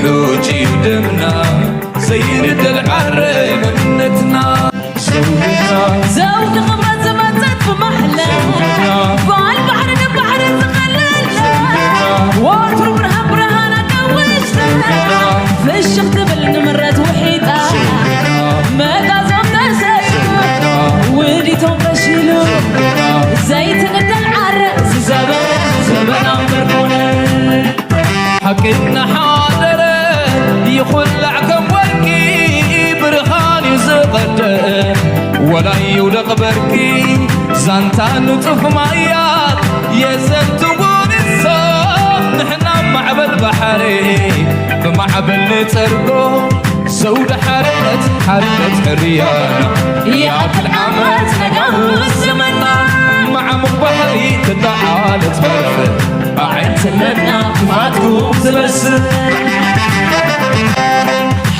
ሕጂ እዩ ደምና ዘይንደል ዓረ መንነትና። ዘውድና ዘውዲ ክብረት ዝመጸት ብማሕላ ጓል ባሕሪ ንባሕሪ ዝቐለላ ወትሩ ብርሃን ብርሃና ካብ ውሽጣ ፍሽኽ ትብል ንምረት ውሒጣ መጋዞም ተሰይማ ውዲቶም ፈሺሉ ዘይትንደል ዓረ ዝዘበ ዘበና ምርኮነ ሓቂ እናሓደረ ይኹላዕ ከም ወርቂ ብርሃን እዩ ዝቐደ ወላ ይውደቕ በርቂ ዛንታ ንጡፍ ማያት የዘንትዎ ንሶም ንሕና ማዕበል ባሕሪ ብማዕበል ንጸርጎ ዘውዲ ሓርነት ሓርነት ሕርያና ይኣክል ዓመት ነጋውስ ዘመና ማዕሙቕ ባሕሪ ትተዓለት በርፍ ኣዒንትነትና ክፋትኩም ዝበስል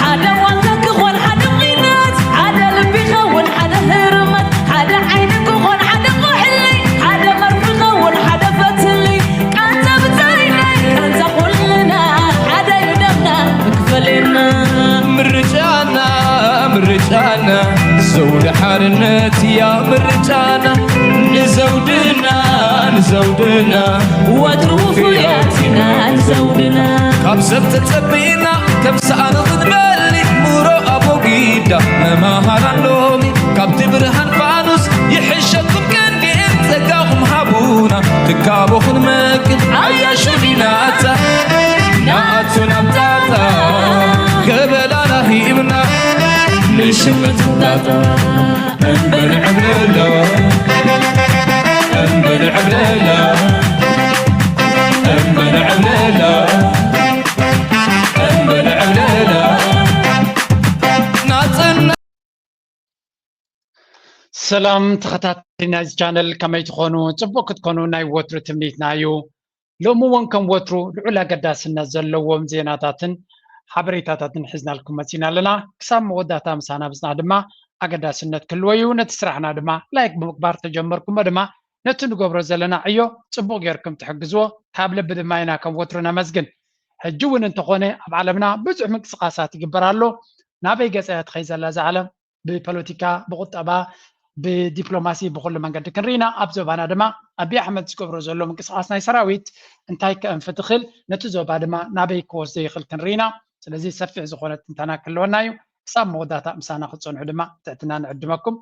ሓደ ዋልታ ክኾን ሓደ ኺነት ሓደ ልቢ ኸውን ሓደ ህርመት ሓደ ዓይኒ ክኾን ሓደ ቁሕሊ ሓደ መርፊ ኸውን ሓደ ፈትሊ ቃንዛ ብታይናይ ቃንዛ ኩልና ሓደ እዩ ደምና ክፈለየና ምርጫና ምርጫና ዘውዲ ሓርነት እያ ምርጫና ንዘውድና ንዘውድና ወትሩ ውፉያት ኢና ንዘውድና ካብ ሰብ ተጸቢና ከም ሰኣን ክትበሊ ሙሮ ኣቦጊዳ መማሃራን ሎሚ ካብቲ ብርሃን ፋኑስ ይሕሸኩም ክንዲን ጸጋኹም ሃቡና ትካቦ ክንመግብ ኣያ ሽፊናታ ንኣቱ ናብ ጣጣ ገበላና ሂብና ንሽምት ጣጣ እምበል ዕብለላ እምበል ዕብለላ እምበል ዕብለላ እምበል ዕብለላ ናጽና ሰላም ተኸታተሊ ናይዚ ቻነል ከመይ ትኾኑ? ጽቡቕ ክትኮኑ ናይ ወትሩ ትምኒትና እዩ። ሎሚ እውን ከም ወትሩ ልዑል ኣገዳስነት ዘለዎም ዜናታትን ሓበሬታታትን ሒዝናልኩም መጺና ኣለና። ክሳብ መወዳእታ ምሳና ምጽናሕ ድማ ኣገዳስነት ክህልዎ እዩ። ነቲ ስራሕና ድማ ላይክ ብምግባር ተጀመርኩሞ ድማ ነቲ ንገብሮ ዘለና ዕዮ ጽቡቕ ጌርኩም ትሕግዝዎ ካብ ልቢ ድማ ኢና ከም ወትሩ ነመስግን። ሕጂ እውን እንተኾነ ኣብ ዓለምና ብዙሕ ምንቅስቓሳት ይግበር ኣሎ። ናበይ ገጻ እያ ትኸይድ ዘላ እዛ ዓለም? ብፖለቲካ፣ ብቁጠባ፣ ብዲፕሎማሲ ብኩሉ መንገዲ ክንርኢና ኣብ ዞባና ድማ ኣቢ ኣሕመድ ዝገብሮ ዘሎ ምንቅስቃስ ናይ ሰራዊት እንታይ ከእንፍት ይኽእል ነቲ ዞባ ድማ ናበይ ክወስዶ ይኽእል ክንርኢና ስለዚ ሰፊሕ ዝኾነ ትንተና ክህልወና እዩ ክሳብ መወዳእታ ምሳና ክትፀንሑ ድማ ትሕትና ንዕድመኩም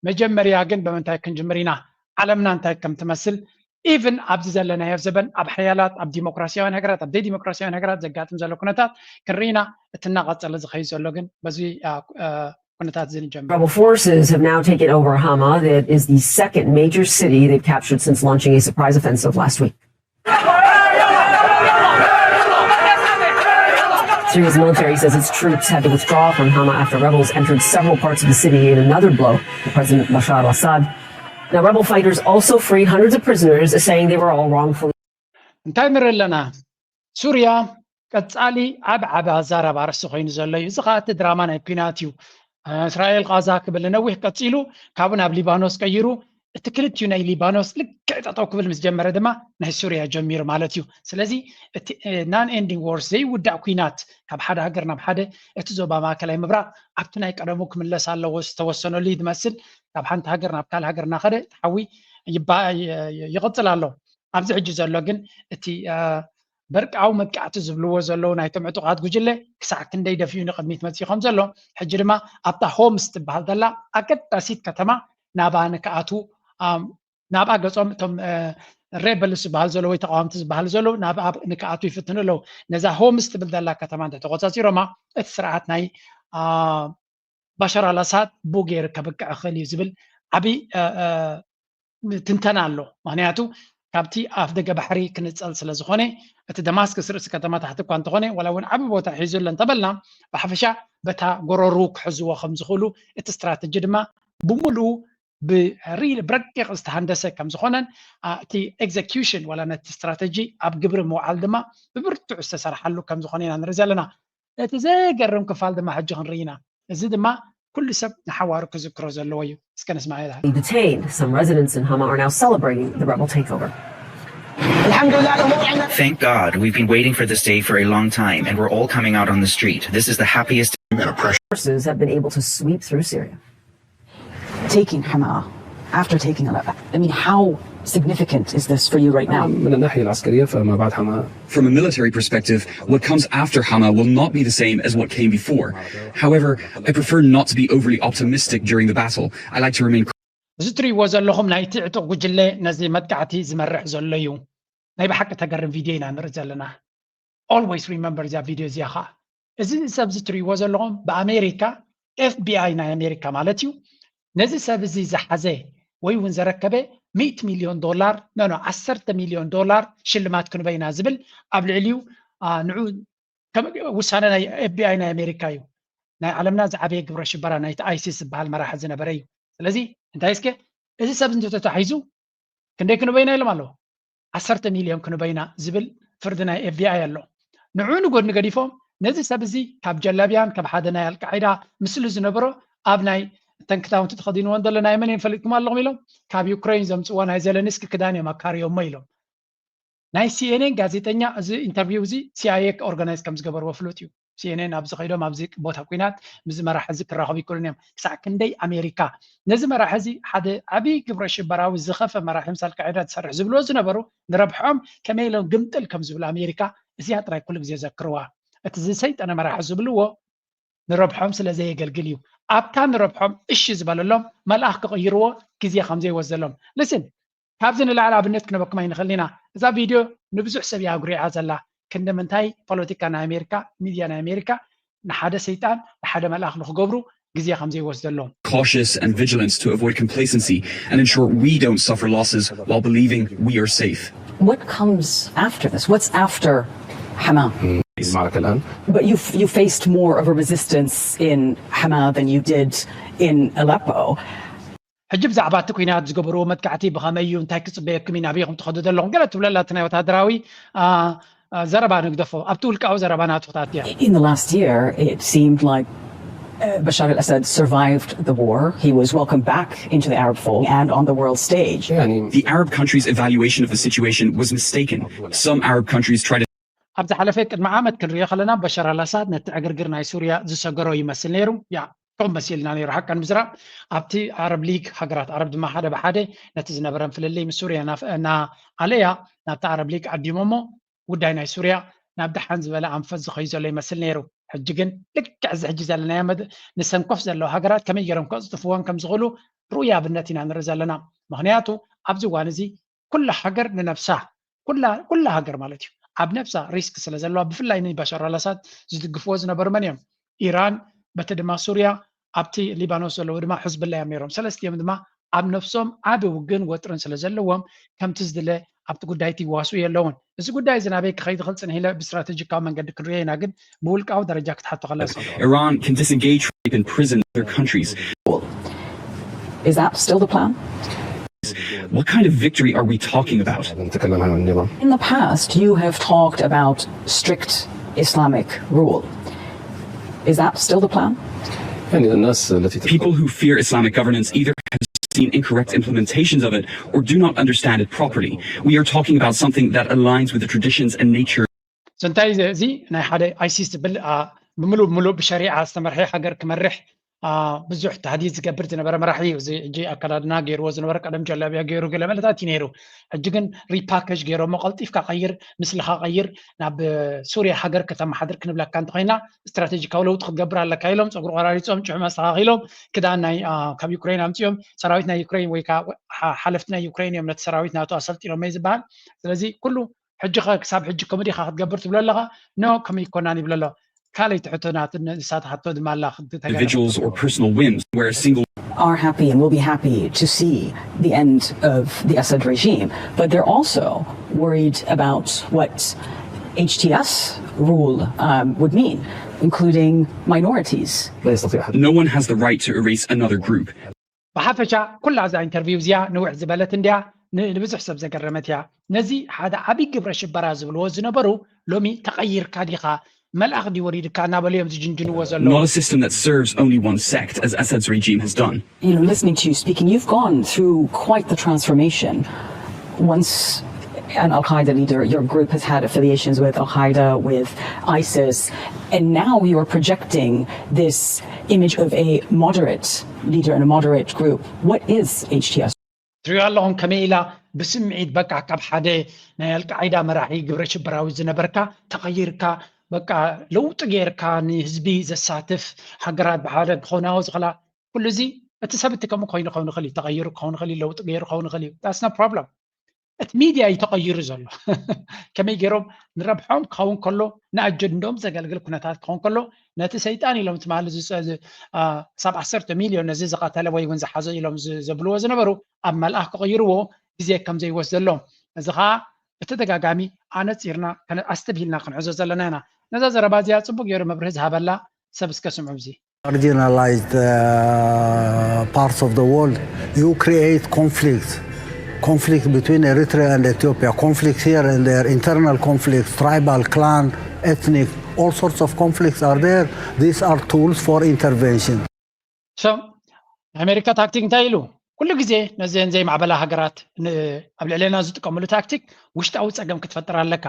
መጀመርያ ግን ብምንታይ ክንጅምር ኢና ዓለምና እንታይ ከም ትመስል even ኣብዚ ዘለናዮ ዘበን ኣብ ሓያላት ኣብ ዲሞክራሲያውያን ሃገራት ኣብ ዘይዲሞክራሲያውያን ሃገራት ዘጋጥም ዘሎ ኩነታት ክንርኢና እቲ እናቐፀለ ዝኸይድ ዘሎ ግን በዚ ኩነታት እዚ ንጀምር። Rebel forces have now taken over Hama. It is the second major city they've captured since launching a surprise offensive last week. Syria's military says its troops had to withdraw from Hama after rebels entered several parts of the city in another blow to President Bashar al-Assad. Now, rebel fighters also freed hundreds of prisoners, saying they were all wrongfully. እንታይ ንርኢ ኣለና? ሱርያ ቀጻሊ ዓብ ዓብ ኣዛራቢ ኣርእስቲ ኮይኑ ዘሎ እዩ። እዚ ኸኣ እቲ ድራማ ናይ ኲናት እዩ። እስራኤል ቓዛ ክብል ንነዊሕ ቀጺሉ ካብኡ ናብ ሊባኖስ ቀይሩ እቲ ክልቲኡ ናይ ሊባኖስ ልክዕ ጠጠው ክብል ምስ ጀመረ ድማ ናይ ሱርያ ጀሚሩ ማለት እዩ። ስለዚ እቲ non ending wars ዘይውዳእ ኲናት ካብ ሓደ ሃገር ናብ ሓደ እቲ ዞባ ማእከላይ ምብራቕ ኣብቲ ናይ ቀደሙ ክምለስ ኣለዎ ዝተወሰነሉ እዩ ዝመስል። ካብ ሓንቲ ሃገር ናብ ካልእ ሃገር እናኸደ እቲ ሓዊ ይባ- ይቕጽል ኣሎ። ኣብዚ ሕጂ ዘሎ ግን እቲ በርቃዊ መጥቃዕቲ ዝብልዎ ዘለዉ ናይቶም ዕጡቓት ጉጅለ ክሳዕ ክንደይ ደፊኡ ንቕድሚት መፂኡ ከም ዘሎ ሕጂ ድማ ኣብታ ሆምስ ትበሃል ዘላ ኣገዳሲት ከተማ ናብኣ ንክኣትዉ ናብኣ ገፆም እቶም rebels ዝበሃሉ ዘለዉ ወይ ተቃወምቲ ዝበሃሉ ዘለዉ ናብኣ ንክኣትዉ ይፍትኑ ኣለዉ ነዛ ሆምስ ትብል ዘላ ከተማ እንተተቆፃፂሮማ እቲ ስርዓት ናይ ባሻር ኣልኣሳድ ብኡ ገይሩ ከብቅዕ ይኽእል እዩ ዝብል ዓብዪ ትንተና ኣሎ። ምኽንያቱ ካብቲ ኣፍ ደገ ባሕሪ ክንጸል ስለ ዝኾነ እቲ ደማስክስ ርእሲ ከተማ ታሕቲ እኳ እንተኾነ ዋላ እውን ዓቢ ቦታ ሒዙ ኣሎ እንተበልና ብሓፈሻ በታ ጎረሩ ክሕዝዎ ከም ዝኽእሉ እቲ ስትራተጂ ድማ ብምሉኡ ብሪል ብረቂቕ ዝተሃንደሰ ከም ዝኾነን እቲ ኤግዘኪዩሽን ዋላ ነቲ ስትራተጂ ኣብ ግብሪ ምውዓል ድማ ብብርቱዕ ዝተሰርሓሉ ከም ዝኾነ ኢና ንርኢ ዘለና። እቲ ዘገርም ክፋል ድማ ሕጂ ክንርኢ ኢና። እዚ ድማ ኩሉ ሰብ ንሓዋሩ ክዝክሮ ዘለዎ እዩ። እስከ ንስማዕ ኢልሃል። Detained. Some residents in Hama are now celebrating the rebel takeover. الحمد لله، الأمور عندنا Thank God, we've been waiting for this day for a long time, and we're all coming out on the street. This is the happiest forces have been able to sweep through Syria, taking Hama after taking Aleppo. I mean, how significant is this for you right now? من الناحية العسكرية فما بعد حما From a military perspective, what comes after Hama will not be the same as what came before. However, I prefer not to be overly optimistic during the battle. I like to remain እዚ ትርእይዎ ዘለኹም ናይቲ ዕጡቕ ጉጅለ ነዚ መጥቃዕቲ ዝመርሕ ዘሎ እዩ። ናይ ብሓቂ ተገርም ቪድዮ ኢና ንርኢ ዘለና። Always remember እዚኣ ቪድዮ እዚኣ ኸዓ። እዚ ሰብ እዚ ትርእይዎ ዘለኹም ብኣሜሪካ ኤፍቢኣይ ናይ ኣሜሪካ ማለት እዩ። ነዚ ሰብ እዚ ዝሓዘ ወይ እውን ዘረከበ ሚእቲ ሚልዮን ዶላር ኖ ኖ ዓሰርተ ሚልዮን ዶላር ሽልማት ክንበይና ዝብል ኣብ ልዕሊኡ ንዑ ውሳነ ናይ ኤፍቢኣይ ናይ ኣሜሪካ እዩ። ናይ ዓለምና ዝዓበየ ግብረ ሽበራ ናይቲ ኣይሲስ ዝበሃል መራሒ ዝነበረ እዩ። ስለዚ እንታይ እስከ እዚ ሰብ እንተተታሒዙ ክንደይ ክንበይና ኢሎም ኣለዉ። ዓሰርተ ሚልዮን ክንበይና ዝብል ፍርዲ ናይ ኤፍቢኣይ ኣሎ። ንዑ ንጎድኒ ገዲፎም ነዚ ሰብ እዚ ካብ ጀላቢያን ካብ ሓደ ናይ ኣልቃዒዳ ምስሉ ዝነበሮ ኣብ ናይ እተን ክዳውንቲ ተኸዲንዎ እንተሎ ናይ መን እዮም ፈሊጥኩም ኣለኹም ኢሎም ካብ ዩክሬን ዘምፅዎ ናይ ዘለንስኪ ክዳን እዮም ኣካርዮሞ ኢሎም። ናይ ሲኤንኤን ጋዜጠኛ እዚ ኢንተርቪው እዚ ሲኣይኤ ኦርጋናይዝ ከም ዝገበርዎ ፍሉጥ እዩ። ሲኤንኤን ኣብዚ ከይዶም ኣብዚ ቦታ ኩናት ምስዚ መራሒ እዚ ክራኸቡ ይክእሉን እዮም። ክሳዕ ክንደይ ኣሜሪካ ነዚ መራሒ እዚ ሓደ ዓብዪ ግብረ ሽበራዊ ዝኸፈ መራሒ ምስ ኣልቃዒዳ ዝሰርሕ ዝብልዎ ዝነበሩ ንረብሖም ከመይ ኢሎም ግምጥል ከም ዝብሉ ኣሜሪካ እዚኣ ጥራይ ኩሉ ግዜ ዘክርዋ። እቲ ዝሰይጠነ መራሒ ዝብልዎ ንረብሖም ስለ ዘየገልግል እዩ። ኣብታ ንረብሖም እሺ ዝበለሎም መልኣኽ ክቕይርዎ ግዜ ከም ዘይወስደሎም። ልስን ካብዚ ንላዕሊ ኣብነት ክነበኩም ኣይንኽእልን ኢና። እዛ ቪድዮ ንብዙሕ ሰብ እያ ኣጉሪዓ ዘላ። ክንዲ ምንታይ ፖለቲካ ናይ ኣሜሪካ፣ ሚድያ ናይ ኣሜሪካ ንሓደ ሰይጣን ንሓደ መልኣኽ ንክገብሩ ግዜ ከም ዘይወስደሎም። cautious and vigilant to avoid complacency and ensure we don't suffer losses while believing we are safe. What comes after this? What's after Hama? معركة الآن But you you faced more of a resistance in Hama than you did in Aleppo. ሕጂ ብዛዕባ እቲ ኩናት ዝገበርዎ መጥቃዕቲ ብኸመይ እዩ እንታይ ክፅበየኩም እዩ ናበይኹም ትኸዱ ዘለኹም ገለ ትብለላ እቲ ናይ ወታደራዊ ዘረባ ንግደፎ ኣብቲ ውልቃዊ ዘረባ ናቱ ክታትያ። In the last year, it seemed like uh, Bashar al-Assad survived the war. He was welcomed back into the Arab fold and on the world stage. The Arab countries' evaluation of the situation was mistaken. Some Arab countries tried to ኣብ ዝሓለፈ ቅድሚ ዓመት ክንሪኦ ከለና በሻር ኣልኣሳድ ነቲ ዕግርግር ናይ ሱርያ ዝሰገሮ ይመስል ነይሩ። ያ ከም መሲልና ነይሩ ሓቀን ምዝራብ ኣብቲ ዓረብ ሊግ ሃገራት ዓረብ ድማ ሓደ ብሓደ ነቲ ዝነበረን ፍልልይ ምስ ሱርያ እናኣለያ ናብቲ ዓረብ ሊግ ዓዲሞሞ ጉዳይ ናይ ሱርያ ናብ ደሓን ዝበለ ኣንፈት ዝኸዩ ዘሎ ይመስል ነይሩ። ሕጂ ግን ልክዕ እዚ ሕጂ ዘለናዮ ንሰንኮፍ ዘለዉ ሃገራት ከመይ ገይሮም ከፅጥፍዎን ከም ዝኽእሉ ርኡይ ኣብነት ኢና ንርኢ ዘለና። ምክንያቱ ኣብዚ እዋን እዚ ኩላ ሃገር ንነብሳ ኩላ ሃገር ማለት እዩ ኣብ ነብሳ ሪስክ ስለ ዘለዋ ብፍላይ ንባሻር ኣልኣሳድ ዝድግፍዎ ዝነበሩ መን እዮም? ኢራን በቲ ድማ ሱርያ ኣብቲ ሊባኖስ ዘለዉ ድማ ሕዝብላ እዮም ነይሮም። ሰለስቲኦም ድማ ኣብ ነፍሶም ዓቢ ውግን ወጥርን ስለ ዘለዎም ከምቲ ዝድለ ኣብቲ ጉዳይ እቲ ይዋስኡ የለውን። እዚ ጉዳይ እዚ ናበይ ክኸይድ ይኽእል ጽንሕ ኢለ ብስትራተጂካዊ መንገዲ ክንሪኦ ኢና፣ ግን ብውልቃዊ ደረጃ ክትሓቶ ከለስ Iran can disengage from imprison other countries. Is that still the plan? What kind of victory are we talking about? نتكلم عن النظام In the past, you have talked about strict Islamic rule. Is that still the plan? يعني الناس التي People who fear Islamic governance either have seen incorrect implementations of it or do not understand it properly. We are talking about something that aligns with the traditions and nature ስንታይ እዚ ናይ ሓደ ኣይሲስ ዝብል ብምሉእ ብምሉእ ብሸሪዓ ዝተመርሐ ሃገር ክመርሕ ብዙሕ ታህዲድ ዝገብር ዝነበረ መራሒ እዩ። እዚ ሕጂ ኣከዳድና ገይርዎ ዝነበረ ቀደም ጀላቢያ ገይሩ ገለ መለታት እዩ ነይሩ። ሕጂ ግን ሪፓከጅ ገይሮሞ ቀልጢፍካ ቀይር፣ ምስልኻ ቀይር፣ ናብ ሱርያ ሃገር ከተመሓድር ክንብለካ እንተኮይና ስትራቴጂካዊ ለውጢ ክትገብር ኣለካ ኢሎም ፀጉሪ ቆራሪፆም ጭሑ ኣስተኻኺሎም ክዳን ናይ ካብ ዩክሬን ኣምፅኦም ሰራዊት ናይ ዩክሬን ወይ ሓለፍቲ ናይ ዩክሬን እዮም ነቲ ሰራዊት ናቱ ኣሰልጢኖም እዩ ዝበሃል። ስለዚ ኩሉ ሕጂ ክሳብ ሕጂ ከምኡ ዲኻ ክትገብር ትብሎ ኣለኻ? ኖ ከምኡ ይኮናን ይብሎ ኣሎ። ካልኣይቲ ሕቶ ናት ንሳት ሓቶ ድማ ኣላ individuals or personal whims where a single are happy and will be happy to see the end of the Assad regime, but they're also worried about what H T S rule um, would mean, including minorities. لا يستطيع أحد No one has the right to erase another group. ብሓፈሻ ኩላ እዛ ኢንተርቪው እዚኣ ንውሕ ዝበለት እንድያ ንብዙሕ ሰብ ዘገረመት እያ። ነዚ ሓደ ዓብዪ ግብረ ሽበራ ዝብልዎ ዝነበሩ ሎሚ ተቐይርካ ዲኻ መልኣኽ ድዩ ወሪድካ እናበሉ እዮም ዝጅንጅንዎ ዘለዉ። Not a system that serves only one sect, as Assad's regime has done. You know, listening to you speaking, you've gone through quite the transformation once an Al Qaeda leader. Your group has had affiliations with Al Qaeda, with ISIS, and now you are projecting this image of a moderate leader and a moderate group. What is H T S? ትሪኦ ኣለኹም ከመይ ኢላ ብስምዒት በቃ ካብ ሓደ ናይ ኣልቃዒዳ መራሒ ግብረ ሽበራዊ ዝነበርካ ተቐይርካ በቃ ለውጢ ጌርካ ንህዝቢ ዘሳትፍ ሃገራት ብሓደ ክኾናዎ ዝኽላ ኩሉ እዚ እቲ ሰብ እቲ ከምኡ ኮይኑ ክኸውን ይኽእል እዩ ተቐይሩ ክኸውን ይኽእል እዩ ለውጢ ገይሩ ክኸውን ይኽእል እዩ that's no problem እቲ ሚድያ እዩ ተቐይሩ ዘሎ ከመይ ገይሮም ንረብሖም ክኸውን ከሎ ንኣጀንዶም ዘገልግል ኩነታት ክኸውን ከሎ ነቲ ሰይጣን ኢሎም ትማሊ ዝሰ- አ፣ ክሳብ ዓሰርተ ሚልዮን ነዚ ዝቐተለ ወይ እውን ዝሓዘ ኢሎም ዝ- ዘብልዎ ዝነበሩ ኣብ መልኣኽ ክቕይርዎ ግዜ ከም ዘይወስደሎም እዚ ከዓ ብተደጋጋሚ ኣነፂርና ከነ- ኣስተብሂልና ክንሕዞ ዘለና ኢና ነዛ ዘረባ እዚኣ ፅቡቅ ገይሩ መብርሂ ዝሃበላ ሰብ እስከ ስምዑ እዚ Marginalized uh, parts of the world, you create conflict. Conflict between Eritrea and Ethiopia, conflict here and there, internal conflicts, tribal, clan, ethnic, all sorts of conflicts are there. These are tools for intervention. So ናይ ኣሜሪካ ታክቲክ እንታይ ኢሉ ኩሉ ግዜ ነዘን ዘይማዕበላ ሃገራት ን- ኣብ ልዕሌና ዝጥቀምሉ ታክቲክ ውሽጣዊ ፀገም ክትፈጥር ኣለካ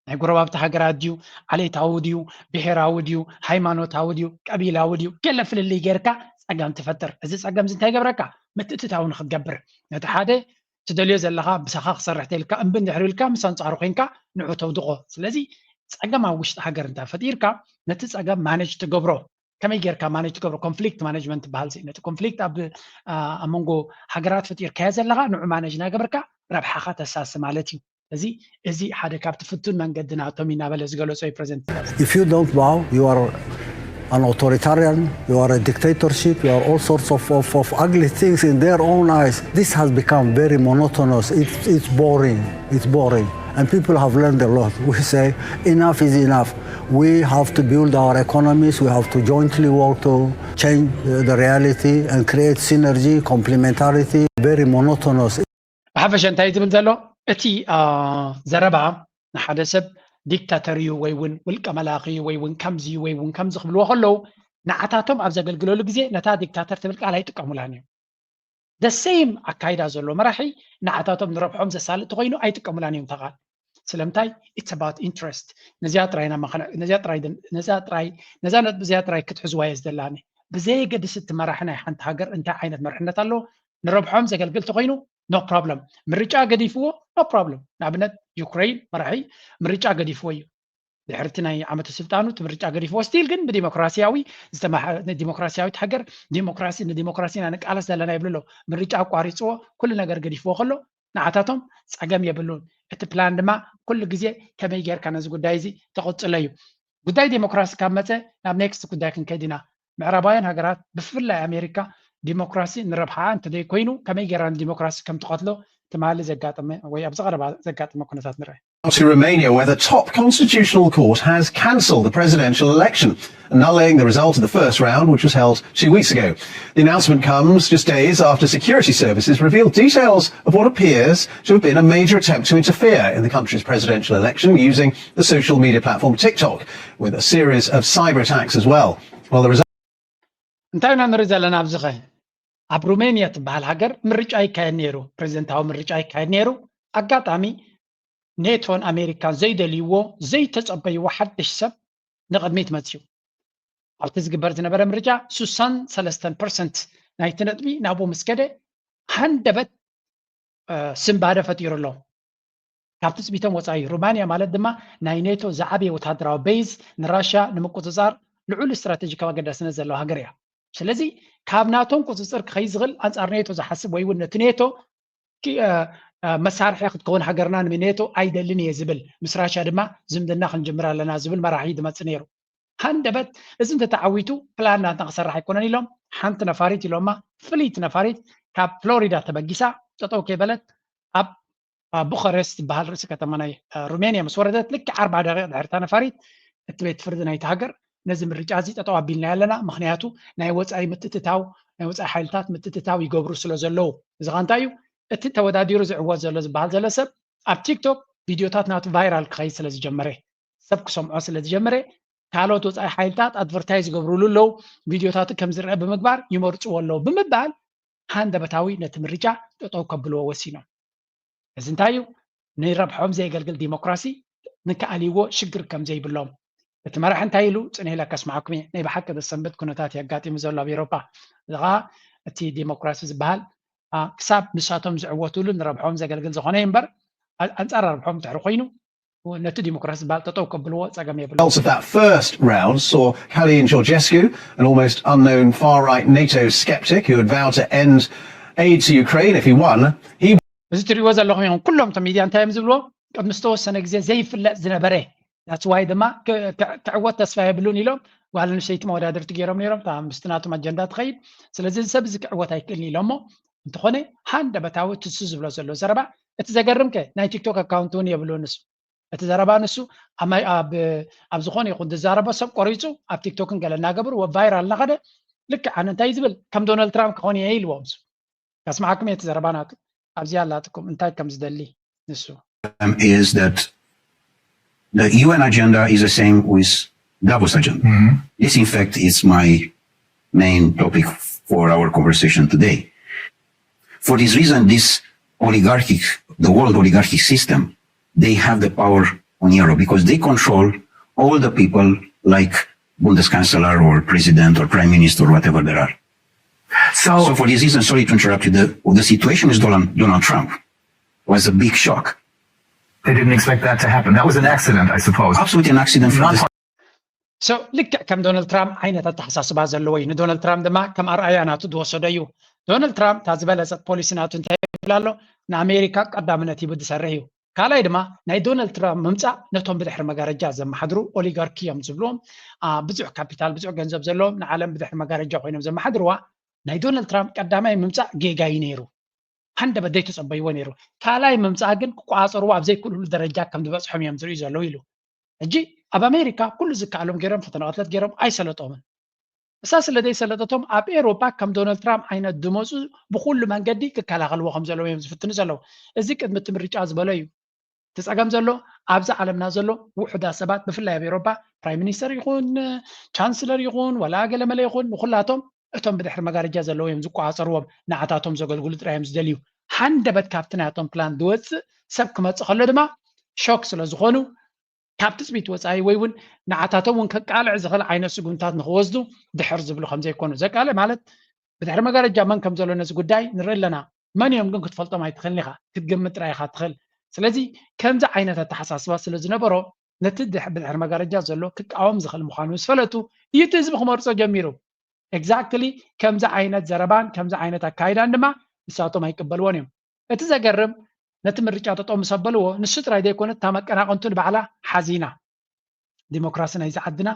ናይ ጎረባብቲ ሃገራት ድዩ ዓሌታዊ ድዩ ብሄራዊ ድዩ ሃይማኖታዊ ድዩ ቀቢላዊ ድዩ ገለ ፍልልይ ጌርካ ፀገም ትፈጥር እዚ ፀገም እዚ እንታይ ገብረካ ምትእትታው ንክትገብር ነቲ ሓደ ትደልዮ ዘለካ ብሳኻ ክሰርሕ ተልካ እምቢ እንድሕር ኢልካ ምስ ኣንፃሩ ኮይንካ ንዑ ተውድቆ ስለዚ ፀገም ኣብ ውሽጢ ሃገር እንተ ፈጢርካ ነቲ ፀገም ማነጅ ትገብሮ ከመይ ጌርካ ማነጅ ትገብሮ ኮንፍሊክት ማነጅመንት ትበሃል ነቲ ኮንፍሊክት ኣብ ኣብ መንጎ ሃገራት ፈጢርካዮ ዘለካ ንዑ ማነጅ እናገበርካ ረብሓኻ ተሳሲ ማለት እዩ እዚ እዚ ሓደ ካብቲ ፍቱን መንገዲ ናቶም እናበለ ዝገለጾ እዩ ፕሬዚደንት If you don't bow, you are an authoritarian, you are a dictatorship, you are all sorts of, of, of ugly things in their own eyes. This has become very monotonous. It's, it's boring. It's boring. And people have learned a lot. We say enough is enough. We have to build our economies. We have to jointly work to change uh, the reality and create synergy, complementarity. Very monotonous. ብሓፈሻ እንታይ ዝብል ዘሎ እቲ ዘረባ ንሓደ ሰብ ዲክታተር እዩ ወይ እውን ውልቀ መላኺ እዩ ወይ እውን ከምዚ እዩ ወይ እውን ከምዚ ክብልዎ ከለዉ ንዓታቶም ኣብ ዘገልግለሉ ግዜ ነታ ዲክታተር ትብል ቃል ኣይጥቀሙላን እዮም the same ኣካይዳ ዘሎ መራሒ ንዓታቶም ንረብሖም ዘሳልጥ ተኮይኑ ኣይጥቀሙላን እዮም ተቃል ስለምንታይ it's about interest ነዚኣ ጥራይ ነዚኣ ጥራይ ነዛ ጥራይ ነዛ ነጥቢ እዚኣ ጥራይ ክትሕዝዋ እየ ዝደላኒ ብዘየገድስ እቲ መራሒ ናይ ሓንቲ ሃገር እንታይ ዓይነት መርሕነት ኣለዎ ንረብሖም ዘገልግል ተኮይኑ no problem ምርጫ ገዲፍዎ no problem ንኣብነት ዩክሬን መራሒ ምርጫ ገዲፍዎ እዩ ድሕርቲ ናይ ዓመተ ስልጣኑ እቲ ምርጫ ገዲፍዎ still ግን ብዲሞክራሲያዊ ዲሞክራሲያዊት ሃገር ዲሞክራሲ ንዲሞክራሲና ንቃለስ ዘለና ይብሉ ኣሎ ምርጫ ኣቋሪፅዎ ኩሉ ነገር ገዲፍዎ ከሎ ንዓታቶም ፀገም የብሉን እቲ ፕላን ድማ ኩሉ ግዜ ከመይ ጌርካ ነዚ ጉዳይ እዚ ተቕፅሎ እዩ ጉዳይ ዲሞክራሲ ካብ መፀ ናብ ኔክስት ጉዳይ ክንከይድ ኢና ምዕራባውያን ሃገራት ብፍላይ ኣሜሪካ ዲሞክራሲ ንረብሓኣ እንተዘይኮይኑ ከመይ ጌራ ንዲሞክራሲ ከም ትቐትሎ ትማሊ ዘጋጠመ ወይ ኣብዚ ቀረባ ዘጋጠመ ኩነታት ንርአ to Romania, where the top constitutional court has cancelled the presidential election, annulling the result of the first round, which was held two weeks ago. The announcement comes just days after security services revealed details of what appears to have been a major attempt to interfere in the country's presidential election using the social media platform TikTok, with a series of cyber attacks as well. While the result እንታይ ኢና ንርኢ ዘለና ኣብዚኸ ኣብ ሩሜንያ ትበሃል ሃገር ምርጫ ይካየድ ነይሩ ፕሬዚደንታዊ ምርጫ ይካየድ ነይሩ ኣጋጣሚ ኔቶን ኣሜሪካን ዘይደልይዎ ዘይተጸበይዎ ሓድሽ ሰብ ንቕድሚት መጽዩ ኣብቲ ዝግበር ዝነበረ ምርጫ ሱሳን ሰለስተን ፐርሰንት ናይቲ ነጥቢ ናብኡ ምስ ከደ ሃንደበት ስንባደ ፈጢሩ ኣሎ ካብ ትፅቢቶም ወፃኢ ሩማንያ ማለት ድማ ናይ ኔቶ ዝዓበየ ወታደራዊ ቤዝ ንራሽያ ንምቁፅፃር ልዑል ስትራቴጂካዊ ኣገዳስነት ዘለዋ ሃገር እያ ስለዚ ካብ ናቶም ቁፅፅር ክኸይድ ዝኽእል ኣንፃር ኔቶ ዝሓስብ ወይ እውን ነቲ ኔቶ መሳርሒ ክትከውን ሃገርና ንኔቶ ኣይደልን እየ ዝብል ምስ ራሽያ ድማ ዝምድና ክንጅምር ኣለና ዝብል መራሒ ዝመፅእ ነይሩ ሃንደበት እዚ እንተተዓዊቱ ፕላን ናትና ክሰርሕ ኣይኮነን ኢሎም ሓንቲ ነፋሪት ኢሎማ ፍልይቲ ነፋሪት ካብ ፍሎሪዳ ተበጊሳ ጠጠው ከይበለት ኣብ ቡኻሬስት ዝበሃል ርእሲ ከተማ ናይ ሩሜንያ ምስ ወረደት ልክዕ ኣርባ ደቂቕ ድሕርታ ነፋሪት እቲ ቤት ፍርዲ ናይቲ ሃገር ነዚ ምርጫ እዚ ጠጠው ኣቢልና ኣለና ምክንያቱ ናይ ወፃኢ ምትእትታው ናይ ወፃኢ ሓይልታት ምትእትታው ይገብሩ ስለ ዘለዉ እዚ ኸ እንታይ እዩ እቲ ተወዳዲሩ ዝዕወት ዘሎ ዝበሃል ዘሎ ሰብ ኣብ ቲክቶክ ቪድዮታት ናቱ ቫይራል ክኸይድ ስለ ዝጀመረ ሰብ ክሰምዖ ስለ ዝጀመረ ካልኦት ወፃኢ ሓይልታት ኣድቨርታይዝ ይገብሩሉ ኣለዉ ቪድዮታቱ ከም ዝረአ ብምግባር ይመርፅዎ ኣለዉ ብምባል ሃንደበታዊ ነቲ ምርጫ ጠጠው ከብልዎ ወሲኖም እዚ እንታይ እዩ ንረብሖም ዘየገልግል ዲሞክራሲ ንክኣልይዎ ሽግር ከም ዘይብሎም እቲ መራሒ እንታይ ኢሉ ጽንሕ ኢለ ከስምዓኩም እየ። ናይ ብሓቂ ዘሰንብድ ኩነታት እዩ ኣጋጢሙ ዘሎ ኣብ ኤውሮጳ። እዚ ኸኣ እቲ ዲሞክራሲ ዝበሃል ክሳብ ንሳቶም ዝዕወትሉ ንረብሖም ዘገልግል ዝኾነ እዩ እምበር ኣንጻር ረብሖም ድሕሪ ኮይኑ ነቲ ዲሞክራሲ ዝበሃል ጠጠው ከብልዎ ጸገም የብሉ። Results of that first round saw Calian Georgescu, an almost unknown far-right NATO skeptic who had vowed to end aid to Ukraine if he won. He እዚ ትሪእዎ ዘለኹም ይኹን ኩሎም ቶም ሚድያ እንታይ እዮም ዝብልዎ? ቅድሚ ዝተወሰነ ግዜ ዘይፍለጥ ዝነበረ that's why ድማ ክዕወት ተስፋ የብሉን ኢሎም ጓል ኣንስተይቲ መወዳድርቲ ገይሮም ነይሮም። ምስቲ ናቶም ኣጀንዳ ትኸይድ። ስለዚ እዚ ሰብ እዚ ክዕወት ኣይክእልን ኢሎሞ። እንተኾነ ሃንደበታዊ ትሱ ዝብሎ ዘሎ ዘረባ እቲ ዘገርም ከ ናይ ቲክቶክ ኣካውንት እውን የብሉን ንሱ። እቲ ዘረባ ንሱ ኣብ ዝኾነ ይኹን ዝዛረቦ ሰብ ቆሪፁ ኣብ ቲክቶክን ገለ እናገበሩ ቫይራል እናኸደ ልክዕ ኣነ እንታይ ዝብል ከም ዶናልድ ትራምፕ ክኾን እየ ኢልዎም። ከስምዓኩም እየ እቲ ዘረባ ናቱ። ኣብዚኣ ኣላትኩም እንታይ ከም ዝደሊ ንሱ። Is that the U N agenda is the same with Davos agenda. This in fact is my main topic for our conversation today. For this reason, this oligarchic, the world oligarchic system, they have the power on Europe because they control all the people like Bundeskanzler or president or prime minister or whatever there are. So, so for this reason, sorry to interrupt you, the, the situation with Donald, Donald Trump was a big shock. They didn't expect that to happen. That was an accident, I suppose. Absolutely an accident. For this. So ልክዕ ከም ዶናልድ ትራምፕ ዓይነት ኣተሓሳስባ ዘለዎ እዩ። ንዶናልድ ትራምፕ ድማ ከም ኣርኣያ ናቱ ዝወሰዶ እዩ። ዶናልድ ትራምፕ እታ ዝበለፀት ፖሊሲ ናቱ እንታይ ይብል ኣሎ? ንኣሜሪካ ቀዳምነት ሂቡ ዝሰርሕ እዩ። ካልኣይ ድማ ናይ ዶናልድ ትራምፕ ምምፃእ ነቶም ብድሕሪ መጋረጃ ዘመሓድሩ ኦሊጋርኪ እዮም ዝብልዎም ብዙሕ ካፒታል ብዙሕ ገንዘብ ዘለዎም ንዓለም ብድሕሪ መጋረጃ ኮይኖም ዘመሓድርዋ ናይ ዶናልድ ትራምፕ ቀዳማይ ምምፃእ ጌጋ እዩ ነይሩ። ሃንደበት ዘይተፀበይዎ ነይሩ። ካልኣይ ምምፃእ ግን ክቋፀርዎ ኣብ ዘይክእልሉ ደረጃ ከም ዝበፅሖም እዮም ዝርእዩ ዘለዉ ኢሉ። ሕጂ ኣብ ኣሜሪካ ኩሉ ዝከኣሎም ገይሮም ፈተነ ቅትለት ገይሮም ኣይሰለጦምን። እሳ ስለ ዘይሰለጠቶም ኣብ ኤውሮጳ ከም ዶናልድ ትራምፕ ዓይነት ዝመፁ ብኩሉ መንገዲ ክከላኸልዎ ከም ዘለዎም እዮም ዝፍትኑ ዘለዉ። እዚ ቅድሚ እቲ ምርጫ ዝበሎ እዩ። እቲ ፀገም ዘሎ ኣብዚ ዓለምና ዘሎ ውሑዳት ሰባት ብፍላይ ኣብ ኤውሮጳ ፕራይም ሚኒስተር ይኹን ቻንስለር ይኹን ወላ ገለመለ ይኹን ንኩላቶም እቶም ብድሕሪ መጋረጃ ዘለዉ እዮም ዝቆፃፀርዎም። ንዓታቶም ዘገልግሉ ጥራይ እዮም ዝደልዩ። ሃንደበት ካብቲ ናቶም ፕላን ዝወፅእ ሰብ ክመፅእ ከሎ ድማ ሾክ ስለ ዝኾኑ ካብ ትፅቢት ወፃኢ ወይ እውን ንዓታቶም እውን ከቃልዕ ዝኽእል ዓይነት ስጉምታት ንክወስዱ ድሕር ዝብሉ ከም ዘይኮኑ ዘቃልዕ ማለት ብድሕሪ መጋረጃ መን ከም ዘሎ ነዚ ጉዳይ ንርኢ ኣለና። መን እዮም ግን ክትፈልጦም ኣይትኽእልን ኢኻ፣ ክትግምት ጥራይ ኢኻ ትኽእል። ስለዚ ከምዚ ዓይነት ኣተሓሳስባ ስለ ዝነበሮ ነቲ ድሕ- ብድሕሪ መጋረጃ ዘሎ ክቃወም ዝኽእል ምዃኑ ምስ ፈለጡ እዩ እቲ ህዝቢ ክመርጾ ጀሚሩ። ኤግዛክትሊ ከምዚ ዓይነት ዘረባን ከምዚ ዓይነት ኣካይዳን ድማ ንሳቶም ኣይቅበልዎን እዮም። እቲ ዘገርም ነቲ ምርጫ ጠጠው ምስ ኣበልዎ ንሱ ጥራይ ዘይኮነ እታ መቀናቕንቱ ንባዕላ ሓዚና ዲሞክራሲ ናይዚ ዓድና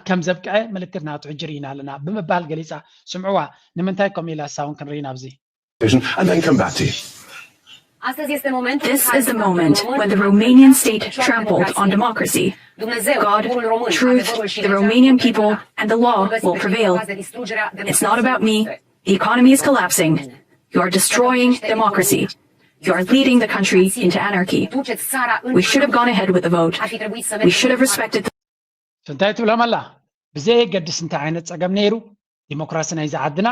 ከም ዘብቅዐ ምልክት ናቱ ሕጂ ርኢና ኣለና ብምባል ገሊፃ። ስምዕዋ ንምንታይ ከምኡ ኢላ እሳ እውን ክንርኢ ናብዚ። And then come back to you. This is the moment when the Romanian state trampled on democracy. God, truth, the Romanian people, and the law will prevail. It's not about me. The economy is collapsing. You are destroying democracy. You are leading the country into anarchy. We should have gone ahead with the vote. We should have respected the እንታይ ትብሎም ኣላ? ብዘየገድስ እንታይ ዓይነት ጸገም ነይሩ ዲሞክራሲ ናይዚ ዓድና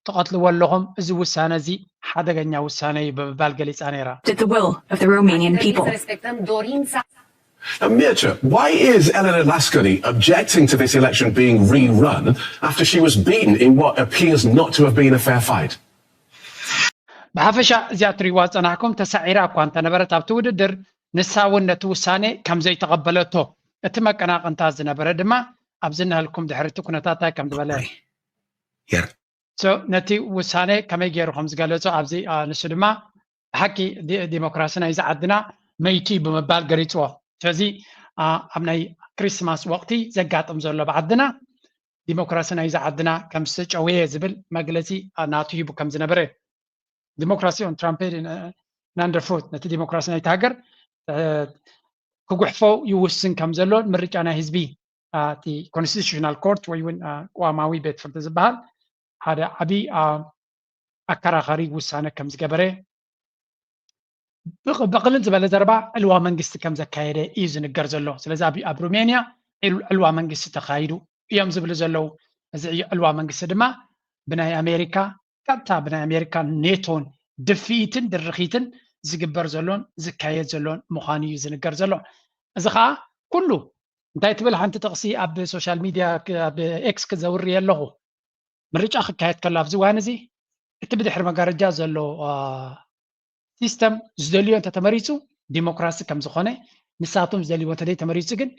ትቐትልዎ ኣለኹም። እዚ ውሳነ እዚ ሓደገኛ ውሳነ እዩ ብምባል ገሊጻ ነይራ። the will of the Romanian people. And Mircea, why is Elena Lasconi objecting to this election being rerun after she was beaten in what appears not to have been a fair fight? ብሓፈሻ እዚኣ ትሪእዋ ዝጸናሕኩም ተሳዒራ እኳ እንተነበረት ኣብቲ ውድድር ንሳ እውን ነቲ ውሳኔ ከም ዘይተቐበለቶ እቲ መቀናቕንታ ዝነበረ ድማ ኣብዚ ንህልኩም ድሕርቲ ኩነታት እንታይ ከም ዝበለ ነቲ ውሳኔ ከመይ ገይሩ ከም ዝገለጾ ኣብዚ ንሱ ድማ ብሓቂ ዲሞክራሲ ናይዚ ዓድና መይቱ እዩ ብምባል ገሊጽዎ። ስለዚ ኣብ ናይ ክሪስማስ ወቕቲ ዘጋጥም ዘሎ ብዓድና ዲሞክራሲ ናይዚ ዓድና ከም ዝተጨወየ ዝብል መግለጺ ናቱ ሂቡ ከም ዝነበረ ዲሞክራሲ on trampled underfoot ነቲ ዲሞክራሲ ናይቲ ሃገር ክጉሕፎ ይውስን ከም ዘሎ ምርጫ ናይ ህዝቢ እቲ ኮንስቲቱሽናል ኮርት ወይ እውን ቅዋማዊ ቤት ፍርዲ ዝበሃል ሓደ ዓብዪ ኣከራኻሪ ውሳነ ከም ዝገበረ ብቕልል ዝበለ ዘረባ ዕልዋ መንግስቲ ከም ዘካየደ እዩ ዝንገር ዘሎ። ስለዚ ኣብ ሩሜንያ ዕልዋ መንግስቲ ተኻይዱ እዮም ዝብሉ ዘለዉ። እዚ ዕልዋ መንግስቲ ድማ ብናይ ኣሜሪካ ቀጥታ ብናይ ኣሜሪካን ኔቶን ድፍኢትን ድርኺትን ዝግበር ዘሎን ዝካየድ ዘሎን ምዃኑ እዩ ዝንገር ዘሎ። እዚ ከዓ ኩሉ እንታይ ትብል ሓንቲ ጥቕሲ ኣብ ሶሻል ሚድያ ኣብ ኤክስ ክዘውር ኣለኹ፣ ምርጫ ክካየድ ከሎ ኣብዚ እዋን እዚ እቲ ብድሕሪ መጋረጃ ዘሎ ሲስተም ዝደልዮ እንተተመሪፁ ዲሞክራሲ ከም ዝኾነ፣ ንሳቶም ዝደልይዎ እንተዘይ ተመሪፁ ግን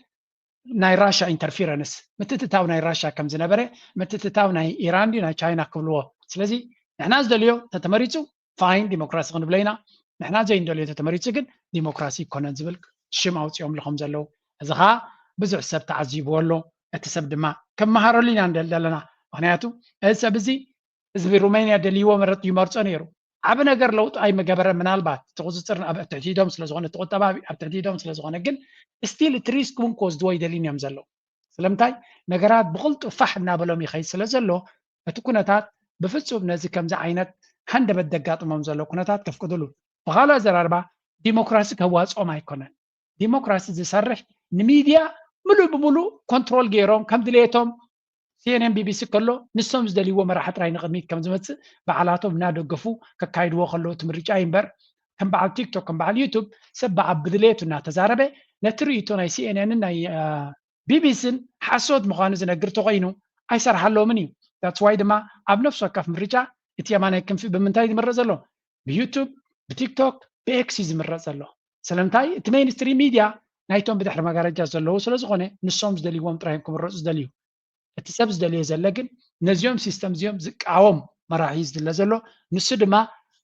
ናይ ራሻ ኢንተርፊረንስ፣ ምትእትታው ናይ ራሻ ከም ዝነበረ፣ ምትእትታው ናይ ኢራን ድዩ ናይ ቻይና ክብልዎ። ስለዚ ንሕና ዝደልዮ እንተተመሪፁ ፋይን ዲሞክራሲ ክንብሎ ኢና፣ ንሕና ዘይንደልዮ እንተተመሪፁ ግን ዲሞክራሲ ይኮነን ዝብል ሽም ኣውፂኦምሉ ከም ዘለዉ፣ እዚ ከዓ ብዙሕ ሰብ ተዓዚብዎ ኣሎ። እቲ ሰብ ድማ ከመሃረሉ ኢና ንደሊ ዘለና። ምክንያቱ እዚ ሰብ እዚ ህዝቢ ሩሜንያ ደልይዎ መረጥ ይመርፆ ነይሩ። ዓብ ነገር ለውጢ ኣይምገበረ። ምናልባት እቲ ቁፅፅር ኣብ ትሕቲ ኢዶም ስለዝኮነ፣ እቲ ቁጠባ ኣብ ትሕቲ ኢዶም ስለዝኮነ፣ ግን ስቲል እቲ ሪስክ እውን ክወስድዎ ይደልዩን እዮም ዘለዉ። ስለምንታይ ነገራት ብቕልጡ ፋሕ እናበሎም ይኸይድ ስለ ዘሎ፣ እቲ ኩነታት ብፍጹም ነዚ ከምዚ ዓይነት ሃንደበት ደጋጥሞም ዘሎ ኩነታት ከፍቅድሉ። ብኻልእ ኣዘራርባ ዲሞክራሲ ከዋፅኦም ኣይኮነን። ዲሞክራሲ ዝሰርሕ ንሚድያ ምሉእ ብምሉእ ኮንትሮል ገይሮም ከም ድሌቶም ሲኤንኤን ቢቢሲ ከሎ ንሶም ዝደልይዎ መራሒ ጥራይ ንቕድሚት ከም ዝመፅእ ባዕላቶም እናደገፉ ከካይድዎ ከለዉ እቲ ምርጫ እዩ እምበር ከም በዓል ቲክቶክ ከም በዓል ዩቱብ ሰብ በዓል ብድሌቱ እናተዛረበ ነቲ ርእይቶ ናይ ሲኤንኤንን ናይ ቢቢስን ሓሶት ምዃኑ ዝነግር ተኮይኑ ኣይሰርሓሎምን እዩ። ዳትስ ዋይ ድማ ኣብ ነፍሲ ወከፍ ምርጫ እቲ የማናይ ክንፊ ብምንታይ ዝምረፅ ዘሎ? ብዩቱብ፣ ብቲክቶክ፣ ብኤክስ እዩ ዝምረፅ ዘሎ። ስለምንታይ እቲ ሜይንስትሪም ሚድያ ናይቶም ብድሕሪ መጋረጃ ዘለዉ ስለዝኾነ ንሶም ዝደልይዎም ጥራይ እዮም ክምረፁ ዝደልዩ። እቲ ሰብ ዝደልዮ ዘለ ግን ነዚኦም ሲስተም እዚኦም ዝቃወም መራሒ እዩ ዝድለ ዘሎ። ንሱ ድማ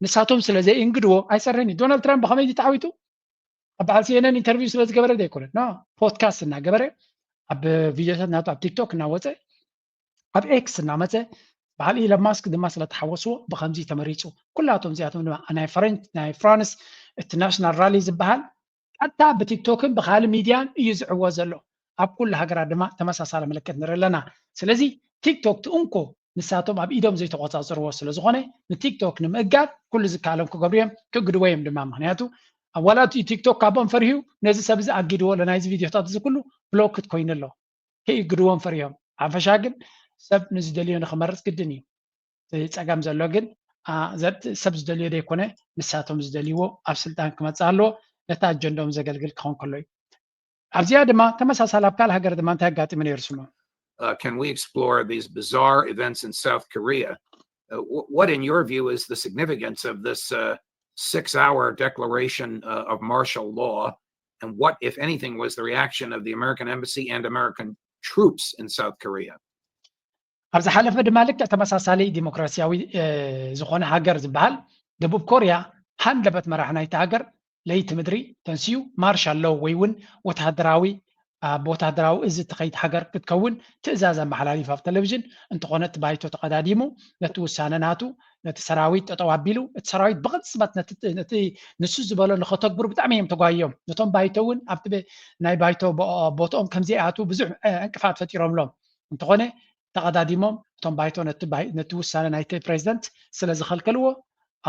ንሳቶም ስለ ዘይእንግድዎ ኣይሰርሕን እዩ። ዶናልድ ትራምፕ ብኸመይ እዩ ተዓዊቱ? ኣብ በዓል ሲኤንኤን ኢንተርቪው ስለ ዝገበረ ዘይኮነ፣ ኖ፣ ፖድካስት እናገበረ ኣብ ቪድዮታት ናቱ ኣብ ቲክቶክ እናወፀ ኣብ ኤክስ እናመፀ በዓል ኢለን ማስክ ድማ ስለተሓወስዎ ብከምዚ ተመሪፁ። ኩላቶም እዚኣቶም ድማ ናይ ፈረንች ናይ ፍራንስ እቲ ናሽናል ራሊ ዝበሃል ቀጥታ ብቲክቶክን ብካልእ ሚድያን እዩ ዝዕወት ዘሎ። ኣብ ኩሉ ሃገራት ድማ ተመሳሳሊ ምልክት ንርኢ ኣለና። ስለዚ ቲክቶክ እቲ እንኮ ንሳቶም ኣብ ኢዶም ዘይተቆፃፅርዎ ስለዝኾነ ንቲክቶክ ንምእጋድ ኩሉ ዝከኣሎም ክገብሩ እዮም፣ ክእግድዎ እዮም ድማ። ምክንያቱ ኣብ ዋላ እቲ ቲክቶክ ካብኦም ፈሪሁ ነዚ ሰብ እዚ ኣጊድዎ ለናይዚ ቪድዮታት እዚ ኩሉ ብሎክት ኮይኑ ኣሎ። ከይእግድዎም ፈሪሆም። ሓፈሻ ግን ሰብ ንዝደልዮ ንክመርፅ ግድን እዩ። እቲ ፀገም ዘሎ ግን አ፣ ዘ- ሰብ ዝደልዮ ዘይኮነ ንሳቶም ዝደልይዎ ኣብ ስልጣን ክመፅእ ኣለዎ። ነቲ ኣጀንዶም ዘገልግል ክኸውን ከሎ እዩ። ኣብዚኣ ድማ ተመሳሳሊ ኣብ ካልእ ሃገር ድማ እንታይ ኣጋጢሙ ነይሩ ስሙ? Uh, can we explore these bizarre events in South Korea? Uh, wh- what, in your view, is the significance of this uh, six hour declaration uh, of martial law? And what, if anything, was the reaction of the American embassy and American troops in South Korea? ኣብ ዝሓለፈ ድማ ልክዕ ተመሳሳሊ ዲሞክራሲያዊ እ፣ ዝኾነ ሃገር ዝበሃል ደቡብ ኮርያ ሃንደበት መራሒ ናይቲ ሃገር ለይቲ ምድሪ ተንስዩ ማርሻል ሎው ወይ እውን ወተሃደራዊ ኣብ ወተሃደራዊ እዚ ትኸይድ ሃገር ክትከውን ትእዛዝ ኣመሓላሊፍ ኣብ ቴሌቪዥን። እንተኾነ እቲ ባይቶ ተቐዳዲሙ ነቲ ውሳነ ናቱ ነቲ ሰራዊት ጠጠው ኣቢሉ እቲ ሰራዊት ብቕፅበት ነቲ ነቲ ንሱ ዝበሎ ንኸተግብሩ ብጣዕሚ እዮም ተጓዮም። ነቶም ባይቶ እውን ኣብቲ ቤ- ናይ ባይቶ ቦ- ቦትኦም ከምዘይኣትዉ ብዙሕ እ፣ ዕንቅፋት ፈጢሮምሎም። እንተኾነ ተቐዳዲሞም እቶም ባይቶ ነቲ ባይ- ነቲ ውሳነ ናይቲ ፕሬዚደንት ስለ ዝኸልከልዎ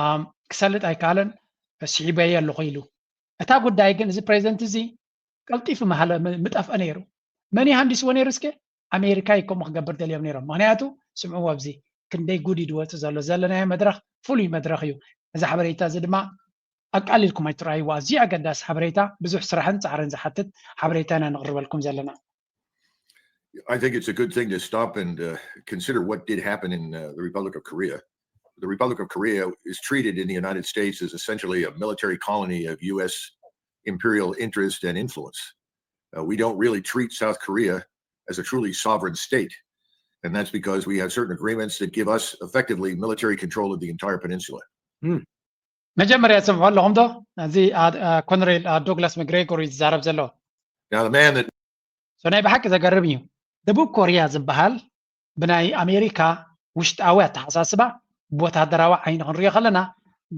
ኣም፣ ክሰልጥ ኣይከኣለን። ስሒበየ ኣለኹ ኢሉ። እታ ጉዳይ ግን እዚ ፕሬዚደንት እዚ ቀልጢፉ ምሃለ ም- ምጠፍአ ነይሩ። መን ይሃንዲስዎ ነይሩ እስከ? ኣሜሪካ እዩ ከምኡ ክገብር ደልዮም ነይሮም። ምክንያቱ ስምዕዎ ኣብዚ ክንደይ ጉድ እዩ ዝወፅእ ዘሎ። ዘለናዮ መድረኽ ፍሉይ መድረኽ እዩ። እዚ ሓበሬታ እዚ ድማ ኣቃሊልኩም ኣይትረኣይዎ። ኣዝዩ ኣገዳሲ ሓበሬታ፣ ብዙሕ ስራሕን ፃዕርን ዝሓትት ሓበሬታ ኢና ነቕርበልኩም ዘለና። I think it's a good thing to stop and uh, consider what did happen in uh, the Republic of Korea. The Republic of Korea is treated in the United States as essentially a military colony of U S imperial interest and influence. Uh, we don't really treat South Korea as a truly sovereign state. And that's because we have certain agreements that give us effectively military control of the entire peninsula. መጀመርያ ዝሰምዑ ኣለኹም ዶ? እዚ ኣ- ኣ- ኮነሬል ኣ፣ ዶግላስ መግሬጎር እዩ ዝዛረብ ዘሎ። Now, the man that ሶ ናይ ብሓቂ ዘገርም እዩ። ደቡብ ኮርያ ዝበሃል ብናይ ኣሜሪካ ውሽጣዊ ኣተሓሳስባ ብወታደራዊ ዓይኒ ክንሪኦ ከለና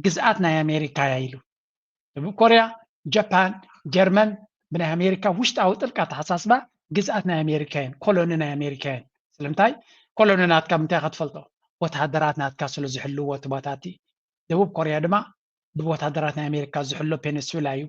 ግዝኣት ናይ ኣሜሪካ እያ ኢሉ። ደቡብ ኮርያ፣ ጃፓን፣ ጀርመን ብናይ ኣሜሪካ ውሽጣዊ ጥልቂ ኣተሓሳስባ ግዝኣት ናይ ኣሜሪካ እየን፣ ኮሎኒ ናይ ኣሜሪካ እየን። ስለምንታይ ኮሎኒ ናትካ ምንታይ ኢኻ ትፈልጦ? ወታደራት ናትካ ስለ ዝሕልዎ እቲ ቦታ እቲ። ደቡብ ኮርያ ድማ ብወታደራት ናይ ኣሜሪካ ዝሕሎ ፔኒንሱላ እዩ።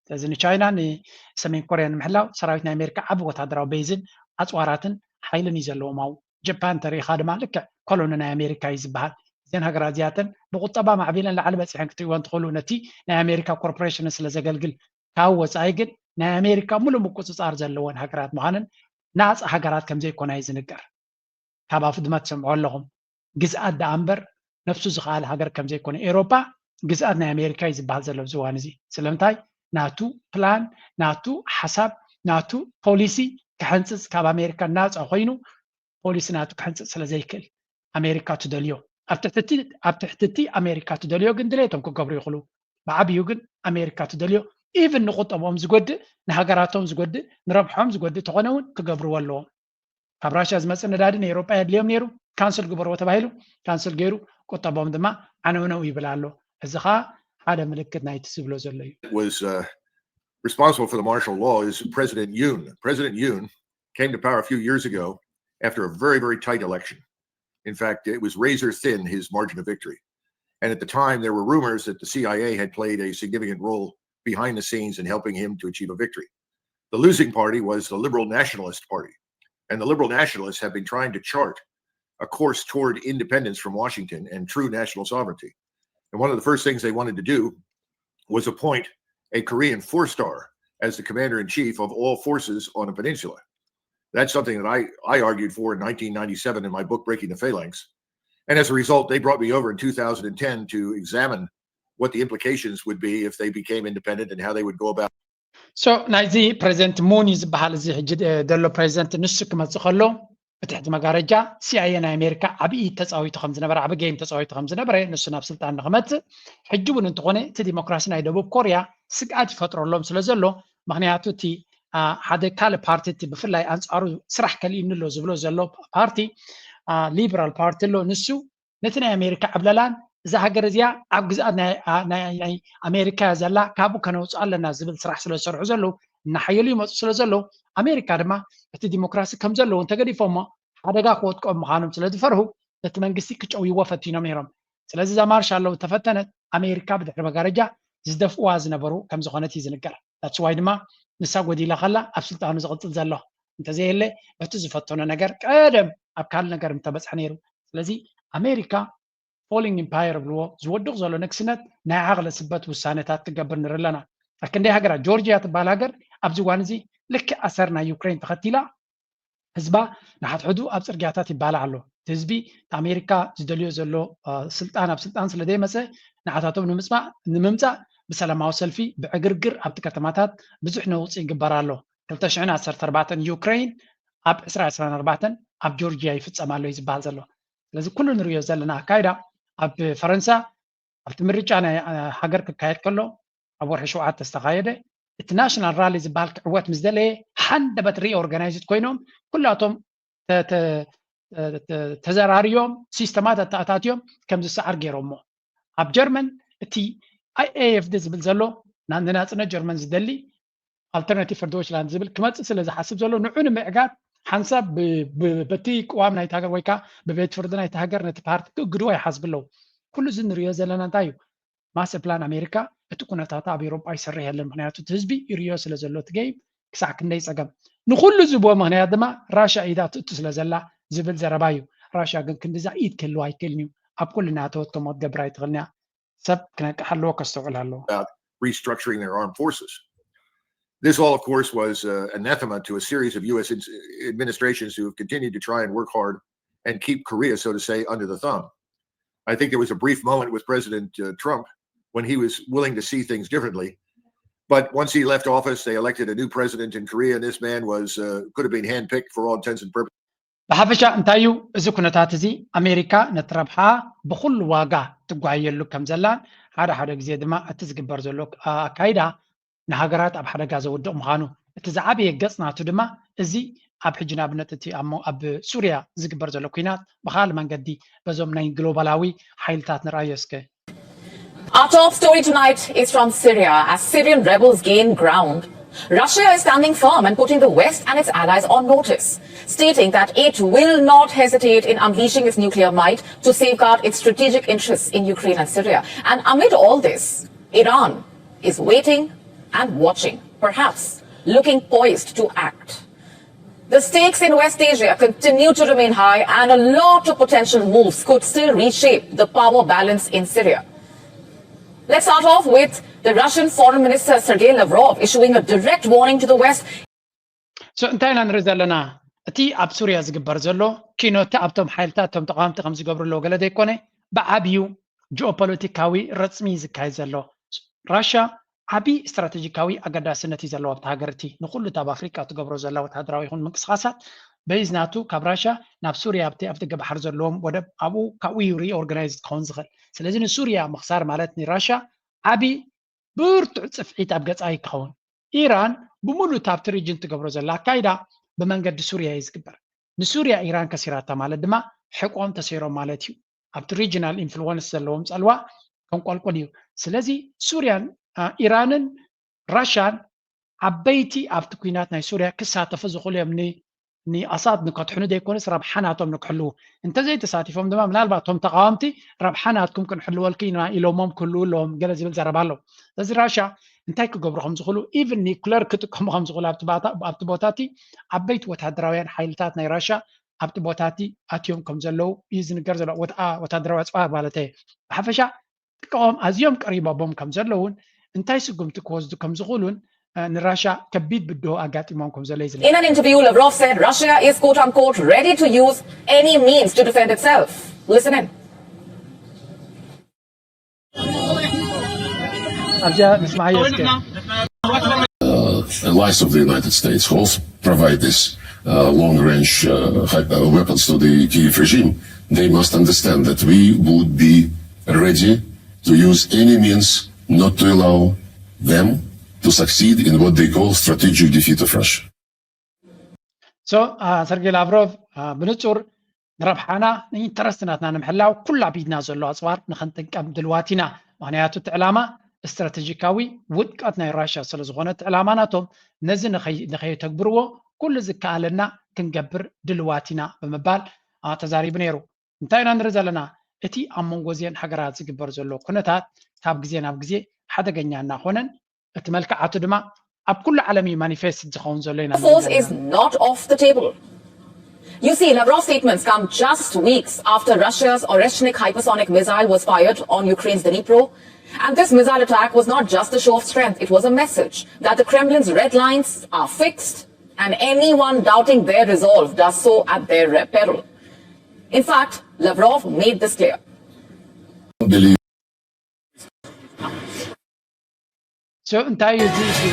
ስለዚ ንቻይና ንሰሜን ኮርያ ንምሕላው ሰራዊት ናይ ኣሜሪካ ዓቢ ወታደራዊ ቤዝን ኣፅዋራትን ሓይልን እዩ ዘለዎም ኣብኡ። ጃፓን ተሪኢኻ ድማ ልክዕ ኮሎኒ ናይ ኣሜሪካ እዩ ዝበሃል። እዘን ሃገራት እዚኣተን ብቁጠባ ማዕቢለን ላዕሊ በፂሐን ክትሪእወን ትኽእሉ። ነቲ ናይ ኣሜሪካ ኮርፖሬሽን ስለ ዘገልግል፣ ካብ ወፃኢ ግን ናይ ኣሜሪካ ሙሉእ ምቁፅፃር ዘለወን ሃገራት ምዃነን ናፃ ሃገራት ከም ዘይኮና እዩ ዝንገር። ካብ ኣፍ ድማ ትሰምዑ ኣለኹም። ግዝኣት ደኣ እምበር ነብሱ ዝኸኣለ ሃገር ከም ዘይኮነ፣ ኤውሮጳ ግዝኣት ናይ ኣሜሪካ እዩ ዝበሃል ዘሎ ኣብዚ እዋን እዚ። ስለምንታይ? ናቱ ፕላን፣ ናቱ ሓሳብ፣ ናቱ ፖሊሲ ክሕንፅፅ፣ ካብ ኣሜሪካ ናፃ ኮይኑ ፖሊሲ ናቱ ክሕንፅፅ ስለ ዘይክእል፣ ኣሜሪካ ትደልዮ፣ ኣብ ትሕቲ እቲ ኣሜሪካ ትደልዮ ግን ድሌቶም ክገብሩ ይኽእሉ። ብዓብዩ ግን ኣሜሪካ ትደልዮ፣ ኢቭን ንቁጠብኦም ዝጎድእ፣ ንሃገራቶም ዝጎድእ፣ ንረብሖም ዝጎድእ ተኾነ እውን ክገብርዎ ኣለዎም። ካብ ራሽያ ዝመፅእ ነዳዲ ንኤውሮጳ የድልዮም ነይሩ፣ ካንስል ግበርዎ ተባሂሉ፣ ካንስል ገይሩ፣ ቁጠቦም ድማ ዓነውነው ይብል ኣሎ። እዚ ኸዓ ሓደ ምልክት ናይቲ ዝብሎ ዘሎ እዩ። was uh, responsible for the martial law is President Yoon. President Yoon came to power a few years ago after a very, very tight election. In fact, it was razor thin, his margin of victory. And at the time, there were rumors that the C I A had played a significant role behind the scenes in helping him to achieve a victory. The losing party was the Liberal Nationalist Party. And the Liberal Nationalists have been trying to chart a course toward independence from Washington and true national sovereignty. And one of the first things they wanted to do was appoint a Korean four star as the commander in chief of all forces on a peninsula. That's something that I, I argued for in nineteen ninety-seven in my book, Breaking the Phalanx. And as a result, they brought me over in two thousand ten to examine what the implications would be if they became independent and how they would go about. So ናይዚ ፕሬዚደንት ሙን እዩ ዝበሃል፣ እዚ ሕጂ ዘሎ ፕሬዚደንት፣ ንሱ ክመፅእ ከሎ ብትሕቲ መጋረጃ ሲኣይኤ ናይ ኣሜሪካ ዓብዪ ተፃዊቱ ከም ዝነበረ፣ ዓቢ ጌም ተፃዊቱ ከም ዝነበረ፣ ንሱ ናብ ስልጣን ንክመፅእ፣ ሕጂ እውን እንተኾነ እቲ ዲሞክራሲ ናይ ደቡብ ኮርያ ስግኣት ይፈጥረሎም ስለ ዘሎ፣ ምክንያቱ እቲ ሓደ ካልእ ፓርቲ፣ እቲ ብፍላይ ኣንፃሩ ስራሕ ከልኢኒ ኣሎ ዝብሎ ዘሎ ፓርቲ፣ ሊበራል ፓርቲ ኣሎ፣ ንሱ ነቲ ናይ ኣሜሪካ ዕብለላን እዛ ሃገር እዚኣ ኣብ ግዝኣት ናይ ኣሜሪካ እያ ዘላ፣ ካብኡ ከነውፅኣ ኣለና ዝብል ስራሕ ስለ ዝሰርሑ ዘለዉ፣ እናሓየሉ ይመፁ ስለ ዘለዉ፣ ኣሜሪካ ድማ እቲ ዲሞክራሲ ከም ዘለዎ እንተገዲፎሞ ሓደጋ ክወጥቀኦም ምዃኖም ስለ ዝፈርሁ ነቲ መንግስቲ ክጨውይዎ ፈቲኖም ነይሮም። ስለዚ እዛ ማርሻል ሎው ተፈተነት፣ ኣሜሪካ ብድሕሪ መጋረጃ ዝደፍእዋ ዝነበሩ ከም ዝኾነት እዩ ዝንገር። That's why ድማ ንሳ ጎዲላ ከላ ኣብ ስልጣኑ ዝቕፅል ዘሎ። እንተዘየለ በቲ ዝፈተኖ ነገር ቀደም ኣብ ካልእ ነገር ምተበፅሐ ነይሩ። ስለዚ ኣሜሪካ ፎሊንግ ኢምፓየር ብልዎ ዝወድቕ ዘሎ ንግስነት ናይ ዓቕሊ ስበት ውሳነታት ትገብር ንርኢ ኣለና። ኣብ ክንደይ ሃገራት፣ ጆርጅያ ትበሃል ሃገር ኣብዚ እዋን እዚ ልክዕ ኣሰር ናይ ዩክሬን ተኸቲላ ህዝባ ንሓድሕዱ ኣብ ፅርግያታት ይባላዕ ኣሎ። እቲ ህዝቢ እቲ ኣሜሪካ ዝደልዮ ዘሎ ስልጣን ኣብ ስልጣን ስለ ዘይመፀ ንዓታቶም ንምምፃእ ብሰላማዊ ሰልፊ ብዕግርግር ኣብቲ ከተማታት ብዙሕ ነውፂ ይግበር ኣሎ። ክልተ ሽሕን ዓሰርተ ኣርባዕተን ዩክሬን ኣብ ዕስራ ዕስራን ኣርባዕተን ኣብ ጆርጅያ ይፍፀም ኣሎ እዩ ዝበሃል ዘሎ። ስለዚ ኩሉ ንሪኦ ዘለና ኣካይዳ ኣብ ፈረንሳ ኣብቲ ምርጫ ናይ ሃገር ክካየድ ከሎ ኣብ ወርሒ ሸውዓተ ዝተኻየደ እቲ ናሽናል ራሊ ዝበሃል ክዕወት ምስ ደለየ ሓንደበት ሪኦርጋናይዝድ ኮይኖም ኩላቶም ተዘራርዮም ሲስተማት ኣተኣታትዮም ከም ዝሰዓር ገይሮሞ። ኣብ ጀርመን እቲ ኣይኤኤፍዲ ዝብል ዘሎ ንናፅነት ጀርመን ዝደሊ ኣልተርናቲቭ ፈር ዶይችላንድ ዝብል ክመፅእ ስለ ዝሓስብ ዘሎ ንዑ ንምዕጋት ሓንሳብ በቲ ቅዋም ናይቲ ሃገር ወይ ከዓ ብቤት ፍርዲ ናይቲ ሃገር ነቲ ፓርቲ ክእግድዎ ይሓስብ ኣለዉ። ኩሉ እዚ ንሪኦ ዘለና እንታይ እዩ? ማስተር ፕላን ኣሜሪካ እቲ ኩነታት ኣብ ኤውሮጳ ይሰርሕ የለን። ምክንያቱ እቲ ህዝቢ ይርዮ ስለ ዘሎ እቲ ገይም ክሳዕ ክንደይ ፀገም ንኩሉ ዝብዎ ምክንያት ድማ ራሽያ ኢዳ ትእቱ ስለ ዘላ ዝብል ዘረባ እዩ። ራሽያ ግን ክንድዛ ኢድ ክህልዋ ኣይክእልን እዩ። ኣብ ኩሉ እናተወት ከምኦ ትገብር ኣይትኽእልን እያ። ሰብ ክነቅሕ ኣለዎ፣ ከስተውዕል ኣለዎ። Restructuring their armed forces. This all, of course, was uh, anathema to a series of U S administrations who have continued to try and work hard and keep Korea, so to say, under the thumb. I think there was a brief moment with President uh, Trump when he was willing to see things differently. But once he left office, they elected a new president in Korea, and this man was uh, could have been handpicked for all intents and purposes. ብሓፈሻ እንታይ እዩ እዚ ኩነታት እዚ? ኣሜሪካ ነቲ ረብሓ ብኹሉ ዋጋ ትጓየሉ ከም ዘላን ሓደ ሓደ ግዜ ድማ እቲ ዝግበር ዘሎ ኣካይዳ ንሃገራት ኣብ ሓደጋ ዘውድቕ ምዃኑ፣ እቲ ዝዓበየ ገጽ ናቱ ድማ እዚ ኣብ ሕጂ ንኣብነት እቲ ኣብ ሱርያ ዝግበር ዘሎ ኲናት ብኻልእ መንገዲ በዞም ናይ ግሎባላዊ ሓይልታት ንርኣዮ እስከ። Our top story tonight is from Syria as Syrian rebels gain ground. Russia is standing firm and putting the West and its allies on notice, stating that it will not hesitate in unleashing its nuclear might to safeguard its strategic interests in Ukraine and Syria. And amid all this, Iran is waiting and watching, perhaps looking poised to act. The stakes in West Asia continue to remain high, and a lot of potential moves could still reshape the power balance in Syria. Let's start off with the Russian Foreign Minister Sergei Lavrov issuing a direct warning to the West. So እንታይ ኢና ንርኢ ዘለና? እቲ ኣብ ሱርያ ዝግበር ዘሎ ኪኖቲ ኣብቶም ሓይልታት እቶም ተቃወምቲ ከም ዝገብሩ ኣለዎ ገለ ዘይኮነ፣ ብዓብዩ ጂኦፖለቲካዊ ረፅሚ እዩ ዝካየድ ዘሎ። ራሻ ዓብዪ ስትራቴጂካዊ ኣገዳስነት እዩ ዘለዎ ኣብቲ ሃገር እቲ ንኩሉ ኣብ ኣፍሪቃ ትገብሮ ዘላ ወታደራዊ ይኹን ምንቅስቃሳት በይዝናቱ ካብ ራሻ ናብ ሱርያ ኣብቲ ኣብ ደገ ባሕሪ ዘለዎም ወደብ ኣብኡ ካብኡ እዩ ሪኦርጋናይዝ ክኸውን ዝኽእል። ስለዚ ንሱርያ ምኽሳር ማለት ንራሻ ዓብዪ ብርቱዕ ጽፍዒት ኣብ ገጻ እዩ ክኸውን። ኢራን ብምሉእ ኣብቲ ሪጅን ትገብሮ ዘላ ኣካይዳ ብመንገዲ ሱርያ እዩ ዝግበር። ንሱርያ ኢራን ከሲራታ ማለት ድማ ሕቆም ተሰይሮም ማለት እዩ። ኣብቲ ሪጅናል ኢንፍሉወንስ ዘለዎም ጸልዋ ከንቆልቁል እዩ። ስለዚ ሱርያን ኢራንን ራሻን ዓበይቲ ኣብቲ ኩናት ናይ ሱርያ ክሳተፉ ዝኽእሉ እዮም። ንኣሳድ ንከትሕኑ ዘይኮነስ ረብሓ ናቶም ንክሕልዉ እንተዘይተሳቲፎም ድማ ምናልባት እቶም ተቃወምቲ ረብሓ ናትኩም ክንሕልወልኩ ኢና ኢሎሞም ክህልዉ ኣለዎም ገለ ዝብል ዘረባ ኣሎ። ስለዚ ራሻ እንታይ ክገብሩ ከም ዝኽእሉ ኢቭን ኒኩለር ክጥቀሙ ከም ዝኽእሉ ኣብቲ ቦታቲ ዓበይቲ ወታደራውያን ሓይልታት ናይ ራሻ ኣብቲ ቦታቲ ኣትዮም ከም ዘለዉ እዩ ዝንገር ዘሎ። ወታደራዊ ኣፅዋር ማለት ብሓፈሻ ክጥቀኦም ኣዝዮም ቀሪቦቦም ከም ዘለውን እንታይ ስጉምቲ ክወስዱ ከም ዝኽእሉን ንራሻ ከቢድ ብድሆ ኣጋጢሞም ከም ዘሎ እዩ ዝነገር። In an interview, Lavrov said Russia is quote unquote ready to use any means to defend itself. Listen in. ኣብዚኣ ንስማዓዮ እስከ። allies of the United States who also provide this uh, long-range uh, weapons to the Kyiv regime, they must understand that we would be ready to use any means not to allow them to succeed in what they call strategic defeat of Russia. So, uh, Sergei Lavrov, uh, ብንጹር ንረብሓና ንኢንተረስት ናትና ንምሕላው ኩላ ቢድና ዘሎ ኣፅዋር ንኽንጥቀም ድልዋት ኢና። ምኽንያቱ እቲ ዕላማ ስትራቴጂካዊ ውድቀት ናይ ራሽያ ስለ ዝኾነ እቲ ዕላማ ናቶም ነዚ ንኸይተግብርዎ ኩሉ ዝከኣለና ክንገብር ድልዋት ኢና ብምባል ተዛሪቡ ነይሩ። እንታይ ኢና ንርኢ ዘለና? እቲ ኣብ መንጎ እዚአን ሃገራት ዝግበር ዘሎ ኩነታት ካብ ግዜ ናብ ግዜ ሓደገኛ እናኾነን እቲ መልክዓቱ ድማ ኣብ ኩሉ ዓለም እዩ ማኒፌስት ዝኸውን ዘሎ ኢና ንርኢ Force ዘለና። is not off the table. You see, Lavrov's statements come just weeks after Russia's Oreshnik hypersonic missile was fired on Ukraine's Dnipro. And this missile attack was not just a show of strength, it was a message that the Kremlin's red lines are fixed and anyone doubting their resolve does so at their peril. In fact, Lavrov made this clear. Believe So እንታይ እዩ እዚ?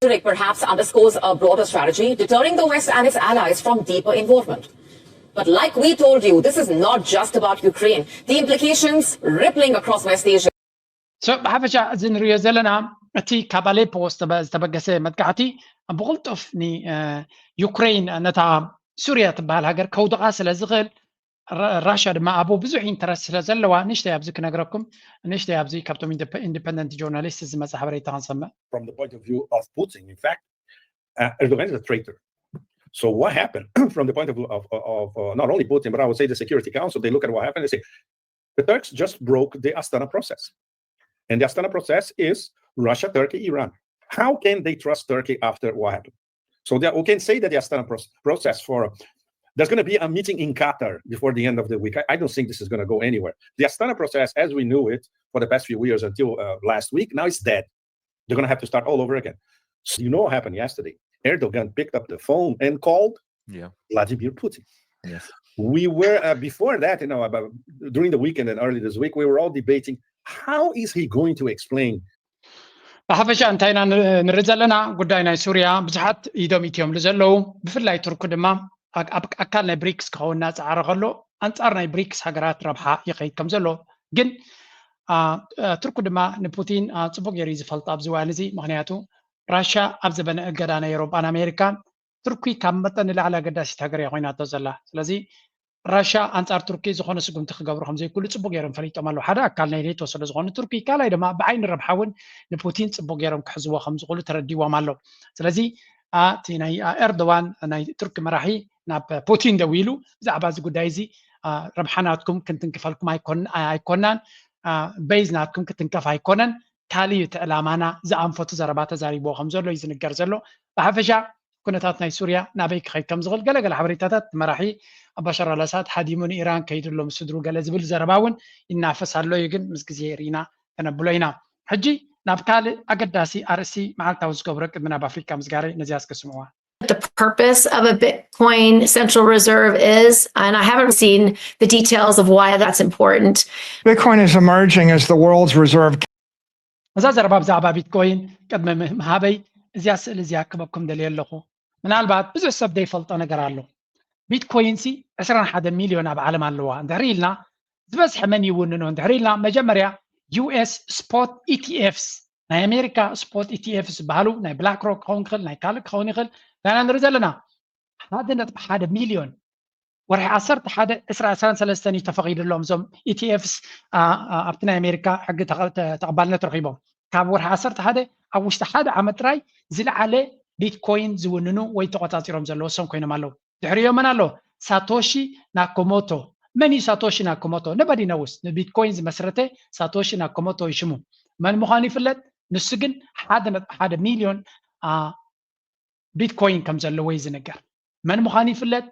Rhetoric perhaps underscores a broader strategy, deterring the West and its allies from deeper involvement. But like we told you, this is not just about Ukraine. The implications rippling across West Asia. So ብሓፈሻ እዚ ንሪኦ ዘለና እቲ ካብ ኣሌፖ ዝተበ- ዝተበገሰ መጥቃዕቲ ብቕልጡፍ ንዩክሬን ነታ ሱርያ ትበሃል ሃገር ከውድቓ ስለ ዝኽእል ራ- ራሽያ ድማ ኣብኡ ብዙሕ ኢንተረስት ስለ ዘለዋ ንሽተይ ኣብዚ ክነግረኩም ንሽተይ ኣብዚ ካብቶም ኢንዲፐንደንት ጆርናሊስት ዝመፀ ሓበሬታ ክንሰምዕ from the point of view of Putin. In fact, uh, Erdogan is a traitor. So what happened from the point of view of, of uh, not only Putin, but I would say the Security Council, they look at what happened and say, the Turks just broke the Astana process. And the Astana process is Russia, Turkey, Iran. How can they trust Turkey after what happened? So that we can say that the Astana proce- process for there's going to be a meeting in Qatar before the end of the week. I, I don't think this is going to go anywhere. The Astana process, as we knew it for the past few years until uh, last week, now it's dead. They're going to have to start all over again. So you know what happened yesterday? Erdogan picked up the phone and called Yeah. Vladimir Putin. Yes. We were uh, before that, you know, about during the weekend and early this week, we were all debating how is he going to explain ብሓፈሻ እንታይ ኢና ን- ንርኢ ዘለና ጉዳይ ናይ ሱርያ ብዙሓት ኢዶም ኢትዮምሉ ዘለዉ ብፍላይ ቱርኪ ድማ ኣብ ኣካል ናይ ብሪክስ ክኸውን እናፀዓረ ከሎ ኣንፃር ናይ ብሪክስ ሃገራት ረብሓ ይኸይድ ከም ዘሎ ግን ቱርኪ ድማ ንፑቲን ፅቡቅ ገይሩ ዝፈልጦ ኣብዚ ዋን እዚ ምክንያቱ ራሽያ ኣብ ዘበነ እገዳ ናይ ኤሮጳን ኣሜሪካን ቱርኪ ካብ መጠን ንላዕሊ ኣገዳሲት ሃገር እያ ኮይናቶ ዘላ ስለዚ ራሽያ ኣንጻር ቱርኪ ዝኾነ ስጉምቲ ክገብሩ ከም ዘይክእሉ ጽቡቅ ገይሮም ፈሊጦም ኣለዉ ሓደ ኣካል ናይ ኔቶ ስለ ዝኾኑ ቱርኪ ካልኣይ ድማ ብዓይኒ ረብሓ እውን ንፑቲን ጽቡቅ ገይሮም ክሕዝዎ ከም ዝኽእሉ ተረዲዎም ኣሎ ስለዚ እቲ ናይ ኤርዶዋን ናይ ቱርኪ መራሒ ናብ ፑቲን ደዊሉ ብዛዕባ እዚ ጉዳይ እዚ ረብሓ ናትኩም ክንትንክፈልኩም ኣይኮናን በይዝ ናትኩም ክትንከፍ ኣይኮነን ካልእ እዩ እቲ ዕላማና ዝኣንፈቱ ዘረባ ተዛሪብዎ ከም ዘሎ እዩ ዝንገር ዘሎ ብሓፈሻ ኩነታት ናይ ሱርያ ናበይ ክኸይድ ከም ዝኽእል ገለገለ ሓበሬታታት መራሒ ኣባሻር ኣልኣሳድ ሃዲሙ ንኢራን ከይዱ ኣሎ ምስ ስድሩ ገለ ዝብል ዘረባ እውን ይናፈስ ኣሎ እዩ። ግን ምስ ግዜ ርኢና ከነብሎ ኢና። ሕጂ ናብ ካልእ ኣገዳሲ ኣርእስቲ መዓልታዊ ዝገብሮ ቅድሚ ናብ ኣፍሪካ ምስጋረይ ነዚኣ እስከ ስምዕዋ። The purpose of a Bitcoin central reserve is, and I haven't seen the details of why that's important. Bitcoin is emerging as the world's reserve. እዛ ዘረባ ብዛዕባ ቢትኮይን ቅድሚ ምሃበይ እዚኣ ስእሊ እዚኣ ክበኩም ደልየ ኣለኹ። ምናልባት ብዙሕ ሰብ ዘይፈልጦ ነገር ኣሎ። ቢትኮይን ሲ ዕስራን ሓደ ሚልዮን ኣብ ዓለም ኣለዋ እንድሕሪ ኢልና ዝበዝሐ መን ይውንኖ እንድሕሪ ኢልና መጀመርያ US spot ETFs ናይ ኣሜሪካ spot ETFs ዝበሃሉ ናይ ብላክ ሮክ ክኸውን ይኽእል ናይ ካልእ ክኸውን ይኽእል ናና ንርኢ ዘለና ሓደ ነጥቢ ሓደ ሚልዮን ወርሒ ዓሰርተ ሓደ ዕስራ ዕስራን ሰለስተን እዩ ተፈቒድሎም እዞም ETFs ኣብቲ ናይ ኣሜሪካ ሕጊ ተቐባልነት ረኺቦም ካብ ወርሒ ዓሰርተ ሓደ ኣብ ውሽጢ ሓደ ዓመት ጥራይ ዝለዓለ ቢትኮይን ዝውንኑ ወይ ተቆፃፂሮም ዘለዎ ሰም ኮይኖም ኣለዉ። ድሕሪዮ መን ኣሎ? ሳቶሺ ናኮሞቶ። መን እዩ ሳቶሺ ናኮሞቶ? Nobody knows። ንቢትኮይን ዝመስረተ ሳቶሺ ናኮሞቶ ይሽሙ። መን ምዃኑ ይፍለጥ። ንሱ ግን ሓደ ነጥቢ ሓደ ሚልዮን ቢትኮይን ከም ዘለዎ እዩ ዝንገር። መን ምዃኑ ይፍለጥ፣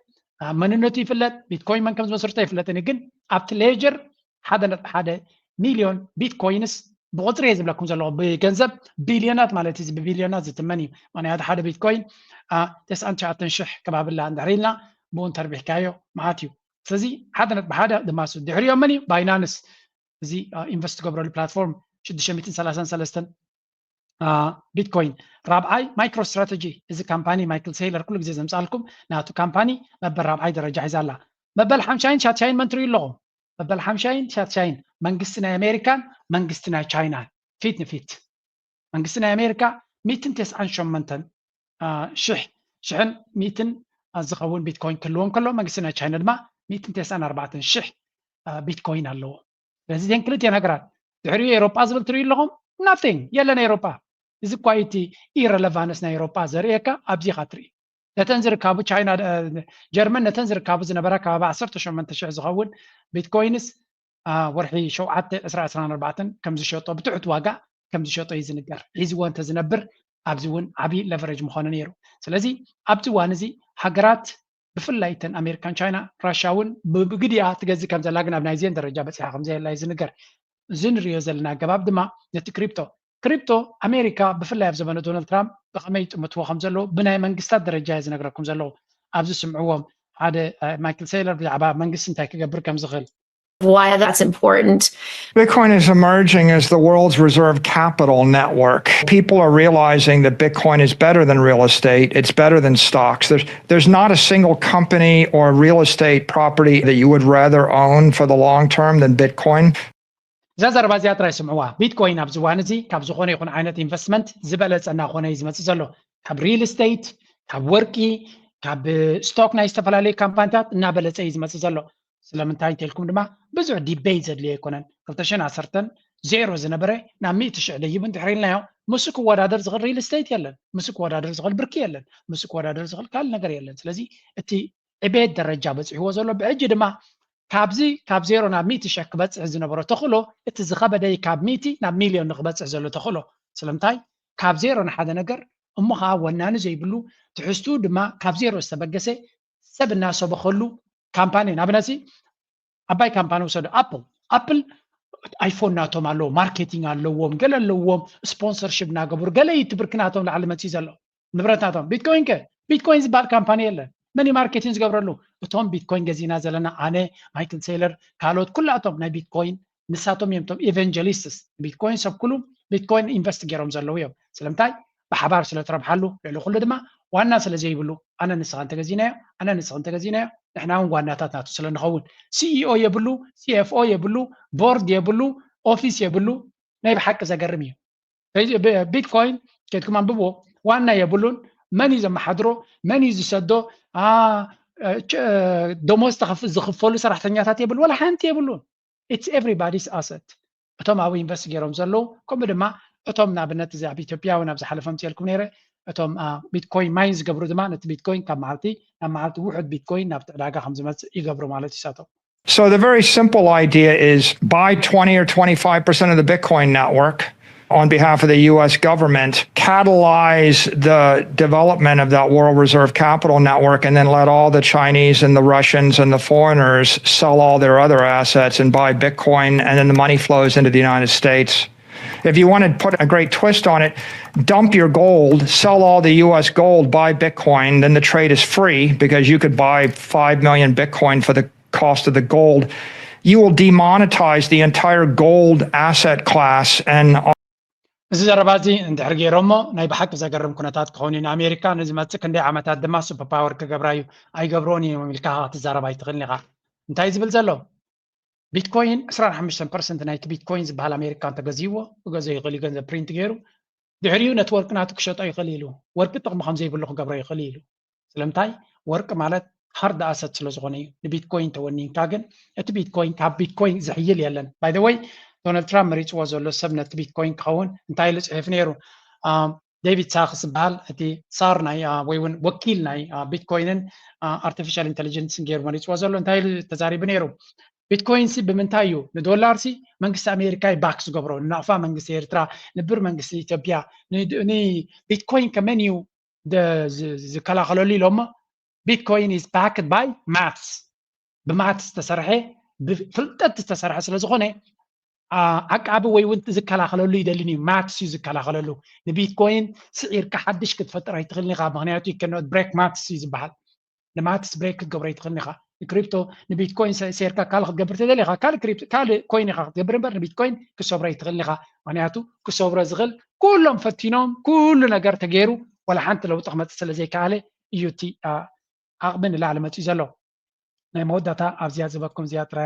መንነቱ ይፍለጥ፣ ቢትኮይን መን ከም ዝመስረተ ይፍለጥን እዩ። ግን ኣብቲ ሌጀር ሓደ ነጥቢ ሓደ ሚልዮን ቢትኮይንስ ብቁፅሪ እየ ዝብለኩም ዘለኹ። ብገንዘብ ቢልዮናት ማለት እዩ፣ ብቢልዮናት ዝትመን እዩ። ምክንያቱ ሓደ ቢትኮይን ተስዓን ትሽዓተን ሽሕ ከባቢ ኣላ እንድሕር ኢልና ብኡ እንተርቢሕካዮ መዓት እዩ። ስለዚ ሓደ ነጥቢ ሓደ ድማ እሱ ድሕሪኦም መን እዩ? ባይናንስ። እዚ ኢንቨስት ትገብረሉ ፕላትፎርም ሽዱሽተ ሚእትን ሰላሳን ሰለስተን ቢትኮይን። ራብዓይ ማይክሮ ስትራተጂ። እዚ ካምፓኒ ማይክል ሴይለር ኩሉ ግዜ ዘምፃልኩም ናቱ ካምፓኒ መበል ራብዓይ ደረጃ ሒዛ ኣላ። መበል ሓምሻይን ሻትሻይን መን ትርእዩ ኣለኹም? መበል ሓምሻይን ሻትሻይን መንግስቲ ናይ ኣሜሪካን መንግስቲ ናይ ቻይናን ፊት ንፊት። መንግስቲ ናይ ኣሜሪካ ሚእትን ተስዓን ሸሞንተን ሽሕ ሽሕን ሚእትን ዝኸውን ቢትኮይን ክህልዎም ከሎ መንግስቲ ናይ ቻይና ድማ ሚእትን ተስዓን ኣርባዕተን ሽሕ ቢትኮይን ኣለዎ። ስለዚ እዚን ክልቲኦን ሃገራት ድሕሪኡ ኤሮጳ ዝብል ትርእዩ ኣለኹም? Nothing የለን ኤሮጳ። እዚ እኳ እቲ ኢረለቫንስ ናይ ኤሮጳ ዘርእየካ ኣብዚ ኢኻ ትርኢ። ነተን ዝርካቡ ቻይና ጀርመን ነተን ዝርካቡ ዝነበራ ከባቢ ዓሰርተ ሸሞንተ ሽሕ ዝኸውን ቢትኮይንስ ወርሒ ሸውዓተ ዕስራ ዕስራን ኣርባዕተን ከም ዝሸጦ ብትሑት ዋጋ ከም ዝሸጦ እዩ ዝንገር። ሒዝዎ እንተዝነብር ኣብዚ እውን ዓብዪ ለቨሬጅ ምኾነ ነይሩ። ስለዚ ኣብዚ እዋን እዚ ሃገራት ብፍላይ እተን ኣሜሪካን ቻይና ራሻ እውን ብግዲኣ ትገዝእ ከም ዘላ ግን ኣብ ናይዚአን ደረጃ በፂሓ ከም ዘየላ እዩ ዝንገር። እዚ ንሪኦ ዘለና ኣገባብ ድማ ነቲ ክሪፕቶ ክሪፕቶ ኣሜሪካ ብፍላይ ኣብ ዘበነ ዶናልድ ትራምፕ ብኸመይ ይጥምትዎ ከም ዘለዉ ብናይ መንግስታት ደረጃ እየ ዝነግረኩም ዘለዉ። ኣብዚ ስምዕዎም ሓደ ማይክል ሴይለር ብዛዕባ መንግስቲ እንታይ ክገብር ከም ዝኽእል why that's important. Bitcoin is emerging as the world's reserve capital network. People are realizing that Bitcoin is better than real estate, it's better than stocks. There's, there's not a single company or real estate property that you would rather own for the long term than Bitcoin. እዛ ዘረባ እዚኣ ጥራይ ስምዕዋ። ቢትኮይን ኣብዚ እዋን እዚ ካብ ዝኾነ ይኹን ዓይነት ኢንቨስትመንት ዝበለፀ እናኾነ እዩ ዝመፅእ ዘሎ። ካብ ሪል ስቴት፣ ካብ ወርቂ፣ ካብ ስቶክ ናይ ዝተፈላለዩ ካምፓኒታት እናበለፀ እዩ ዝመፅእ ዘሎ። ስለምንታይ እንተልኩም ድማ ብዙሕ ዲቤት ዘድልዮ ኣይኮነን። ክልተ ሽሕን ዓሰርተን ዜሮ ዝነበረ ናብ ሚእቲ ሽሕ ደይቡ እንድሕር ኢልናዮ ምስኡ ክወዳደር ዝኽእል ሪል ስቴት የለን፣ ምስኡ ክወዳደር ዝኽእል ብርኪ የለን፣ ምስኡ ክወዳደር ዝኽእል ካልእ ነገር የለን። ስለዚ እቲ ዕቤት ደረጃ በፂሕዎ ዘሎ ብሕጂ ድማ ካብዚ ካብ ዜሮ ናብ ሚእቲ ሽሕ ክበፅሕ ዝነበሮ ተኽእሎ እቲ ዝኸበደ ካብ ሚእቲ ናብ ሚልዮን ንክበፅሕ ዘሎ ተኽእሎ። ስለምንታይ ካብ ዜሮ ንሓደ ነገር እሞ ከዓ ወናኒ ዘይብሉ ትሕዝትኡ ድማ ካብ ዜሮ ዝተበገሰ ሰብ እናሰበኸሉ ካምፓኒ ንኣብነት ዓባይ ካምፓኒ ውሰዱ ኣፕል ኣፕል ኣይፎን ናቶም ኣለዎ ማርኬቲንግ ኣለዎም ገለ ኣለዎም ስፖንሰርሽፕ እናገበሩ ገለ እዩ እቲ ብርኪ ናቶም ላዕሊ መፅኡ ዘሎ ንብረት ናቶም ቢትኮይን ከ ቢትኮይን ዝበሃል ካምፓኒ የለን መን ማርኬቲንግ ዝገብረሉ እቶም ቢትኮይን ገዚእና ዘለና ኣነ ማይክል ሴይለር ካልኦት ኩላቶም ናይ ቢትኮይን ንሳቶም እዮም ቶም ኤቨንጀሊስትስ ቢትኮይን ሰብ ኩሉ ቢትኮይን ኢንቨስት ገይሮም ዘለዉ እዮም ስለምንታይ ብሓባር ስለ ትረብሓሉ ልዕሊ ኩሉ ድማ ዋና ስለ ዘይብሉ ኣነ ንስኻ እንተገዚናዮ ኣነ ንስኻ እንተገዚናዮ ንሕና እውን ዋናታት ናቱ ስለ ንኸውን CEO የብሉ CFO የብሉ ቦርድ የብሉ ኦፊስ የብሉ ናይ ብሓቂ ዘገርም እዩ ቢትኮይን ከድኩም ኣንብብዎ ዋና የብሉን መን እዩ ዘመሓድሮ መን እዩ ዝሰዶ ደሞዝ ዝኽፈሉ ሰራሕተኛታት የብሉ ወላ ሓንቲ የብሉን it's everybody's asset እቶም ኣብኡ ኢንቨስት ገይሮም ዘለዉ ከምኡ ድማ እቶም ንኣብነት እዚ ኣብ ኢትዮጵያ እውን ኣብ ዝሓለፈ ምፅኤልኩም ነይረ እቶም ቢትኮይን ማይን ዝገብሩ ድማ ነቲ ቢትኮይን ካብ መዓልቲ ናብ መዓልቲ ውሑድ ቢትኮይን ናብቲ ዕዳጋ ከም ዝመፅእ ይገብሩ ማለት ይሳቶም So the very simple idea is buy twenty or twenty-five percent of the Bitcoin network, on behalf of the U S government, catalyze the development of that World Reserve Capital Network, and then let all the Chinese and the Russians and the foreigners sell all their other assets and buy Bitcoin, and then the money flows into the United States. If you want to put a great twist on it, dump your gold, sell all the U S gold, buy Bitcoin, then the trade is free because you could buy five million Bitcoin for the cost of the gold. You will demonetize the entire gold asset class and እዚ ዘረባ እዚ እንድሕር ገይሮሞ ናይ ብሓቂ ዘገርም ኩነታት ክኸውን እዩ ንኣሜሪካ። ንዝመፅእ ክንደይ ዓመታት ድማ ሱፐር ፓወር ክገብራ እዩ። ኣይገብሮን እዮም ኢልካ ክትዛረብ ኣይትኽእልን ኢኻ። እንታይ ዝብል ዘሎ? ቢትኮይን ዕስራን ሓሙሽተን ፐርሰንት ናይቲ ቢትኮይን ዝበሃል ኣሜሪካ እንተገዚዎ ክገዝኦ ይኽእል እዩ፣ ገንዘብ ፕሪንት ገይሩ ድሕሪኡ ነቲ ወርቂ ናቱ ክሸጦ ይኽእል ኢሉ፣ ወርቂ ጥቕሚ ከም ዘይብሉ ክገብሮ ይኽእል ኢሉ። ስለምንታይ? ወርቂ ማለት ሃርድ ኣሰት ስለ ዝኾነ እዩ። ንቢትኮይን ተወኒንካ ግን እቲ ቢትኮይን ካብ ቢትኮይን ዝሕይል የለን። ባይ ወይ ዶናልድ ትራምፕ መሪፅዎ ዘሎ ሰብ ነቲ ቢትኮይን ክኸውን እንታይ ኢሉ ፅሒፍ ነይሩ? ዴቪድ ሳክስ ዝበሃል እቲ ሳር ናይ ወይ እውን ወኪል ናይ ቢትኮይንን ኣርቲፊሻል ኢንቴሊጀንስን ገይሩ መሪፅዎ ዘሎ እንታይ ኢሉ ተዛሪቡ ነይሩ? ቢትኮይን ሲ ብምንታይ እዩ ንዶላር ሲ መንግስቲ ኣሜሪካ እዩ ባክ ዝገብሮ፣ ንናቕፋ መንግስቲ ኤርትራ፣ ንብር መንግስቲ ኢትዮጵያ። ንቢትኮይን ከመን እዩ ዝከላኸለሉ ኢሎሞ? Bitcoin is backed by maths፣ ብማትስ ዝተሰርሐ ብፍልጠት ዝተሰርሐ ስለ ዝኾነ ዓቃቢ ወይ እውን ዝከላኸለሉ ይደልን እዩ። ማትስ እዩ ዝከላኸለሉ። ንቢትኮይን ስዒርካ ሓድሽ ክትፈጥር ኣይትኽእልን ኢኻ፣ ምክንያቱ you cannot break maths እዩ ዝበሃል። ንማትስ ብሬክ ክትገብሮ ኣይትኽእልን ኢኻ። ንክሪፕቶ ንቢትኮይን ሴርካ ካልእ ክትገብር ተደሊኻ ካልእ ኮይን ኢኻ ክትገብር እምበር ንቢትኮይን ክሰብሮ ኣይትኽእልን ኢኻ። ምክንያቱ ክሰብሮ ዝኽእል ኩሎም ፈቲኖም ኩሉ ነገር ተገይሩ ዋላ ሓንቲ ለውጢ ክመፅእ ስለ ዘይከኣለ እዩ እቲ ዓቕሚ ንላዕሊ መፅኡ ዘሎ። ናይ መወዳእታ ኣብዚኣ ዝበኩም እዚኣ ጥራይ።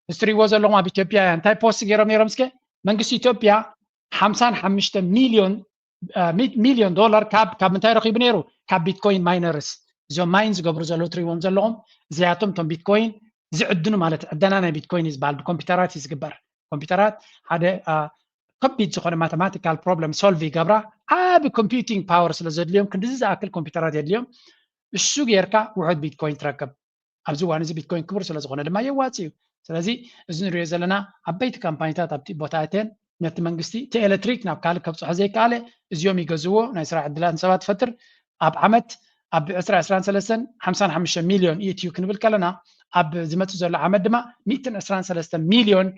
ምስ ትሪእዎ ዘለኹም ኣብ ኢትዮጵያ እንታይ ፖስት ገይሮም ነይሮም እስከ መንግስቲ ኢትዮጵያ ሓምሳን ሓሙሽተ ሚልዮን ሚልዮን ዶላር ካብ ካብ ምንታይ ረኺቡ ነይሩ? ካብ ቢትኮይን ማይነርስ፣ እዞም ማይን ዝገብሩ ዘለዉ ትሪእዎም ዘለኹም እዚኣቶም እቶም ቢትኮይን ዝዕድኑ ማለት ዕደና ናይ ቢትኮይን እዩ ዝበሃል። ብኮምፒውተራት እዩ ዝግበር። ኮምፒውተራት ሓደ ከቢድ ዝኾነ ማተማቲካል ፕሮብለም ሶልቭ ይገብራ። ዓቢ ኮምፒውቲንግ ፓወር ስለ ዘድልዮም ክንዲዚ ዝኣክል ኮምፒውተራት የድልዮም። እሱ ጌርካ ውሑድ ቢትኮይን ትረክብ። ኣብዚ እዋን እዚ ቢትኮይን ክቡር ስለ ዝኾነ ድማ የዋፂ እዩ። ስለዚ እዚ ንሪኦ ዘለና ዓበይቲ ካምፓኒታት ኣብቲ ቦታ እተን ነቲ መንግስቲ እቲ ኤሌክትሪክ ናብ ካልእ ከብፅሖ ዘይከኣለ እዚኦም ይገዝዎ ናይ ስራሕ ዕድላት ንሰባት ይፈጥር። ኣብ ዓመት ኣብ ዕስራ ዕስራን ሰለስተን ሓምሳን ሓሙሽተ ሚልዮን ኢትዩ ክንብል ከለና ኣብ ዝመፅእ ዘሎ ዓመት ድማ ሚእትን ዕስራን ሰለስተን ሚልዮን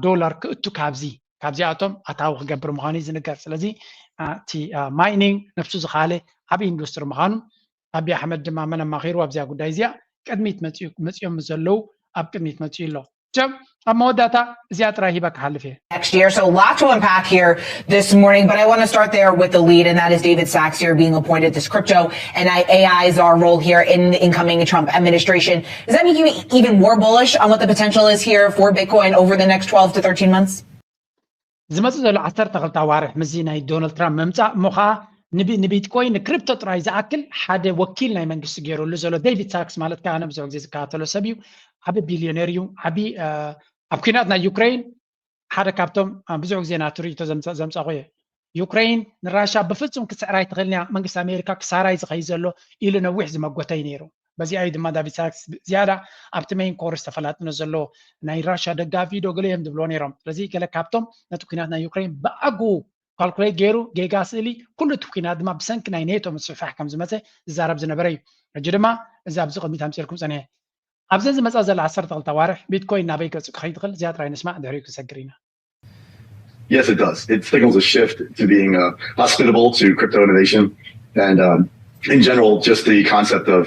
ዶላር ክእቱ ካብዚ ካብዚኣቶም ኣታዊ ክገብር ምዃኑ እዩ ዝንገር። ስለዚ እቲ ማይኒንግ ነብሱ ዝኻለ ዓብዪ ኢንዱስትሪ ምዃኑ ኣቢ ኣሕመድ ድማ መን ኣማኺሩ ኣብዚኣ ጉዳይ እዚኣ ቅድሚት መፅኦም ዘለዉ ኣብ ቅድሚት መፅኡ ኣሎ። ጀም ኣብ መወዳእታ እዚኣ ጥራይ ሂበ ክሓልፍ እየ። Next year. So a lot to unpack here this morning, but I want to start there with the lead, and that is David Sacks here being appointed as crypto and AI czar role here in the incoming Trump administration. Does that make you even more bullish on what the potential is here for Bitcoin over the next twelve to thirteen months? ዝመፅእ ዘሎ ዓሰርተ ክልተ ኣዋርሕ ምስዚ ናይ ዶናልድ ትራምፕ ምምፃእ እሞ ከዓ ንቢትኮይን ንክሪፕቶ ጥራይ ዝኣክል ሓደ ወኪል ናይ መንግስቲ ገይሩሉ ዘሎ ዴቪድ ሳክስ ማለት ከዓ ኣነ ብዙሕ ግዜ ዝከታተሎ ሰብ እዩ። ዓቢ ቢልዮነር እዩ። ዓቢ ኣብ ኩናት ናይ ዩክሬን ሓደ ካብቶም ብዙሕ ግዜ ናቱ ርእቶ ዘምፀእኩ እየ። ዩክሬን ንራሻ ብፍፁም ክትስዕራ ኣይትኽእልን እያ፣ መንግስቲ ኣሜሪካ ክሳራይ ዝኸይድ ዘሎ ኢሉ ነዊሕ ዝመጎተይ ነይሩ። በዚኣ እዩ ድማ ዳቪድ ሳክስ ዝያዳ ኣብቲ ሜይን ኮርስ ተፈላጥነት ዘለዎ ናይ ራሻ ደጋፊ ዶ ገለ እዮም ዝብልዎ ነይሮም። ስለዚ ገለ ካብቶም ነቲ ኩናት ናይ ዩክሬን ብኣግኡ ካልኩሌት ገይሩ ጌጋ ስእሊ ኩሉ እቲ ኩናት ድማ ብሰንኪ ናይ ኔቶ ምስፍሕፋሕ ከም ዝመፀ ዝዛረብ ዝነበረ እዩ። ሕጂ ድማ እዚ ኣብዚ ቅድሚት ኣምፅልኩም ፀኒሐ። ኣብዘን ዝመፃ ዘላ ዓሰርተ ክልተ ኣዋርሕ ቢትኮይን ናበይ ገፁ ክኸይድ ይኽእል እዚኣ ጥራይ ንስማዕ ድሕሪኡ ክንሰግር ኢና። Yes, it does. It signals a shift to being uh, hospitable to crypto innovation and um, in general, just the concept of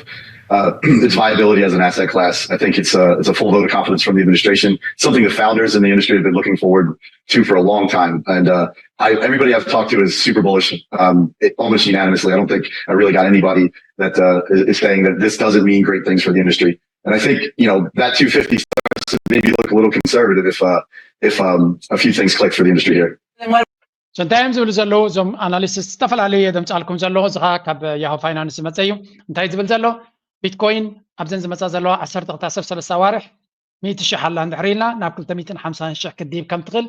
uh, its viability as an asset class. I think it's a, it's a full vote of confidence from the administration, something the founders in the industry have been looking forward to for a long time. And uh, I, everybody I've talked to is super bullish, um, it, almost unanimously. I don't think I really got anybody that uh, is saying that this doesn't mean great things for the industry. And I think, you know, that two fifty starts to maybe look a little conservative if uh, if um, a few things click for the industry here. So እንታይ እዮም ዝብሉ ዘለዉ እዞም ኣናሊስት? ዝተፈላለዩ የደምፃልኩም ዘለኹ። እዚ ከዓ ካብ ያሆ ፋይናንስ ዝመፀ እዩ። እንታይ ዝብል ዘሎ? ቢትኮይን ኣብዘን ዝመፃ ዘለዋ ዓሰርተ ክልተ ዓሰርተ ሰለስተ ኣዋርሕ ሚእቲ ሽሕ ኣላ እንድሕር ኢልና ናብ ክልተ ሚእትን ሓምሳን ሽሕ ክትድይብ ከም ትኽእል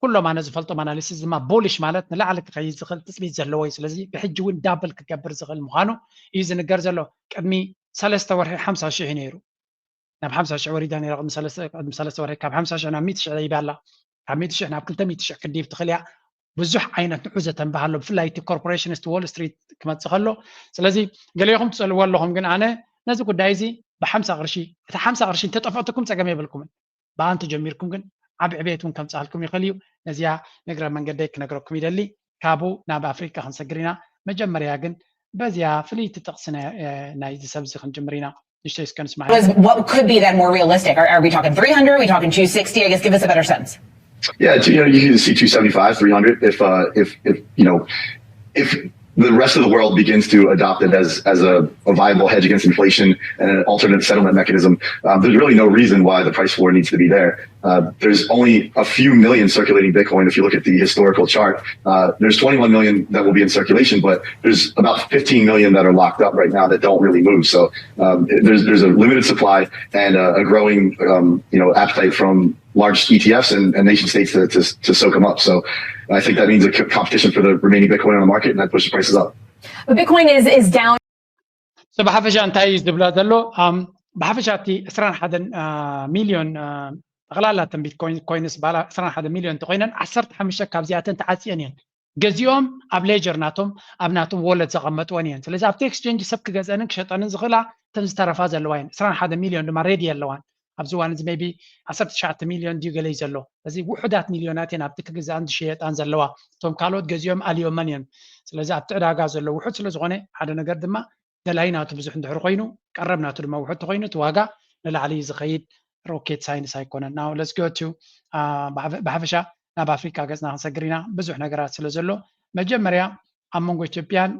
ኩሎም ኣነ ዝፈልጦም ኣናሊስት ድማ ቡሊሽ ማለት ንላዕሊ ክኸይድ ዝኽእል ትፅቢት ዘለዎ እዩ። ስለዚ ብሕጂ እውን ዳብል ክገብር ዝኽእል ምዃኑ እዩ ዝንገር ዘሎ። ቅድሚ ሰለስተ ወርሒ ሓምሳ ሽሕ እዩ ነይሩ። ናብ ሓምሳ ሽሕ ወሪዳ ነይራ ቅድሚ ሰለስተ ወርሒ። ካብ ሓምሳ ሽሕ ናብ ሚእቲ ሽሕ ደይባ ኣላ። ካብ ሚእቲ ሽሕ ናብ ክልተ ሚእቲ ሽሕ ክድይብ ትኽእል እያ። ብዙሕ ዓይነት ንዑ ዘተንብሃ ኣሎ፣ ብፍላይ እቲ ኮርፖሬሽን፣ እቲ ዎል ስትሪት ክመፅእ ከሎ። ስለዚ ገሊኹም ትፀልዎ ኣለኹም፣ ግን ኣነ ነዚ ጉዳይ እዚ ብሓምሳ ቅርሺ፣ እቲ ሓምሳ ቅርሺ እንተጠፈእትኩም ፀገም የብልኩምን። ብኣንቱ ጀሚርኩም ግን ዓቢ ዕቤት እውን ከምፅኣልኩም ይኽእል እዩ። ነዚኣ ንእግረ መንገደይ ክነግረኩም ይደሊ። ካብኡ ናብ ኣፍሪቃ ክንሰግር ኢና። መጀመርያ ግን በዚኣ ፍልይቲ ጥቕሲ ናይ ናይዚ ሰብ እዚ ክንጅምር ኢና። ንሽተይ እስከ ንስማዕ። What could be then more realistic? Are, are we talking three hundred? Are we talking two sixty? I guess give us a better sense. Yeah, you know, you can see two seventy-five, three hundred if uh, if if you know if the rest of the world begins to adopt it as as a, a viable hedge against inflation and an alternative settlement mechanism. Um, there's really no reason why the price floor needs to be there. Uh, there's only a few million circulating Bitcoin. If you look at the historical chart, uh, there's twenty-one million that will be in circulation, but there's about fifteen million that are locked up right now that don't really move. So um, there's there's a limited supply and a, a growing um, you know appetite from large E T Fs and, and nation states to, to, to soak them up. So I think that means a competition for the remaining Bitcoin on the market, and that pushes prices up. But Bitcoin is is down. So ብሓፈሻ እንታይ እዩ ዝብላ ዘሎ? ብሓፈሻ እቲ ዕስራን ሓደን ሚልዮን ጠቕላላ ተን ቢትኮይን ኮይንስ ባላ ዕስራን ሓደ ሚልዮን እንተኮይነን ዓሰርተ ሓሙሽተ ካብዚኣተን ተዓፅየን እየን። ገዚኦም ኣብ ሌጀር ናቶም ኣብ ናቶም ወለት ዘቐመጥወን እየን። ስለዚ ኣብቲ ኤክስቼንጅ ሰብ ክገዝአንን ክሸጠንን ዝኽእላ እተን ዝተረፋ ዘለዋ እየን። ዕስራን ሓደ ሚልዮን ድማ ሬዲ ኣለዋን። ኣብዚ እዋን እዚ ሜቢ ዓሰርተ ትሽዓተ ሚልዮን ድዩ ገለ እዩ ዘሎ። እዚ ውሑዳት ሚልዮናት እየን ኣብቲ ክግዝኣን ዝሸየጣን ዘለዋ። እቶም ካልኦት ገዚኦም ኣልዮመን እዮም። ስለዚ ኣብቲ ዕዳጋ ዘሎ ውሑድ ስለ ዝኾነ ሓደ ነገር ድማ ደላይ ናቱ ብዙሕ እንድሕር ኮይኑ ቀረብ ናቱ ድማ ውሑድ ተኮይኑ እቲ ዋጋ ንላዕሊ ዝኸይድ ሮኬት ሳይንስ ኣይኮነን። Now let's go to ብሓፈሻ ናብ ኣፍሪካ ገፅና ክንሰግር ኢና። ብዙሕ ነገራት ስለ ዘሎ መጀመርያ ኣብ መንጎ ኢትዮጵያን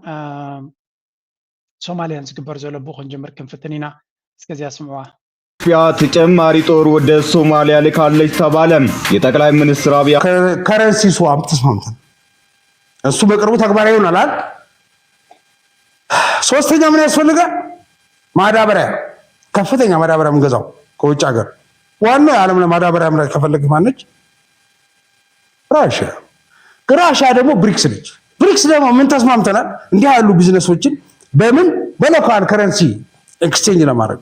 ሶማሊያን ዝግበር ዘሎ ብኡ ክንጅምር ክንፍትን ኢና። እስከዚያ ስምዕዋ። ኢትዮጵያ ተጨማሪ ጦር ወደ ሶማሊያ ልካለች ተባለ። የጠቅላይ ሚኒስትር አብይ ከረንሲ ስዋፕ ተስማምተን እሱ በቅርቡ ተግባራዊ ይሆናል። ሶስተኛ ምን ያስፈልጋል? ማዳበሪያ፣ ከፍተኛ ማዳበሪያ የምንገዛው ከውጭ ሀገር። ዋናው የዓለም ላይ ማዳበሪያ አምራች ከፈለግ ማነች? ራሽያ። ራሽያ ደግሞ ብሪክስ ነች። ብሪክስ ደግሞ ምን ተስማምተናል? እንዲህ ያሉ ቢዝነሶችን በምን በሎካል ከረንሲ ኤክስቼንጅ ለማድረግ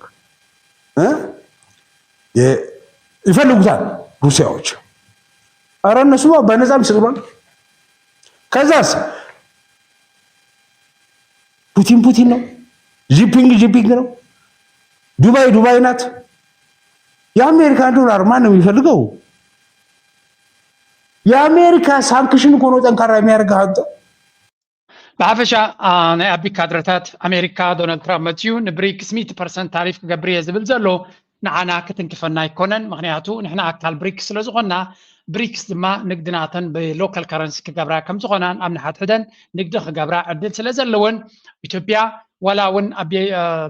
ይፈልጉታል ሩሲያዎች። ኧረ እነሱማ በነፃም ይሰቅሏል። ከዛስ ፑቲን ፑቲን ነው፣ ጂፒንግ ጂፒንግ ነው፣ ዱባይ ዱባይ ናት። የአሜሪካን ዶላር ማን ነው የሚፈልገው? የአሜሪካ ሳንክሽን እኮ ነው ጠንካራ የሚያደርግህ አንተ። ብሓፈሻ ናይ ኣቢ ካድረታት ኣሜሪካ ዶናልድ ትራምፕ መፅዩ ንብሪክስ ሚእቲ ፐርሰንት ታሪፍ ክገብር እየ ዝብል ዘሎ ንዓና ክትንክፈና ኣይኮነን። ምክንያቱ ንሕና ኣካል ብሪክስ ስለ ዝኾንና ብሪክስ ድማ ንግድናተን ብሎካል ከረንሲ ክገብራ ከም ዝኾናን ኣብ ንሓድሕደን ንግዲ ክገብራ ዕድል ስለ ዘለወን ኢትዮጵያ ዋላ እውን ኣብ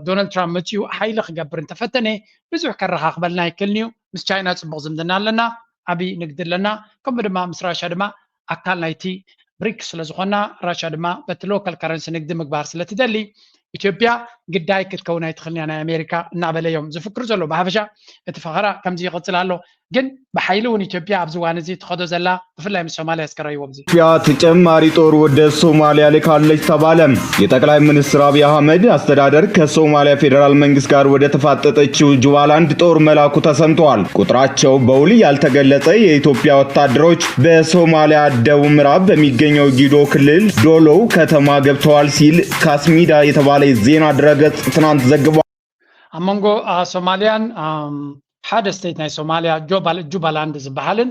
ዶናልድ ትራምፕ መፅዩ ሓይሊ ክገብር እንተፈተነ ብዙሕ ከረኻኽበልና ኣይክእልን እዩ። ምስ ቻይና ፅቡቕ ዝምድና ኣለና፣ ዓብዪ ንግዲ ኣለና። ከምኡ ድማ ምስ ራሻ ድማ ኣካል ናይቲ ብሪክስ ስለ ዝኾና ራሻ ድማ በቲ ሎካል ከረንሲ ንግዲ ምግባር ስለ ትደሊ ኢትዮጵያ ግዳይ ክትከውን ኣይትኽእልን እያ ናይ ኣሜሪካ እናበለ እዮም ዝፍክሩ ዘሎ። ብሓፈሻ እቲ ፈኸራ ከምዚ ይቕፅል ኣሎ። ግን ብሓይሊ እውን ኢትዮጵያ ኣብዚ እዋን እዚ ትኸዶ ዘላ ብፍላይ ምስ ሶማልያ እስከ ረእይዎ ብዚ። ኢትዮጵያ ተጨማሪ ጦር ወደ ሶማሊያ ልካለች ተባለ። የጠቅላይ ሚኒስትር አብይ አህመድ አስተዳደር ከሶማሊያ ፌዴራል መንግስት ጋር ወደ ተፋጠጠችው ጁባላንድ ጦር መላኩ ተሰምተዋል። ቁጥራቸው በውል ያልተገለጸ የኢትዮጵያ ወታደሮች በሶማሊያ ደቡብ ምዕራብ በሚገኘው ጊዶ ክልል ዶሎ ከተማ ገብተዋል ሲል ካስሚዳ የተባለ የዜና ድረገጽ ትናንት ዘግቧል። ኣብ መንጎ ሶማሊያን ሓደ ስቴት ናይ ሶማሊያ ጁባላንድ ዝበሃልን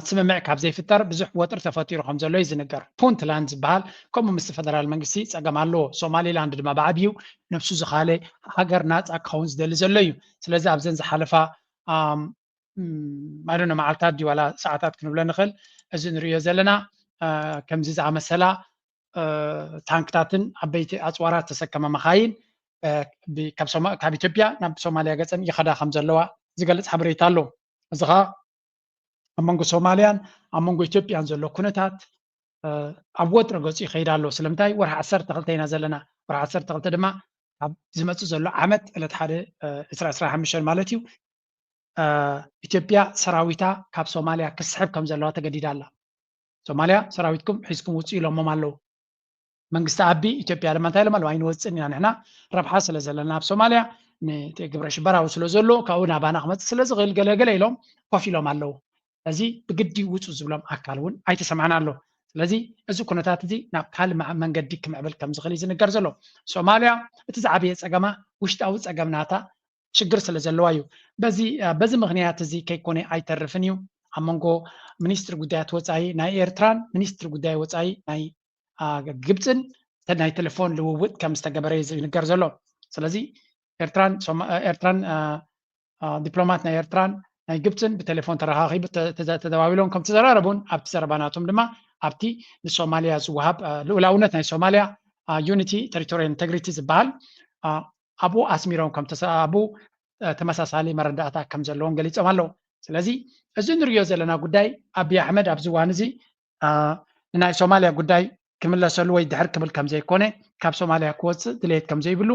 ስምምዕ ካብ ዘይፍጠር ብዙሕ ወጥሪ ተፈጢሩ ከም ዘሎ እዩ ዝንገር። ፑንትላንድ ዝበሃል ከምኡ ምስ ፈደራል መንግስቲ ፀገም ኣለዎ። ሶማሊላንድ ድማ ብዓብዩ ነብሱ ዝኻለ ሃገር ናፃ ክኸውን ዝደሊ ዘሎ እዩ። ስለዚ ኣብዘን ዝሓለፋ ኣይዶነ መዓልታት ድዩ ዋላ ሰዓታት ክንብሎ ንኽእል። እዚ ንርእዮ ዘለና ከምዚ ዝኣመሰላ ታንክታትን ዓበይቲ ኣፅዋራት ተሰከመ መኻይን ካብ ኢትዮጵያ ናብ ሶማሊያ ገፀን ይኸዳ ከም ዘለዋ ዝገልፅ ሓበሬታ ኣሎ። እዚ ከዓ ኣብ መንጎ ሶማሊያን ኣብ መንጎ ኢትዮጵያን ዘሎ ኩነታት ኣብ ወጥሪ ገፁ ይኸይድ ኣሎ። ስለምንታይ? ወርሒ ዓሰርተ ክልተ ኢና ዘለና። ወርሒ ዓሰርተ ክልተ ድማ ኣብ ዝመፅእ ዘሎ ዓመት ዕለት ሓደ ዕስራ ዕስራ ሓሙሽተ ማለት እዩ ኢትዮጵያ ሰራዊታ ካብ ሶማሊያ ክስሕብ ከም ዘለዋ ተገዲዳ ኣላ። ሶማሊያ ሰራዊትኩም ሒዝኩም ውፅኡ ኢሎሞም ኣለዉ። መንግስቲ ኣቢ ኢትዮጵያ ድማ እንታይ ኢሎም ኣለዉ? ኣይንወፅእን ኢና ንሕና ረብሓ ስለ ዘለና ኣብ ሶማሊያ ግብረ ሽበራዊ ስለ ዘሎ ካብኡ ናባና ክመፅእ ስለ ዝኽእል ገለ ገለ ኢሎም ኮፍ ኢሎም ኣለዉ። እዚ ብግዲ ውፁ ዝብሎም ኣካል እውን ኣይተሰማዕና ኣሎ። ስለዚ እዚ ኩነታት እዚ ናብ ካልእ መ- መንገዲ ክምዕብል ከም ዝኽእል እዩ ዝንገር ዘሎ። ሶማልያ እቲ ዝዓበየ ጸገማ ውሽጣዊ ጸገም ናታ ሽግር ስለ ዘለዋ እዩ። በዚ አ፣ በዚ ምኽንያት እዚ ከይኮነ ኣይተርፍን እዩ። ኣብ መንጎ ሚኒስትሪ ጉዳያት ወጻኢ ናይ ኤርትራን ሚኒስትሪ ጉዳይ ወጻኢ ናይ አ፣ ግብፅን ናይ ቴሌፎን ልውውጥ ከም ዝተገበረ እዩ ዝንገር ዘሎ። ስለዚ ኤርትራን ሶማ- ኤርትራን አ፣ አ፣ ዲፕሎማት ናይ ኤርትራን ናይ ግብፅን ብቴሌፎን ተረኻኺቡ ተ- ተዘ- ተደዋዊሎም ከም ተዘራረቡን ኣብቲ ዘረባ ናቶም ድማ ኣብቲ ንሶማልያ ዝወሃብ አ፣ ልኡላውነት ናይ ሶማልያ ዩኒቲ ቴሪቶሪያል ኢንቴግሪቲ ዝበሃል አ፣ ኣብኡ ኣስሚሮም ከም ተሰ- ኣብኡ አ፣ ተመሳሳሊ መረዳእታ ከም ዘለዎም ገሊፆም ኣለዉ። ስለዚ እዚ ንሪኦ ዘለና ጉዳይ ኣቢይ ኣሕመድ ኣብዚ እዋን እዚ አ፣ ንናይ ሶማልያ ጉዳይ ክምለሰሉ ወይ ድሕር ክብል ከም ዘይኮነ፣ ካብ ሶማልያ ክወፅእ ድሌት ከም ዘይብሉ፣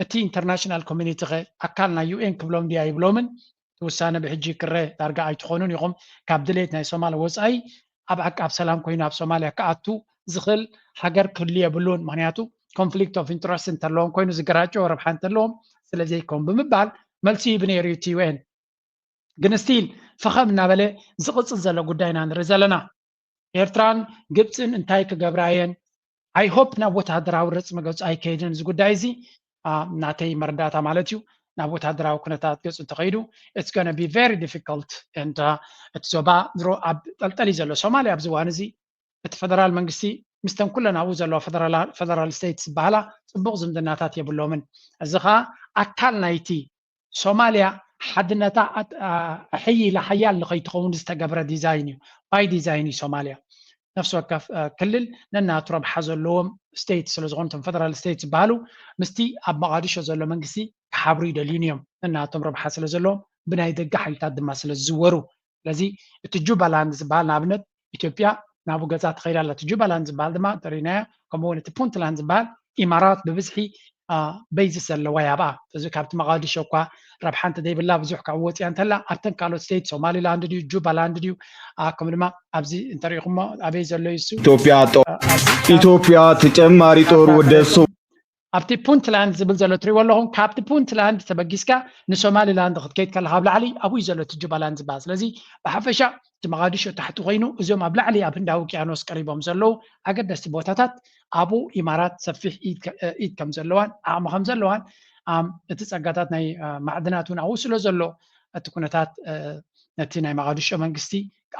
እቲ ኢንተርናሽናል ኮሚኒቲ ኸ ኣካል ናይ ዩ ኤን ክብሎም ድዩ ኣይብሎምን? እቲ ውሳነ ብሕጂ ክረ ዳርጋ ኣይትኾኑን ኢኹም። ካብ ድሌት ናይ ሶማል ወፃኢ ኣብ ዓቃብ ሰላም ኮይኑ ኣብ ሶማልያ ክኣቱ ዝኽእል ሃገር ክህሉ የብሉን። ምኽንያቱ ኮንፍሊክት ኦፍ ኢንትረስት እንተለዎም ኮይኑ ዝገራጨው ረብሓ እንተለዎም ስለ ዘይከውን ብምባል መልሲ ይህብ ነይሩ እዩ እቲ ዩ ኤን። ግን ስቲል ፈኸም እናበለ ዝቕፅል ዘሎ ጉዳይ ኢና ንርኢ ዘለና። ኤርትራን ግብፅን እንታይ ክገብራ እየን? ኣይ ሆፕ ናብ ወታደራዊ ረፅ መገፁ ኣይከይድን እዚ ጉዳይ እዚ። አ፣ ናተይ መረዳእታ ማለት እዩ። ናብ ወታደራዊ ኩነታት ገፁ እንተኸይዱ it's gonna be very difficult and አ፣ እቲ ዞባ ድሮ ኣብ ጠልጠል እዩ ዘሎ። ሶማልያ ኣብዚ እዋን እዚ እቲ ፈደራል መንግስቲ ምስተን ኩለን ኣብኡ ዘለዋ ፈደራላ- ፈደራል ስቴትስ ዝበሃላ ፅቡቕ ዝምድናታት የብሎምን። እዚ ኸዓ ኣካል ናይቲ ሶማልያ ሓድነታ ኣጥ- ኣ- ኣሕይላ ሓያል ንኸይትኸውን ዝተገብረ ዲዛይን እዩ። ባይ ዲዛይን እዩ ሶማልያ። ነፍሲ ወከፍ አ፣ ክልል ነናቱ ረብሓ ዘለዎም ስቴት ስለ ዝኾኑ እቶም ፈደራል ስቴት ዝበሃሉ ምስቲ ኣብ መቓዲሾ ዘሎ መንግስቲ ክሓብሩ ይደልዩን እዮም። ነናቶም ረብሓ ስለ ዘለዎም ብናይ ደገ ሓይልታት ድማ ስለ ዝዝወሩ ስለዚ እቲ ጁባላንድ ዝበሃል ንኣብነት ኢትዮጵያ ናብኡ ገፃ ትኸይድ ኣላ። እቲ ጁባላንድ ዝበሃል ድማ እንተሪእናዮ ከምኡ እውን እቲ ፑንትላንድ ዝበሃል ኢማራት ብብዝሒ አ፣ በይዝስ ዘለዋ እያ ኣብኣ። እዚ ካብቲ መቓዲሾ እኳ ረብሓ እንተዘይብላ ብዙሕ ካብኡ ወፂኣ እንተላ ኣብተን ካልኦት ስቴት ሶማሊላንድ ድዩ ጁባላንድ ድዩ አ፣ ከምኡ ድማ ኣብዚ እንተሪኢኹሞ ኣበይ ዘሎ እዩ እሱ ኢትዮጵያ ጦ- አ፣ ኣብዚ ኢትዮጵያ ተጨማሪ ጦር ወደ ሶ- ኣብቲ ፑንትላንድ ዝብል ዘሎ ትሪእዎ ኣለኹም። ካብቲ ፑንትላንድ ተበጊስካ ንሶማሊላንድ ክትከይድ ከለካ ኣብ ላዕሊ ኣብኡ እዩ ዘሎ እቲ ጁባላንድ ዝበሃል። ስለዚ ብሓፈሻ እቲ መቓዲሾ ታሕቲ ኮይኑ እዚኦም ኣብ ላዕሊ ኣብ ህንዳዊ ውቅያኖስ ቀሪቦም ዘለዉ ኣገደስቲ ቦታታት ኣብኡ ኢማራት ሰፊሕ ኢድ ከ- ኢድ ከም ዘለዋን ዓቕሚ ከም ዘለዋን ኣም፣ እቲ ጸጋታት ናይ አ፣ ማዕድናት እውን ኣብኡ ስለ ዘሎ እቲ ኩነታት አ፣ ነቲ ናይ መቓዲሾ መንግስቲ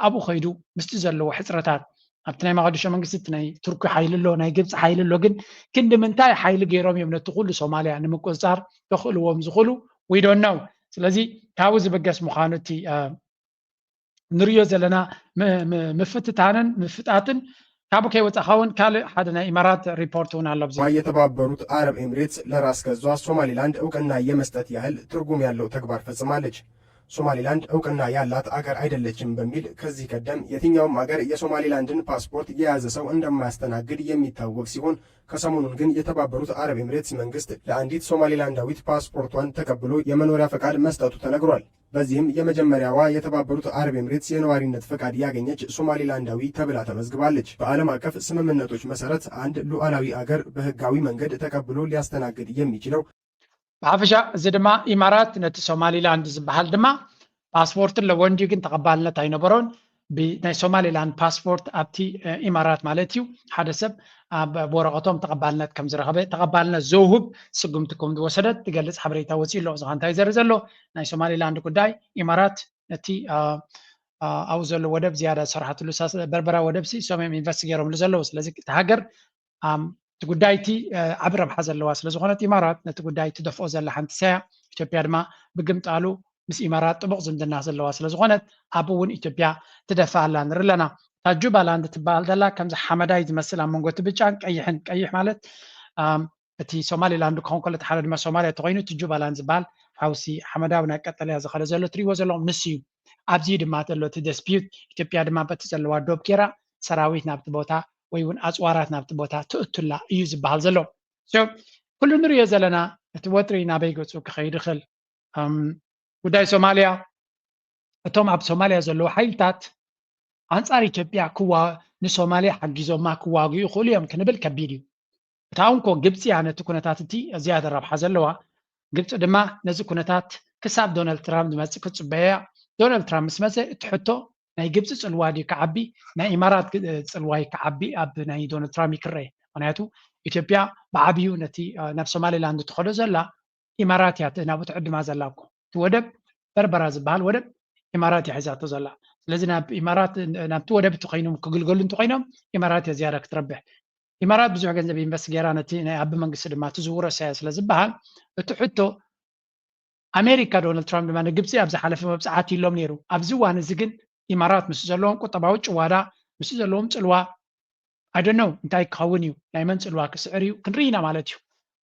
ኣብኡ ከይዱ ምስቲ ዘለዎ ሕፅረታት ኣብቲ ናይ መቓዲሾ መንግስቲ እቲ ናይ ቱርኪ ሓይሊ ኣሎ ናይ ግብፂ ሓይሊ ኣሎ ግን ክንዲ ምንታይ ሓይሊ ገይሮም እዮም ነቲ ኩሉ ሶማልያ ንምቁፅፃር ከኽእልዎም ዝኽእሉ we don't know ስለዚ ካብኡ ዝብገስ ምዃኑ እቲ አ፣ ንሪኦ ዘለና ም- ም- ምፍትታንን ምፍጣጥን ካብኡ ከይወፃኻ እውን ካልእ ሓደ ናይ ኢማራት ሪፖርት እውን ኣሎ ኣብዚ የተባበሩት አረብ ኤምሬትስ ለራስ ገዟ ሶማሊላንድ እውቅና የመስጠት ያህል ትርጉም ያለው ተግባር ፈጽማለች። ሶማሊላንድ እውቅና ያላት አገር አይደለችም በሚል ከዚህ ቀደም የትኛውም አገር የሶማሊላንድን ፓስፖርት የያዘ ሰው እንደማያስተናግድ የሚታወቅ ሲሆን ከሰሞኑን ግን የተባበሩት አረብ ኤምሬትስ መንግስት ለአንዲት ሶማሊላንዳዊት ፓስፖርቷን ተቀብሎ የመኖሪያ ፈቃድ መስጠቱ ተነግሯል። በዚህም የመጀመሪያዋ የተባበሩት አረብ ኤምሬትስ የነዋሪነት ፈቃድ ያገኘች ሶማሊላንዳዊ ተብላ ተመዝግባለች። በዓለም አቀፍ ስምምነቶች መሰረት አንድ ሉዓላዊ አገር በህጋዊ መንገድ ተቀብሎ ሊያስተናግድ የሚችለው ብሓፈሻ እዚ ድማ ኢማራት ነቲ ሶማሊላንድ ዝበሃል ድማ ፓስፖርት ኣለዎ እንዲዩ ግን ተቐባልነት ኣይነበሮን ብናይ ሶማሊላንድ ፓስፖርት ኣብቲ ኢማራት ማለት እዩ ሓደ ሰብ ብወረቐቶም ተቐባልነት ከም ዝረኸበ ተቐባልነት ዘውህብ ስጉምቲ ከም ዝወሰደት ዝገልፅ ሓበሬታ ወፂኡ ኣሎ እዚ እንታይ ዘርኢ ዘሎ ናይ ሶማሊላንድ ጉዳይ ኢማራት ነቲ ኣብኡ ዘሎ ወደብ ዝያዳ ዝሰርሓትሉ በርበራ ወደብ ሲ እሶም እዮም ኢንቨስት ገይሮምሉ ዘለዉ ስለዚ እቲ ሃገር እቲ ጉዳይ እቲ ዓቢ ረብሓ ዘለዋ ስለ ዝኾነት ኢማራት ነቲ ጉዳይ ትደፍኦ ዘላ ሓንቲ ሰያ ኢትዮጵያ ድማ ብግምጣሉ ምስ ኢማራት ጥቡቕ ዝምድና ዘለዋ ስለ ዝኾነት ኣብኡ እውን ኢትዮጵያ ትደፍእ ኣላ ንርኢ ኣለና እታ ጁባላንድ ትበሃል ዘላ ከምዚ ሓመዳይ ዝመስል ኣብ መንጎ እቲ ብጫን ቀይሕን ቀይሕ ማለት እቲ ሶማሊላንድ ክኾን ከሎ እቲ ሓደ ድማ ሶማሊያ ተኮይኑ እቲ ጁባላንድ ዝበሃል ሓውሲ ሓመዳዊ ናይ ቀጠልያ ዝኸለ ዘሎ ትሪእዎ ዘለኹም ንሱ እዩ ኣብዚ ድማ ዘሎ እቲ ደስፒዩት ኢትዮጵያ ድማ በቲ ዘለዋ ዶብ ጌራ ሰራዊት ናብቲ ቦታ ወይ እውን ኣፅዋራት ናብቲ ቦታ ትእቱላ እዩ ዝበሃል ዘሎ ኩሉ ንሪኦ ዘለና እቲ ወጥሪ ናበይ ገፁ ክኸይድ ይኽእል ጉዳይ ሶማልያ እቶም ኣብ ሶማልያ ዘለዉ ሓይልታት ኣንፃር ኢትዮጵያ ክዋ ንሶማልያ ሓጊዞማ ክዋግኡ ይኽእሉ እዮም ክንብል ከቢድ እዩ እታ እንኮ ግብፂ እያ ነቲ ኩነታት እቲ ዝያደ ረብሓ ዘለዋ ግብፂ ድማ ነዚ ኩነታት ክሳብ ዶናልድ ትራምፕ ዝመፅእ ክትፅበዮ እያ ዶናልድ ትራምፕ ምስ መፀ እቲ ሕቶ ናይ ግብፂ ፅልዋ ድዩ ክዓቢ፣ ናይ ኢማራት ግ- ፅልዋ እዩ ክዓቢ ኣብ ናይ ዶናልድ ትራምፕ ይክረእ። ምክንያቱ ኢትዮጵያ ብዓብዩ ነቲ አ፣ ናብ ሶማሌላንድ ትኸዶ ዘላ ኢማራት እያ ት- ናብኡ ትዕድማ ዘላ እኮ። እቲ ወደብ በርበራ ዝበሃል ወደብ ኢማራት እያ ሒዛቶ ዘላ። ስለዚ ናብ ኢማራት ናብቲ ወደብ እቲ ኮይኖም ክግልገሉ እንተኮይኖም ኢማራት እያ ዝያዳ ክትረብሕ። ኢማራት ብዙሕ ገንዘብ ኢንቨስት ገይራ ነቲ ናይ ኣቢ መንግስቲ ድማ ትዝውሮ እያ ስለ ዝበሃል እቲ ሕቶ ኣሜሪካ ዶናልድ ትራምፕ ድማ ንግብፂ ኣብ ዝሓለፈ መብፅዓት ኢሎም ነይሩ። ኣብዚ እዋን እዚ ግን ኢማራት ምስ ዘለዎም ቁጠባዊ ጭዋዳ ምስ ዘለዎም ፅልዋ ኣይደነው እንታይ ክኸውን እዩ ናይ መን ፅልዋ ክስዕር እዩ ክንርኢ ኢና ማለት እዩ።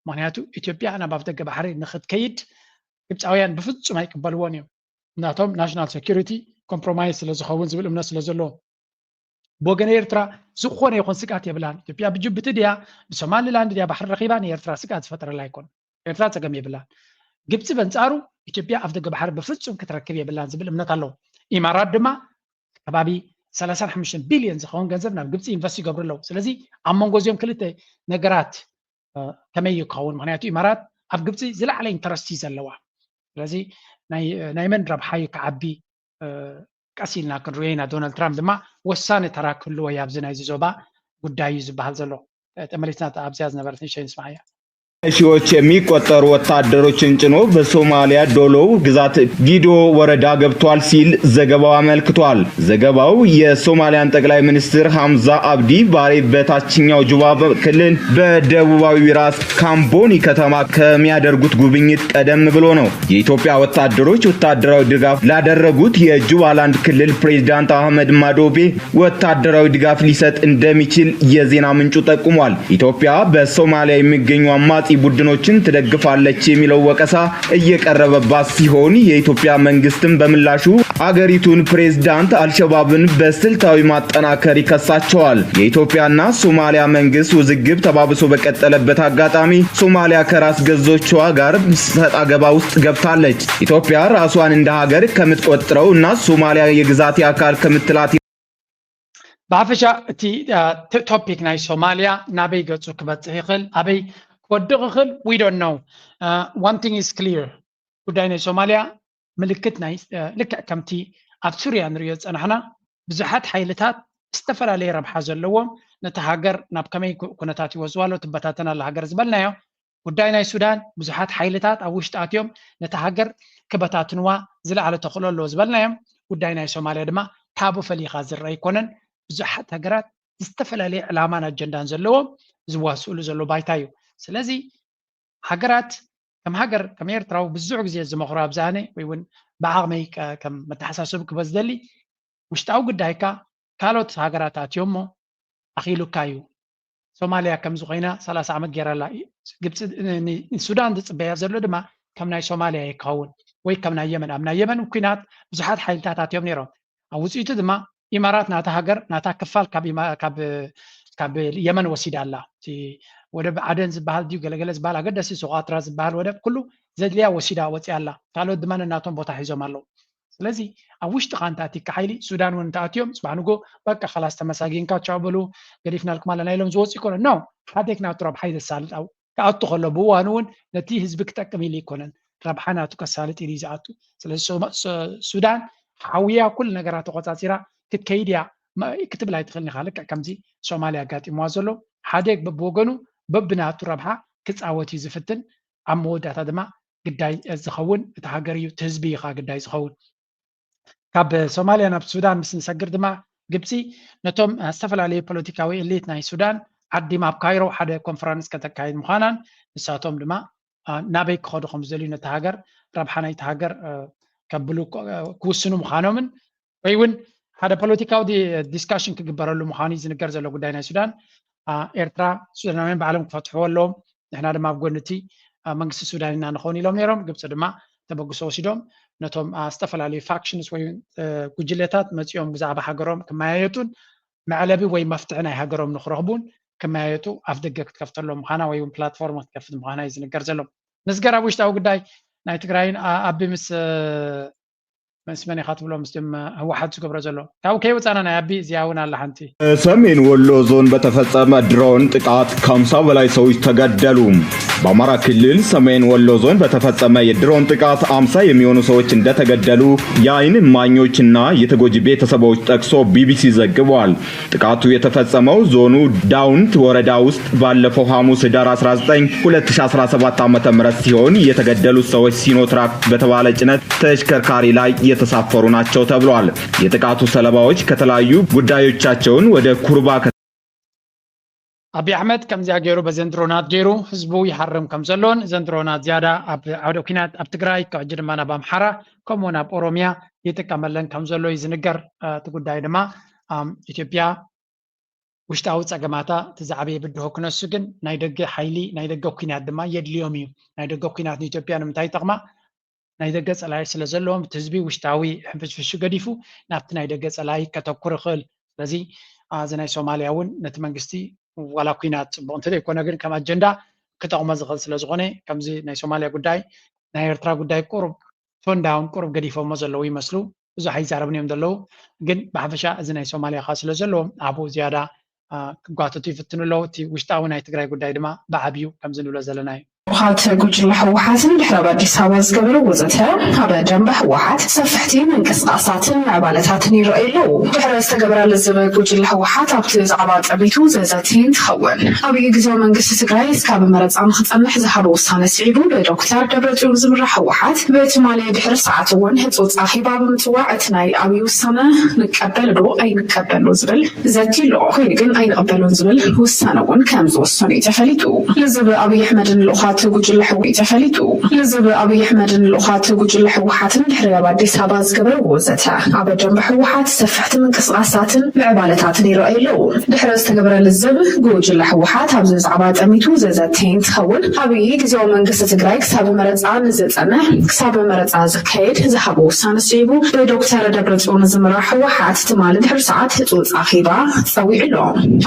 ምክንያቱ ኢትዮጵያ ናብ ኣፍደገ ባሕሪ ንክትከይድ ግብፃውያን ብፍፁም ኣይቅበልዎን እዮም። ናቶም ናሽናል ሴኪሪቲ ኮምፕሮማይዝ ስለ ዝኸውን ዝብል እምነት ስለ ዘለዎም ብወገን ኤርትራ ዝኾነ ይኹን ስግኣት የብላን። ኢትዮጵያ ብጅቡቲ ድያ ብሶማሊላንድ ድያ ባሕሪ ረኺባ ንኤርትራ ስግኣት ዝፈጠረላ ኣይኮን። ኤርትራ ፀገም የብላን። ግብፂ በንፃሩ ኢትዮጵያ ኣፍደገ ባሕሪ ብፍፁም ክትረክብ የብላን ዝብል እምነት ኣለዎ። ኢማራት ድማ ከባቢ ሰላሳን ሓሙሽተን ቢልዮን ዝኸውን ገንዘብ ናብ ግብፂ ኢንቨስት ይገብሩ ኣለዉ። ስለዚ ኣብ መንጎ እዚኦም ክልተ ነገራት ከመይ እዩ ክኸውን? ምክንያቱ ኢማራት ኣብ ግብፂ ዝለዓለ ኢንተረስት እዩ ዘለዋ። ስለዚ ናይ መን ረብሓ እዩ ክዓቢ? ቀስ ኢልና ክንሪኦ ኢና። ዶናልድ ትራምፕ ድማ ወሳኒ ተራ ክህልዎ እዩ ኣብዚ ናይዚ ዞባ ጉዳይ እዩ ዝበሃል ዘሎ። ተመሊስና ኣብዚኣ ዝነበረት ንእሽተይ ንስማዓያ። ሺዎች የሚቆጠሩ ወታደሮችን ጭኖ በሶማሊያ ዶሎ ግዛት ጊዶ ወረዳ ገብቷል ሲል ዘገባው አመልክቷል። ዘገባው የሶማሊያን ጠቅላይ ሚኒስትር ሐምዛ አብዲ ባሬ በታችኛው ጁባ ክልል በደቡባዊ ራስ ካምቦኒ ከተማ ከሚያደርጉት ጉብኝት ቀደም ብሎ ነው። የኢትዮጵያ ወታደሮች ወታደራዊ ድጋፍ ላደረጉት የጁባላንድ ክልል ፕሬዚዳንት አህመድ ማዶቤ ወታደራዊ ድጋፍ ሊሰጥ እንደሚችል የዜና ምንጩ ጠቁሟል። ኢትዮጵያ በሶማሊያ የሚገኙ አማጺ ቡድኖችን ትደግፋለች የሚለው ወቀሳ እየቀረበባት ሲሆን የኢትዮጵያ መንግስትም በምላሹ አገሪቱን ፕሬዚዳንት አልሸባብን በስልታዊ ማጠናከር ይከሳቸዋል። የኢትዮጵያና ሶማሊያ መንግስት ውዝግብ ተባብሶ በቀጠለበት አጋጣሚ ሶማሊያ ከራስ ገዞቿ ጋር ሰጣ ገባ ውስጥ ገብታለች። ኢትዮጵያ ራሷን እንደ ሀገር ከምትቆጥረው እና ሶማሊያ የግዛቴ አካል ከምትላት ብሓፈሻ እቲ ቶፒክ ናይ ሶማሊያ ናበይ ገፁ ክበፅሕ ይኽእል ኣበይ ክወድቕ ይኽእል we don't know። One thing is clear ጉዳይ ናይ ሶማሊያ ምልክት ናይ ልክዕ ከምቲ ኣብ ሱርያ ንሪኦ ዝፀናሕና ብዙሓት ሓይልታት ዝተፈላለየ ረብሓ ዘለዎም ነቲ ሃገር ናብ ከመይ ኩነታት ይወዝዋ ኣሎ ትበታተን ኣላ ሃገር ዝበልናዮ ጉዳይ ናይ ሱዳን ብዙሓት ሓይልታት ኣብ ውሽጢ ኣትዮም ነቲ ሃገር ክበታትንዋ ዝለዓለ ተኽእሎ ኣለዎ ዝበልናዮም ጉዳይ ናይ ሶማልያ ድማ ካብኡ ፈሊኻ ዝረአ ኣይኮነን። ብዙሓት ሃገራት ዝተፈላለየ ዕላማን ኣጀንዳን ዘለዎም ዝዋስእሉ ዘሎ ባይታ እዩ። ስለዚ ሃገራት ከም ሃገር ከም ኤርትራዊ ብዙሕ ግዜ ዝመኽሮ ኣብዛነ ወይ እውን ብዓቕመይ ከም መተሓሳሰቢ ክበ ዝደሊ ውሽጣዊ ጉዳይካ ካልኦት ሃገራት ኣትዮሞ ኣኺሉካ እዩ። ሶማልያ ከምዚ ኮይና ሰላሳ ዓመት ገይራላ። ግብፂ ሱዳን ዝፅበያ ዘሎ ድማ ከም ናይ ሶማልያ ይከውን ወይ ከም ናይ የመን። ኣብ ናይ የመን ኩናት ብዙሓት ሓይልታት ኣትዮም ነይሮም። ኣብ ውፅኢቱ ድማ ኢማራት ናታ ሃገር ናታ ክፋል ካብ የመን ወሲዳ ኣላ። ወደብ ዓደን ዝበሃል ድዩ ገለገለ ዝበሃል ኣገደሲ ሱቃጥራ ዝበሃል ወደብ ኩሉ ዘድልያ ወሲዳ ወፂኣ ኣላ። ካልኦት ድማ ነናቶም ቦታ ሒዞም ኣለዉ። ስለዚ ኣብ ውሽጥኻ እንተ ኣቲካ ሓይሊ ሱዳን እውን እንተኣትዮም ፅባሕ ንጎ በቃ ከላስ ተመሳጊንካ ቻው በሉ ገዲፍናልኩም ኣለና ኢሎም ዝወፁ ይኮነ ኖ ሓደክ ናቱ ረብሓ እዩ ዘሳልጥ ክኣቱ ከሎ ብእዋኑ እውን ነቲ ህዝቢ ክጠቅም ኢሉ ይኮነን ረብሓ ናቱ ከሳልጥ ኢሉ እዩ ዝኣቱ። ስለዚ ሱዳን ሓውያ ኩሉ ነገራት ተቆፃፂራ ክትከይድ እያ ክትብል ኣይትኽእልን ኢኻ። ልክዕ ከምዚ ሶማልያ ኣጋጢምዋ ዘሎ ሓደግ በብወገኑ በብናቱ ረብሓ ክፃወት እዩ ዝፍትን ኣብ መወዳእታ ድማ ግዳይ ዝኸውን እቲ ሃገር እዩ፣ እቲ ህዝቢ እዩ ከዓ ግዳይ ዝኸውን። ካብ ሶማልያ ናብ ሱዳን ምስ ንሰግር ድማ ግብፂ ነቶም ዝተፈላለዩ ፖለቲካዊ ኤሊት ናይ ሱዳን ዓዲማ ኣብ ካይሮ ሓደ ኮንፈረንስ ከተካይድ ምዃናን ንሳቶም ድማ ናበይ ክኸዱ ከም ዝደልዩ ነቲ ሃገር ረብሓ ናይቲ ሃገር ከብሉ ክውስኑ ምዃኖምን ወይ እውን ሓደ ፖለቲካዊ ዲስካሽን ክግበረሉ ምዃኑ እዩ ዝንገር ዘሎ ጉዳይ ናይ ሱዳን። ኤርትራ ሱዳናውያን ባዕሎም ክፈትሕዎ ኣለዎም፣ ንሕና ድማ ኣብ ጎኒ እቲ መንግስቲ ሱዳን ኢና ንኸውን ኢሎም ነይሮም። ግብፂ ድማ ተበግሶ ወሲዶም ነቶም ዝተፈላለዩ ፋክሽንስ ወይ ጉጅለታት መፂኦም ብዛዕባ ሃገሮም ክመያየጡን መዕለቢ ወይ መፍትሒ ናይ ሃገሮም ንክረኽቡን ክመያየጡ ኣፍ ደገ ክትከፍተሎም ምዃና ወይ እውን ፕላትፎርም ክትከፍት ምዃና እዩ ዝንገር ዘሎ። ንዝገር ኣብ ውሽጣዊ ጉዳይ ናይ ትግራይን ኣቢ ምስ ምስ መን ኢኻ ትብሎ? ምስ ድም ህወሓት ዝገብሮ ዘሎ ካብኡ ከይወፃና ናይ ኣቢ እዚኣ እውን ኣላ ሓንቲ። በሰሜን ወሎ ዞን በተፈጸመ ድሮን ጥቃት ከ ሃምሳ በላይ ሰዎች ተገደሉ። በአማራ ክልል ሰሜን ወሎ ዞን በተፈጸመ የድሮን ጥቃት አምሳ የሚሆኑ ሰዎች እንደተገደሉ የአይን እማኞችና የተጎጂ ቤተሰቦች ጠቅሶ ቢቢሲ ዘግቧል። ጥቃቱ የተፈጸመው ዞኑ ዳውንት ወረዳ ውስጥ ባለፈው ሐሙስ ህዳር አስራ ዘጠኝ ሁለት ሺ አስራ ሰባት ዓመተ ምህረት ሲሆን የተገደሉት ሰዎች ሲኖትራክ በተባለ ጭነት ተሽከርካሪ ላይ የተሳፈሩ ናቸው ተብሏል። የጥቃቱ ሰለባዎች ከተለያዩ ጉዳዮቻቸውን ወደ ኩርባ ኣቢ ኣሕመድ ከምዚኣ ገይሩ በዘን ድሮናት ገይሩ ህዝቡ ይሃርም ከም ዘሎን እዘን ድሮናት ዝያዳ ኣብ ዓውደ ኩናት ኣብ ትግራይ ካብ ሕጂ ድማ ናብ ኣምሓራ ከምኡውን ኣብ ኦሮሚያ ይጥቀመለን ከም ዘሎ እዩ ዝንገር። እቲ ጉዳይ ድማ ኢትዮጵያ ውሽጣዊ ጸገማታ እቲ ዝዓበየ ብድሆ ክነሱ ግን ናይ ደገ ሓይሊ ናይ ደገ ኩናት ድማ የድልዮም እዩ። ናይ ደገ ኩናት ንኢትዮጵያ ንምንታይ ይጠቕማ? ናይ ደገ ጸላኢ ስለ ዘለዎም እቲ ህዝቢ ውሽጣዊ ሕንፍሽፍሹ ገዲፉ ናብቲ ናይ ደገ ጸላኢ ከተኩር ይኽእል። ስለዚ እዚ ናይ ሶማልያ እውን ነቲ መንግስቲ ዋላ ኩናት ጽቡቕ እንተዘይኮነ ግን ከም ኣጀንዳ ክጠቕሞ ዝኽእል ስለ ዝኾነ ከምዚ ናይ ሶማልያ ጉዳይ ናይ ኤርትራ ጉዳይ ቁሩብ ቶንዳውን ቁሩብ ገዲፎሞ ዘለዉ ይመስሉ። ብዙሕ ኣይዛረብን እዮም ዘለዉ። ግን ብሓፈሻ እዚ ናይ ሶማልያ ካ ስለ ዘለዎም ኣብኡ ዝያዳ ክጓተቱ ይፍትኑ ኣለዉ። እቲ ውሽጣዊ ናይ ትግራይ ጉዳይ ድማ ብዓብዩ ከምዚ ንብሎ ዘለና እዩ። ቡኻት ጉጅለ ህወሓትን ድሕረ ኣብ ኣዲስ ኣበባ ዝገበርዎ ዘተ ኣብ ደንበ ህወሓት ሰፍሕቲ ምንቅስቃሳትን ምዕባለታትን ይረኣዩ ኣለዉ። ድሕረ ዝተገበረ ልዝብ ጉጅለ ህወሓት ኣብቲ ዛዕባ ጠሚቱ ዘዘቲ እንትኸውን ኣብዩ ግዜያዊ መንግስቲ ትግራይ እስካብ መረፃ ንክፀንሕ ዝሃቦ ውሳነ ስዒቡ ብዶክተር ደብረፅዮን ዝምራሕ ህወሓት ብትማሊ ድሕሪ ሰዓት እውን ህፁፅ ኣኼባ ብምፅዋዕ እቲ ናይ ኣብዩ ውሳነ ንቀበል ዶ ኣይንቀበል ዶ ዝብል ዘትዩ ኣሎ። ኮይኑ ግን ኣይንቕበሎን ዝብል ውሳነ እውን ከም ዝወሰኑ እዩ ተፈሊጡ። ልዝብ ኣብይ ኣሕመድን ልኡኻት ጉጅለ ህወሓት ተፈሊጡ። ልዝብ ኣብይ ኣሕመድን ልኡኻት ጉጅለ ህወሓትን ድሕሪ ኣብ ኣዲስ ኣበባ ዝገበርዎ ዘተ ኣብ ደንበ ህወሓት ሰፍሕቲ ምንቅስቃሳትን ምዕባለታትን ይረኣዩ ኣለዉ። ድሕሪ ዝተገበረ ልዝብ ጉጅለ ህወሓት ኣብዚ ዛዕባ ጠሚቱ ዘዘተየ እንትኸውን ኣብይ ግዜያዊ መንግስቲ ትግራይ ክሳብ መረፃ ንዝፀንሕ ክሳብ መረፃ ዝካየድ ዝሃቦ ውሳነ ስዒቡ ብዶክተር ደብረፅዮን ዝምራሕ ህወሓት ትማሊ ድሕሪ ሰዓት ህፁፅ ኣኼባ ፀዊዑ ኣሎ።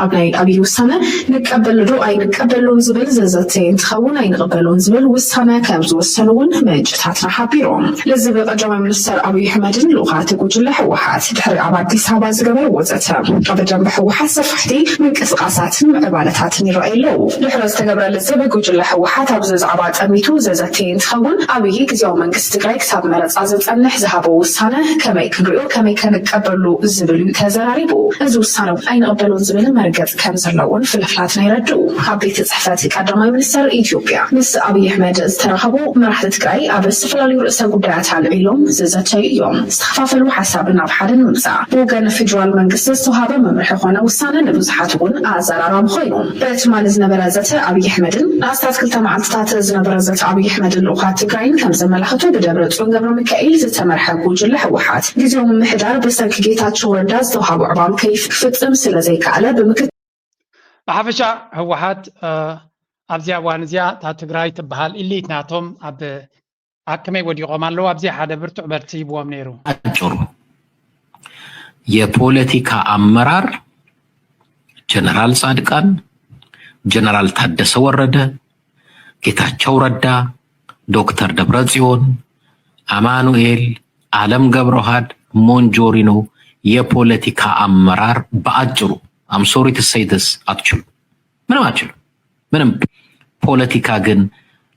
ኣብ ናይ ኣብይ ውሳነ ንቀበል ዶ ኣይንቀበሉን ዝብል ዘዘተየ እንትኸውን ኣይንቕበሉን ዝብል ውሳነ ከም ዝወሰኑ እውን ምንጭታትና ሓቢሮም። ልዝብ ቀዳማይ ሚኒስተር ኣብይ ኣሕመድን ልኡኻት ጉጅለ ህወሓት ድሕሪ ኣብ ኣዲስ ኣበባ ዝገበርዎ ዘተ ኣብ ደንበ ህወሓት ሰፋሕቲ ምንቅስቃሳትን ምዕባለታትን ይረኣዩ ኣለዉ። ድሕሪ ዝተገብረ ልዝብ ጉጅለ ህወሓት ኣብዚ ዛዕባ ጠሚቱ ዘዘተየ እንትኸውን ኣብይ ግዜያዊ መንግስቲ ትግራይ ክሳብ መረፃ ዝፀንሕ ዝሃቦ ውሳነ ከመይ ክንሪኦ ከመይ ከንቀበሉ ዝብል እዩ ተዘራሪቡ። እዚ ውሳነ እውን ኣይንቕበሎን ዝብል መርገፂ ከም ዘለውን ፍልፍላትና የረድኡ። ኣብ ቤት ፅሕፈት ቀዳማይ ሚኒስተር ኢትዮጵያ ምስ ኣብይ ኣሕመድ ዝተራኸቡ መራሕቲ ትግራይ ኣብ ዝተፈላለዩ ርእሰ ጉዳያት ኣልዒሎም ዝዘተዩ እዮም። ዝተኸፋፈሉ ሓሳብ ናብ ሓደ ንምምፃእ ብወገን ፌደራል መንግስቲ ዝተውሃበ መምርሒ ኮነ ውሳነ ንብዙሓት እውን ኣዘራራቢ ኮይኑ። በትማሊ ዝነበረ ዘተ ኣብይ ኣሕመድን ንኣስታት ክልተ መዓልትታት ዝነበረ ዘተ ኣብይ ኣሕመድን ልኡኻት ትግራይን ከም ዘመላኽቱ ብደብረፅዮን ገብረሚካኤል ዝተመርሐ ጉጅለ ህወሓት ግዜያዊ ምምሕዳር ብሰንኪ ጌታቸው ረዳ ዝተውሃቦ ዕማም ከይፍ ክፍፅም ስለ ዘይከኣለ ብምክት ብሓፈሻ ህወሓት ኣብዚኣ እዋን እዚኣ እታ ትግራይ ትበሃል ኢሊት ናቶም ኣብ ኣብ ከመይ ወዲቖም ኣለዉ? ኣብዚ ሓደ ብርቱዕ በርቲ ሂብዎም ነይሩ። አጭሩ የፖለቲካ አመራር ጀነራል ጻድቃን፣ ጀነራል ታደሰ ወረደ፣ ጌታቸው ረዳ፣ ዶክተር ደብረጽዮን፣ አማኑኤል፣ አለም ገብረውሃድ፣ ሞንጆሪኖ የፖለቲካ አመራር በአጭሩ I'm sorry to say this አትችሉ ምንም አትችሉ ምንም ፖለቲካ ግን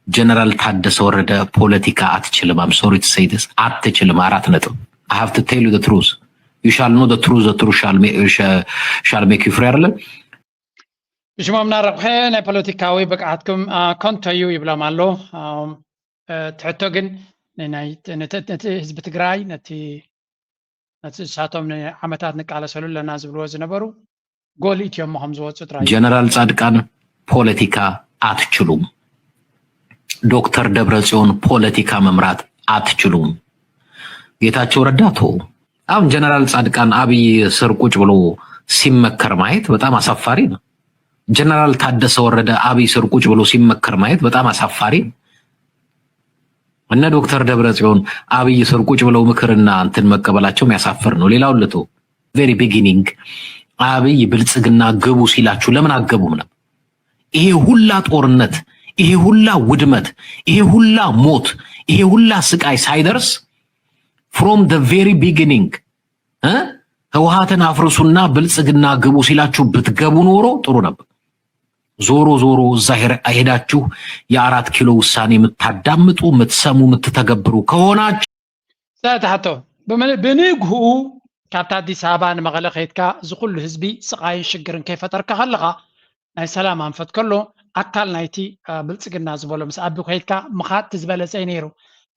ጀነራል ታደሰ ወረደ ፖለቲካ አትችልም። I'm sorry to say this አትችልም። አራት ነጥብ I have to tell you the truth you shall know the truth the truth shall make you free አይደለም። ብሽሞም እናረቑሐ ናይ ፖለቲካዊ ብቅዓትኩም ከንቶ እዩ ይብሎም ኣሎ። ትሕቶ ግን ነቲ ህዝቢ ትግራይ ነቲ ነቲ እሳቶም ንዓመታት ንቃለሰሉ ኣለና ዝብልዎ ዝነበሩ ጎል ኢትዮሞ ከም ዝወፁ ጥራይ። ጀነራል ጻድቃን ፖለቲካ አትችሉም። ዶክተር ደብረጽዮን ፖለቲካ መምራት አትችሉም። ጌታቸው ረዳ ተው። አሁን ጀነራል ጻድቃን አብይ ስር ቁጭ ብሎ ሲመከር ማየት በጣም አሳፋሪ ነው። ጀነራል ታደሰ ወረደ አብይ ስር ቁጭ ብሎ ሲመከር ማየት በጣም አሳፋሪ ነው። እነ ዶክተር ደብረጽዮን አብይ ስር ቁጭ ብለው ምክርና እንትን መቀበላቸው የሚያሳፍር ነው። ሌላውን ልቶ very beginning አብይ ብልጽግና ግቡ ሲላችሁ ለምን አገቡም ነበር? ይሄ ሁላ ጦርነት፣ ይሄ ሁላ ውድመት፣ ይሄ ሁላ ሞት፣ ይሄ ሁላ ስቃይ ሳይደርስ from the very beginning ህወሓትን አፍርሱና ብልጽግና ግቡ ሲላችሁ ብትገቡ ኖሮ ጥሩ ነበር። ዞሮ ዞሮ እዛ ሄዳችሁ የአራት ኪሎ ውሳኔ የምታዳምጡ፣ የምትሰሙ፣ የምትተገብሩ ከሆናችሁ ሰተሓቶ ብንግህኡ ካብታ ኣዲስ ኣበባ ንመቐለ ከይድካ እዚ ኩሉ ህዝቢ ስቓይን ሽግርን ከይፈጠርካ ከለኻ ናይ ሰላም ኣንፈት ከሎ ኣካል ናይቲ ብልፅግና ዝበሎ ምስ ኣቢ ከይድካ ምኻድ ዝበለፀ ነይሩ።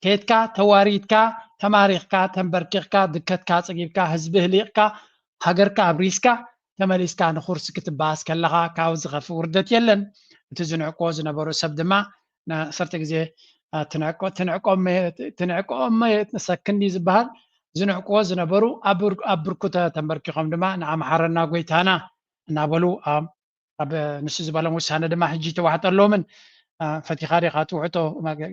ከይድካ ተዋሪድካ ተማሪኽካ ተንበርኪኽካ ድከትካ ፀጊብካ ህዝቢ ህሊቕካ ሃገርካ ኣብሪስካ ተመሊስካ ንኩርሲ ክትበኣስ ከለኻ ካብ ዝኸፍእ ውርደት የለን። እቲ ዝንዕቆ ዝነበሩ ሰብ ድማ ንሰርተ ግዜ ትንዕቆ ትንዕቆ ትንዕቆ ሰክንዲ ዝበሃል ዝንዕቅዎ ዝነበሩ ኣብ ብርኩተ ተንበርኪኾም ድማ ንኣምሓረና ጎይታና እናበሉ ኣብ ንሱ ዝበሎም ውሳነ ድማ ሕጂ ተዋሕጠሎምን ፈቲኻ ዲኻ ትውሕጦ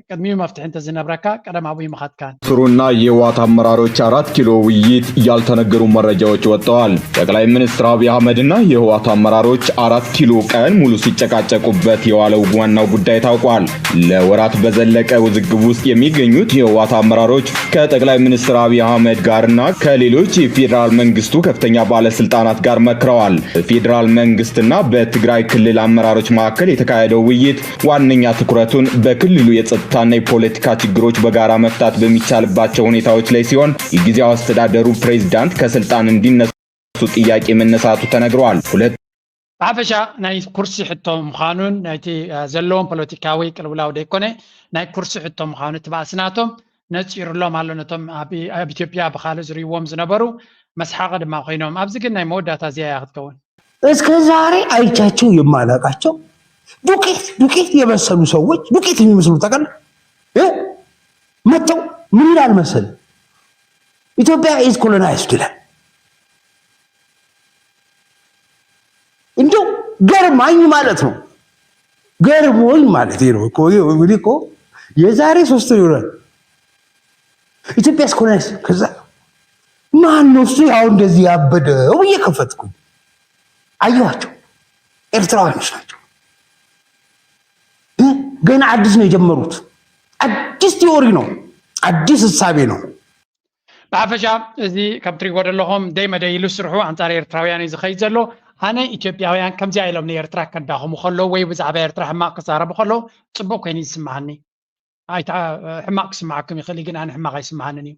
ቅድሚኡ መፍትሒ እንተዝነብረካ ቀደም ኣብኡ ይምኻትካን። ሱሩና የህወሓት አመራሮች አራት ኪሎ ውይይት ያልተነገሩ መረጃዎች ወጥተዋል። ጠቅላይ ሚኒስትር አብይ አህመድና የህወሓት አመራሮች አራት ኪሎ ቀን ሙሉ ሲጨቃጨቁበት የዋለው ዋናው ጉዳይ ታውቋል። ለወራት በዘለቀ ውዝግብ ውስጥ የሚገኙት የህወሓት አመራሮች ከጠቅላይ ሚኒስትር አብይ አህመድ ጋርና ከሌሎች የፌዴራል መንግስቱ ከፍተኛ ባለስልጣናት ጋር መክረዋል። በፌዴራል መንግስትና በትግራይ ክልል አመራሮች መካከል የተካሄደው ውይይት ዋነኛ ትኩረቱን በክልሉ የጸጥታና የፖለቲካ ችግሮች በጋራ መፍታት በሚቻልባቸው ሁኔታዎች ላይ ሲሆን የጊዜያዊ አስተዳደሩ ፕሬዝዳንት ከስልጣን እንዲነሱ ጥያቄ መነሳቱ ተነግረዋል። ሁለት ብሓፈሻ ናይ ኩርሲ ሕቶ ምዃኑን ናይቲ ዘለዎም ፖለቲካዊ ቅልውላው ደይኮነ ናይ ኩርሲ ሕቶ ምዃኑ እቲ ባእሲ ናቶም ነፂሩሎም ኣሎ። ነቶም ኣብ ኢትዮጵያ ብካልእ ዝርእይዎም ዝነበሩ መስሓቂ ድማ ኮይኖም። ኣብዚ ግን ናይ መወዳእታ እዚኣ እያ ክትከውን። እስከ ዛሬ አይቻቸው የማላውቃቸው ዱቄት ዱቄት የመሰሉ ሰዎች ዱቄት የሚመስሉ ታውቃለህ? መጥተው ምን ይላል መሰል ኢትዮጵያ is colonized ይላል። እንደው ገርማኝ ማለት ነው። ገርሞኝ ማለት ነው እኮ እኔ እኮ የዛሬ ሶስት ወር ይሆናል ኢትዮጵያ is colonized። ከዛ ማን ነው እሱ ያው እንደዚህ ያበደው ብዬ ከፈትኩኝ። አየኋቸው። ኤርትራውያኖች ናቸው። ገና አዲስ ነው የጀመሩት። አዲስ ቲዎሪ ነው፣ አዲስ እሳቤ ነው። ብሓፈሻ እዚ ከም ትሪእዎ ዘለኹም ደይ መደይ ኢሉ ስርሑ ኣንፃር ኤርትራውያን እዩ ዝኸይድ ዘሎ። ኣነ ኢትዮጵያውያን ከምዚኣ ኢሎም ንኤርትራ ከዳኽሙ ከለዉ ወይ ብዛዕባ ኤርትራ ሕማቕ ክዛረቡ ከለዉ ፅቡቅ ኮይኑ ይስማዓኒ። ኣይታ ሕማቕ ክስማዓኩም ይኽእል እዩ፣ ግን ኣነ ሕማቕ ኣይስምዓንን እዩ።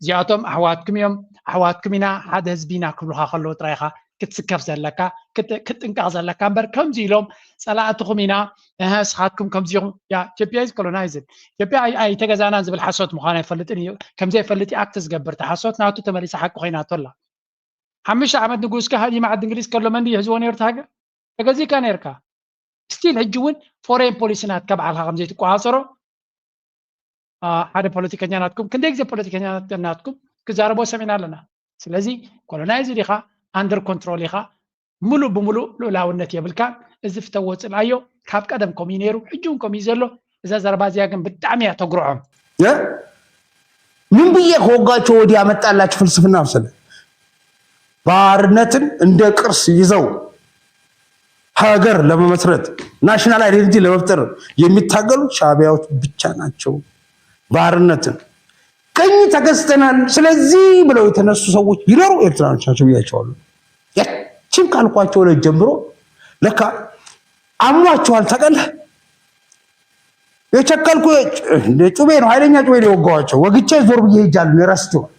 እዚኣቶም ኣሕዋትኩም እዮም፣ ኣሕዋትኩም ኢና፣ ሓደ ህዝቢ ኢና ክብሉኻ ከለዉ ጥራይ ኢኻ ክትስከፍ ዘለካ፣ ክጥ- ክትጥንቀቕ ዘለካ እምበር ከምዚ ኢሎም ጸላእትኹም ኢና፣ እህ፣ ንስኻትኩም ከምዚ ኢኹም። ያ ኢትዮጵያ is colonized። ኢትዮጵያ ኣይ- ኣይተገዛእናን ዝብል ሓሶት ምዃኑ ኣይፈልጥን እዩ። ከምዘይፈልጥ ኣክት ዝገብር እቲ ሓሶት ናቱ ተመሊሳ ሓቂ ኮይናቶ ኣላ። ሓሙሽተ ዓመት ንጉስካ ሃዲማ ዓዲ እንግሊዝ ከሎ መን ድዩ ይሕዝዎ ነይሩ እቲ ሃገር? ተገዚእካ ነይርካ። ስቲል ሕጂ እውን ፎሬን ፖሊሲ ናትካ ባዕልካ ከም ዘይትቆፃፀሮ ሓደ ፖለቲከኛ ናትኩም ክንደይ ግዜ ፖለቲከኛ ናትኩም ክዛረቦ ሰሚዕና ኣለና። ስለዚ ኮሎናይዝ ዲኻ ኣንደር ኮንትሮል ኢኻ ሙሉእ ብሙሉእ ልኡላውነት የብልካ። እዚ ፍተዎ ፅልኣዮ ካብ ቀደም ከምኡ እዩ ነይሩ ሕጂ እውን ከምኡ እዩ ዘሎ። እዛ ዘረባ እዚኣ ግን ብጣዕሚ እያ ተጉርዖም። ምን ብዬ ከወጋቸው ወዲህ ያመጣላችሁ ፍልስፍና መሰለ ባርነትን እንደ ቅርስ ይዘው ሀገር ለመመስረት ናሽናል አይደንቲቲ ለመፍጠር የሚታገሉ ሻዕቢያዎች ብቻ ናቸው። ባርነትን ቅኝ ተገዝተናል ስለዚህ ብለው የተነሱ ሰዎች ይኖሩ ኤርትራኖች ናቸው ብያቸዋለሁ። ያችን ካልኳቸው ዕለት ጀምሮ ለካ አሟቸዋል። ታውቃለህ የቸከልኩ ጩቤ ነው፣ ኃይለኛ ጩቤ ነው የወጋኋቸው። ወግቼ ዞር ብዬ ሄጃለሁ። እኔ ረስቼዋለሁ።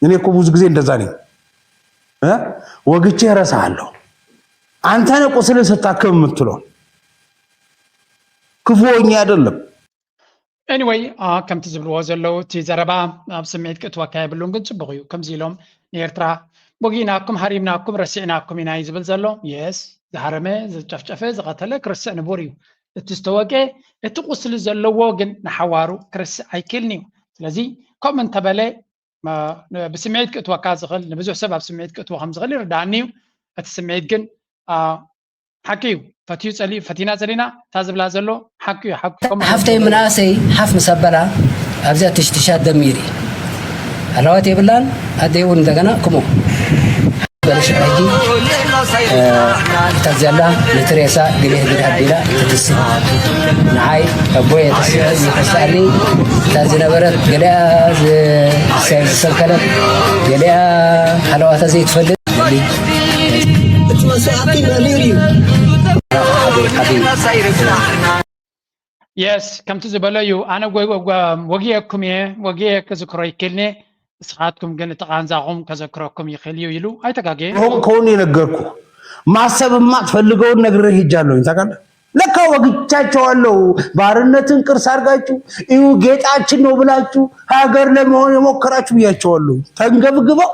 እኔ እኮ ብዙ ጊዜ እንደዛ ነኝ። ወግቼ እረሳለሁ። አንተ ነህ ቁስልን ስታክም የምትለው። ክፉ ሆኜ አይደለም። ኤኒወይ ከምቲ ዝብልዎ ዘለዉ እቲ ዘረባ ኣብ ስምዒት ክእትወካ የብሉን፣ ግን ፅቡቕ እዩ። ከምዚ ኢሎም ንኤርትራ ወጊእናኩም ሃሪምናኩም ረሲዕናኩም ኢና እዩ ዝብል ዘሎ። የስ ዝሃረመ ዝጨፍጨፈ ዝቐተለ ክርስዕ ንቡር እዩ። እቲ ዝተወቅኤ እቲ ቁስሊ ዘለዎ ግን ንሓዋሩ ክርስዕ ኣይክእልን እዩ። ስለዚ ከምኡ እንተበለ ብስምዒት ክእትወካ ዝኽእል ንብዙሕ ሰብ ኣብ ስምዒት ክእትዎ ከም ዝኽእል ይርድኣኒ እዩ። እቲ ስምዒት ግን ሓቂ እዩ። ፈትዩ ጸሊኡ ፈቲና ጸሊና እታ ዝብላ ዘሎ ሓቂ እዩ። ሓቂ ከምኡ ሓፍተይ ምንኣሰይ ሓፍ ምስ ኣበላ ኣብዚኣ ትሽትሻ ደሚሪ ኣለዋት የብላን ኣደይ እውን እንደገና ክሞ በለሽ ሕጂ እታ ዘላ ነቲ ሬሳ ገሊኣ ግዳ ኣቢላ ትትስእ። ንዓይ ኣቦየ ተስእ ይኸስኣኒ። እታ ዝነበረት ገሊኣ ዝ- ዝሰንከለት፣ ገሊኣ ሃለዋታ ዘይትፈልጥ። እቲ መስዋእቲ መሪር እዩ። የስ፣ ከምቲ ዝበሎ እዩ። ኣነ ጎ- ጎ- ወጊኤኩም እየ፣ ወጊኤ ክዝክሮ ይክእልኒ። ንስኻትኩም ግን እቲ ቃንዛኹም ከዘክረኩም ይኽእል እዩ ኢሉ ኣይተጋገየን። ሆን ከውን የነገርኩ ማሰብማ ትፈልገውን ነግሬ ሄጃለሁኝ። ታውቃለህ፣ ለካ ወግቻቸው አለው። ባርነትን ቅርስ አድርጋችሁ እዩ ጌጣችን ነው ብላችሁ ሀገር ለመሆን የሞከራችሁ ብያቸዋለሁ። ተንገብግበው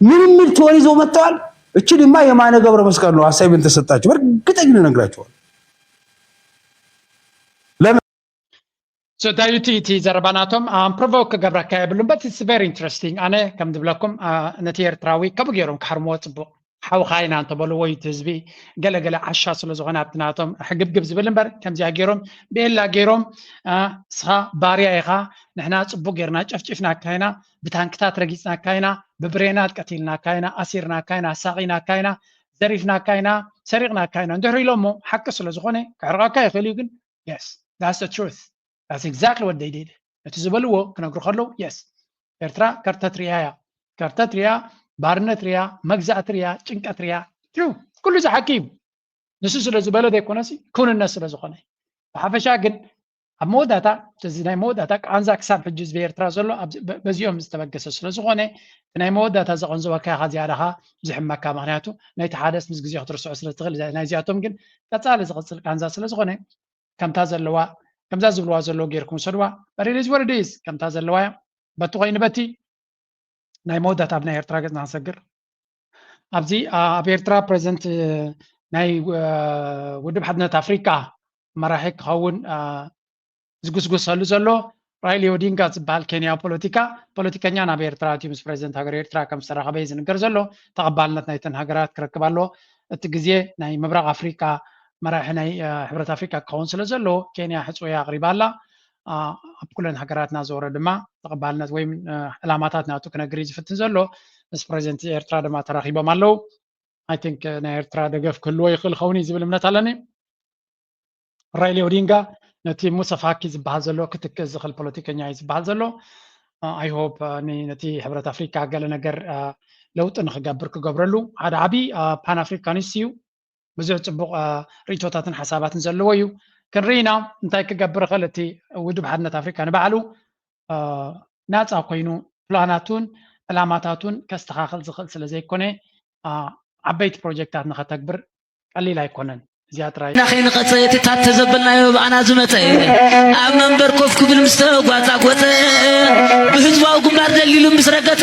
ምን የሚል ትወር ይዘው መጥተዋል። እችንማ የማነ ገብረ መስቀል ነው አሳይመንት ተሰጣቸው። በእርግጠኝነት እነግራቸዋለሁ። ለምን ሶ ዳዩቲ እቲ ዘረባ ናቶም ፕሮቮክ ክገብረካ የብሉን። But it's very interesting። ኣነ ከም ዝብለኩም ነቲ ኤርትራዊ ከምኡ ገይሮም ክሓርምዎ ጽቡቕ። ሓውኻ ኢና እንተበልዎ እዩ እቲ ህዝቢ ገለገለ ዓሻ ስለ ዝኾነ ኣብቲ ናቶም ሕግብግብ ዝብል እምበር ከምዚኣ ገይሮም ብኤላ ገይሮም ንስኻ ባርያ ኢኻ፣ ንሕና ጽቡቕ ጌርና ጨፍጭፍናካ ኢና፣ ብታንክታት ረጊጽናካ ኢና፣ ብብሬናት ቀቲልናካ ኢና፣ ኣሲርናካ ኢና፣ ኣሳቒናካ ኢና፣ ዘሪፍናካ ኢና፣ ሰሪቕናካ ኢና እንድሕር ኢሎሞ ሓቂ ስለ ዝኾነ ክሕርቐካ ይኽእል እዩ። ግን yes, that's the truth, that's exactly what they did። እቲ ዝበልዎ ክነግሩ ከለዉ yes፣ ኤርትራ ከርተት ሪያ እያ። ከርተት ሪያ፣ ባርነት ሪያ፣ መግዛእቲ ሪያ፣ ጭንቀት ሪያ። True፣ ኩሉ እዚ ሓቂ እዩ። ንሱ ስለ ዝበሎ ዘይኮነሲ ክውንነት ስለ ዝኾነ። ብሓፈሻ ግን ኣብ መወዳእታ እዚ ናይ መወዳእታ ቃንዛ ክሳብ ሕጂ ህዝቢ ኤርትራ ዘሎ በዚኦም ዝተበገሰ ስለ ዝኾነ እቲ ናይ መወዳእታ ዘቐንዝወካ ኢኻ ዝያዳኻ ዝሕመካ። ምክንያቱ ናይቲ ሓደስ ምስ ግዜ ክትርስዖ ስለ ትኽእል፣ ናይዚኣቶም ግን ቀጻሊ ዝቕጽል ቃንዛ ስለ ዝኾነ ከምታ ዘለዋ ከምዛ ዝብልዋ ዘለዉ ጌርኩም ውሰድዋ። But it is what it is። ከምታ ዘለዋ እያ። በቲ ኮይኑ በቲ ናይ መወዳእታ ኣብ ናይ ኤርትራ ገጽና ክንሰግር ኣብዚ ኣብ ኤርትራ ፕሬዚደንት ናይ ውድብ ሓድነት ኣፍሪቃ መራሒ ክኸውን ዝጉስጉሰሉ ዘሎ ራይሊ ኦዲንጋ ዝበሃል ኬንያዊ ፖለቲካ ፖለቲከኛ ናብ ኤርትራ ኣትዩ ምስ ፕሬዚደንት ሃገር ኤርትራ ከም ዝተራኸበ እዩ ዝንገር ዘሎ። ተቐባልነት ናይተን ሃገራት ክረክብ ኣለዎ። እቲ ግዜ ናይ ምብራቕ ኣፍሪቃ መራሒ ናይ ሕብረት ኣፍሪቃ ክኸውን ስለ ዘለዎ ኬንያ ሕፅያ ኣቕሪባ ኣላ። ኣብ ኩለን ሃገራት እናዞረ ድማ ተቐባልነት ወይ ዕላማታት ናቱ ክነግር እዩ ዝፍትን ዘሎ። ምስ ፕሬዚደንት ኤርትራ ድማ ተራኺቦም ኣለዉ። I think ናይ ኤርትራ ደገፍ ክህልዎ ይኽእል ኸውን እዩ ዝብል እምነት ኣለኒ። ራይሊ ኦዲንጋ ነቲ ሙሳ ፋኪ ዝበሃል ዘሎ ክትክእ ዝኽእል ፖለቲከኛ እዩ ዝበሃል ዘሎ። I hope ነቲ ሕብረት ኣፍሪካ ገለ ነገር ለውጢ ንክገብር ክገብረሉ ሓደ ዓብዪ ፓን ኣፍሪካኒስት እዩ። ብዙሕ ፅቡቕ ርእቶታትን ሓሳባትን ዘለዎ እዩ። ክንርኢ ኢና እንታይ ክገብር ይኽእል። እቲ ውድብ ሓድነት ኣፍሪካ ንባዕሉ ናፃ ኮይኑ ፕላናቱን ዕላማታቱን ከስተኻኽል ዝኽእል ስለ ዘይኮነ ዓበይቲ ፕሮጀክታት ንኸተግብር ቀሊል ኣይኮነን። እዚኣ ጥራይ ናኸይ ንቐፀ ትታት ተዘበልናዮ ብኣና ዝመፀ ኣብ መንበር ኮፍ ክብል ምስ ተጓፃጎፀ ብህዝባዊ ግንባር ደሊሉ ምስ ረገፀ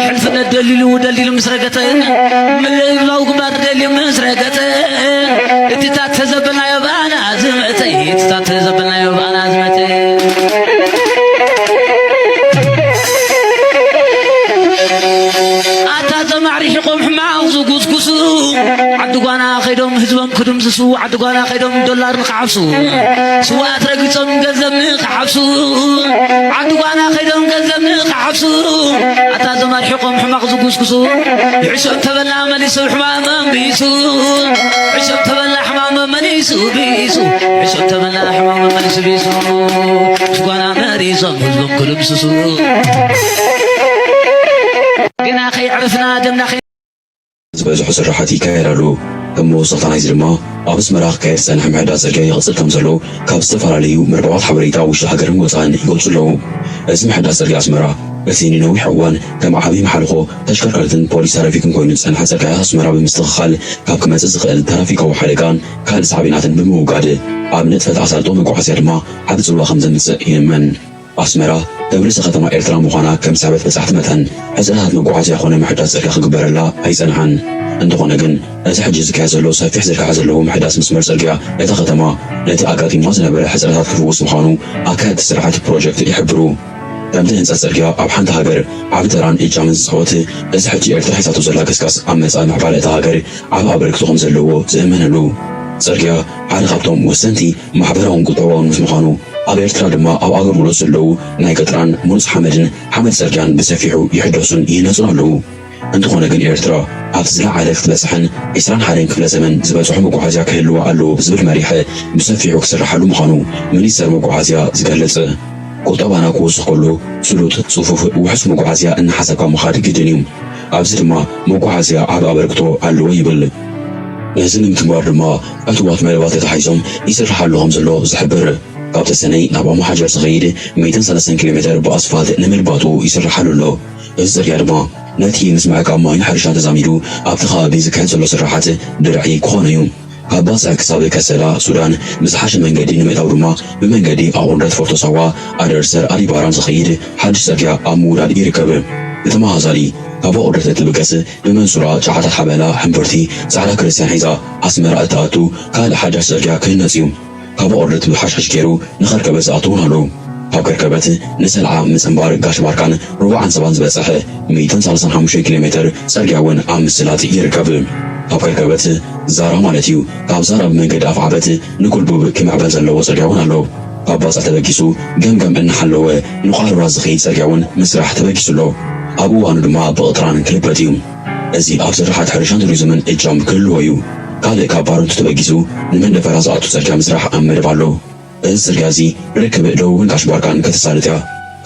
ሕልፍነት ደሊሉ ደሊሉ ምስ ረገፀ ህዝባዊ ግንባር ደሊሉ ምስ ረገፀ እትታት ተዘበልናዮ ብኣና ዝመፀ እትታት ተዘበልናዮ ብኣና ዝመፀ ኣታ ተማዕሪሕቆም ሕማቕ ዝጉስጉሱ ዓዲ ጓና ከይዶም ህዝቦም ክድምስሱ ዓዲ ጓና ከይዶም ዶላር ንክሓፍሱ ስዋኣት ረጊጾም ገንዘብ ንክሓፍሱ ዓዲ ጓና ከይዶም ገንዘብ ንክሓፍሱ ኣታ ዘማርሒቆም ሕማቕ ዝጉስጉሱ ይሕሾም ተበላ መሊሱ ሕማም ኣንቢሱ ይሕሾም ተበላ ሕማም መሊሱ ቢሱ ይሕሾም ተበላ ሕማም መሊሱ ቢሱ ጓና መሪሶም ህዝቦም ክድምስሱ ግና ከይዕርፍና ደምና ዝበዝሑ ስራሓት ይካየድ ኣሎ። ከም መወሰኽታ ናይዚ ድማ ኣብ ኣስመራ ክካየድ ዝጸንሐ ምሕዳስ ጽርግያ ይቕጽል ከም ዘሎ ካብ ዝተፈላለዩ መርበባት ሓበሬታ ውሽጢ ሃገርን ወጻእን ይገልጹ ኣለዉ። እዚ ምሕዳስ ጽርግያ ኣስመራ እቲ ንነዊሕ እዋን ከም ዓቢ መሓልኾ ተሽከርከርትን ፖሊስ ትራፊክን ኮይኑ ዝጸንሐ ጽርግያ ኣስመራ ብምስትኽኻል ካብ ክመጽእ ዝኽእል ትራፊካዊ ሓደጋን ካልእ ሳዕቤናትን ብምውጋድ ኣብ ንጥፈት ኣሳልጦ መጓዓዝያ ድማ ዓቢ ጽልዋ ከም ዘምጽእ ይእመን። ኣስመራ ከም ርእሰ ከተማ ኤርትራ ምዃና ከም ስሕበት በጻሕቲ መጠን ሕጽረታት መጓዓዝያ ኮነ ምሕዳስ ጽርግያ ክግበረላ ኣይጸንሓን። እንተኾነ ግን እቲ ሕጂ ዝካየድ ዘሎ ሰፊሕ ዝርግሐ ዘለዎ ምሕዳስ መስመር ጽርግያ እታ ከተማ ነቲ ኣጋጢምዋ ዝነበረ ሕጽረታት ክፍውስ ምዃኑ ኣካየድቲ ስራሓት ፕሮጀክት ይሕብሩ። ከምቲ ህንጸት ጽርግያ ኣብ ሓንቲ ሃገር ዓቢ ተራን እጃምን ዝጻወት እዚ ሕጂ ኤርትራ ሒዛቶ ዘላ ገስጋስ ኣብ መጻኢ ምዕባለ እታ ሃገር ዓቢ ኣበርክቶ ከም ዘለዎ ዝእመነሉ። ጽርግያ ሓደ ካብቶም ወሰንቲ ማሕበራውን ቁጠባውን ምስ ምዃኑ ኣብ ኤርትራ ድማ ኣብ ኣገልግሎት ዘለዉ ናይ ገጥራን ምሩፅ ሓመድን ሓመድ ጽርግያን ብሰፊሑ ይሕደሱን ይህነጹን ኣለዉ። እንተኾነ ግን ኤርትራ ኣብቲ ዝለዓለ ክትበጽሕን ዒስራን ሓደን ክፍለ ዘመን ዝበጽሑ መጓዓዝያ ክህልዋ ኣለዎ ብዝብል መሪሕ ብሰፊሑ ክስርሓሉ ምዃኑ ሚኒስተር መጓዓዝያ ዝገልጽ። ቁጠባና ክወስኽ ከሎ ስሉጥ፣ ጽፉፍ፣ ውሑስ መጓዓዝያ እናሓሰብካ ምኻድ ግድን እዩ። ኣብዚ ድማ መጓዓዝያ ዓቢ ኣበርክቶ ኣለዎ ይብል። ነዚ ንምትግባር ድማ ዕቱባት መደባት ተታሒዞም ይስርሓሉ ከም ዘሎ ዝሕብር። ካብ ተሰነይ ናብ ኣማሓጀር ዝኸይድ ሚእትን ሰለስተን ኪሎ ሜተር ብኣስፋልት ንምልባጡ ይስርሓሉ ኣሎ። እዚ ጽርግያ ድማ ነቲ ምስ ምዕቃብ ማይን ሕርሻን ተዛሚዱ ኣብቲ ከባቢ ዝካየድ ዘሎ ስራሓት ድርዒ ክኾኖ እዩ። ካብ ባጽዕ ክሳብ ከሰላ ሱዳን ብዝሓሸ መንገዲ ንምእታው ድማ ብመንገዲ ኣቑርደት ፎርቶ ሳዋ፣ ኣደርሰር፣ ኣዲባራን ዝኸይድ ሓድሽ ጽርግያ ኣብ ምውዳድ ይርከብ። ብተመሳሳሊ ካብ ኣቑርደት እትብገስ ብመንሱራ ጨዓታት ሓበላ ሕምብርቲ ጻዕዳ ክርስትያን ሒዛ ኣስመራ እትኣቱ ካልእ ሓዳሽ ጽርግያ ክህነጽ እዩ። ካብ ኣቑርደት ብሓሽሓሽ ገይሩ ንኸርከበት ዝኣቱ እውን ኣሎ። ካብ ከርከበት ንሰልዓ ምጽንባር ጋሽ ባርካን ሩባዓን ሰባን ዝበጽሕ ሚእትን ሰላሳን ሓሙሽተን ኪሎ ሜተር ጽርግያ እውን ኣብ ምስላጥ ይርከብ። ካብ ከርከበት ዛራ ማለት እዩ። ካብ ዛራ ብመንገዲ ኣፍዓበት ንጉልቡብ ክምዕበል ዘለዎ ጽርግያ እውን ኣሎ። ካብ ባጽዕ ተበጊሱ ገምገም እናሓለወ ንቋርባ ዝኸይድ ጽርግያ እውን ምስራሕ ተበጊሱ ኣሎ። ኣብ እዋኑ ድማ ብቕጥራን ክልበጥ እዩ። እዚ ኣብ ስራሓት ሕርሻን ቱሪዝምን እጃም ክህልዎ እዩ። ካልእ ካብ ባረንቱ ተበጊሱ ንመንደፈራ ዝኣቱ ጽርግያ ምስራሕ ኣብ መደብ ኣሎ። እዚ ጽርግያ እዚ ርክብ ደቡብን ጋሽ ባርካን ከተሳልጥ እያ።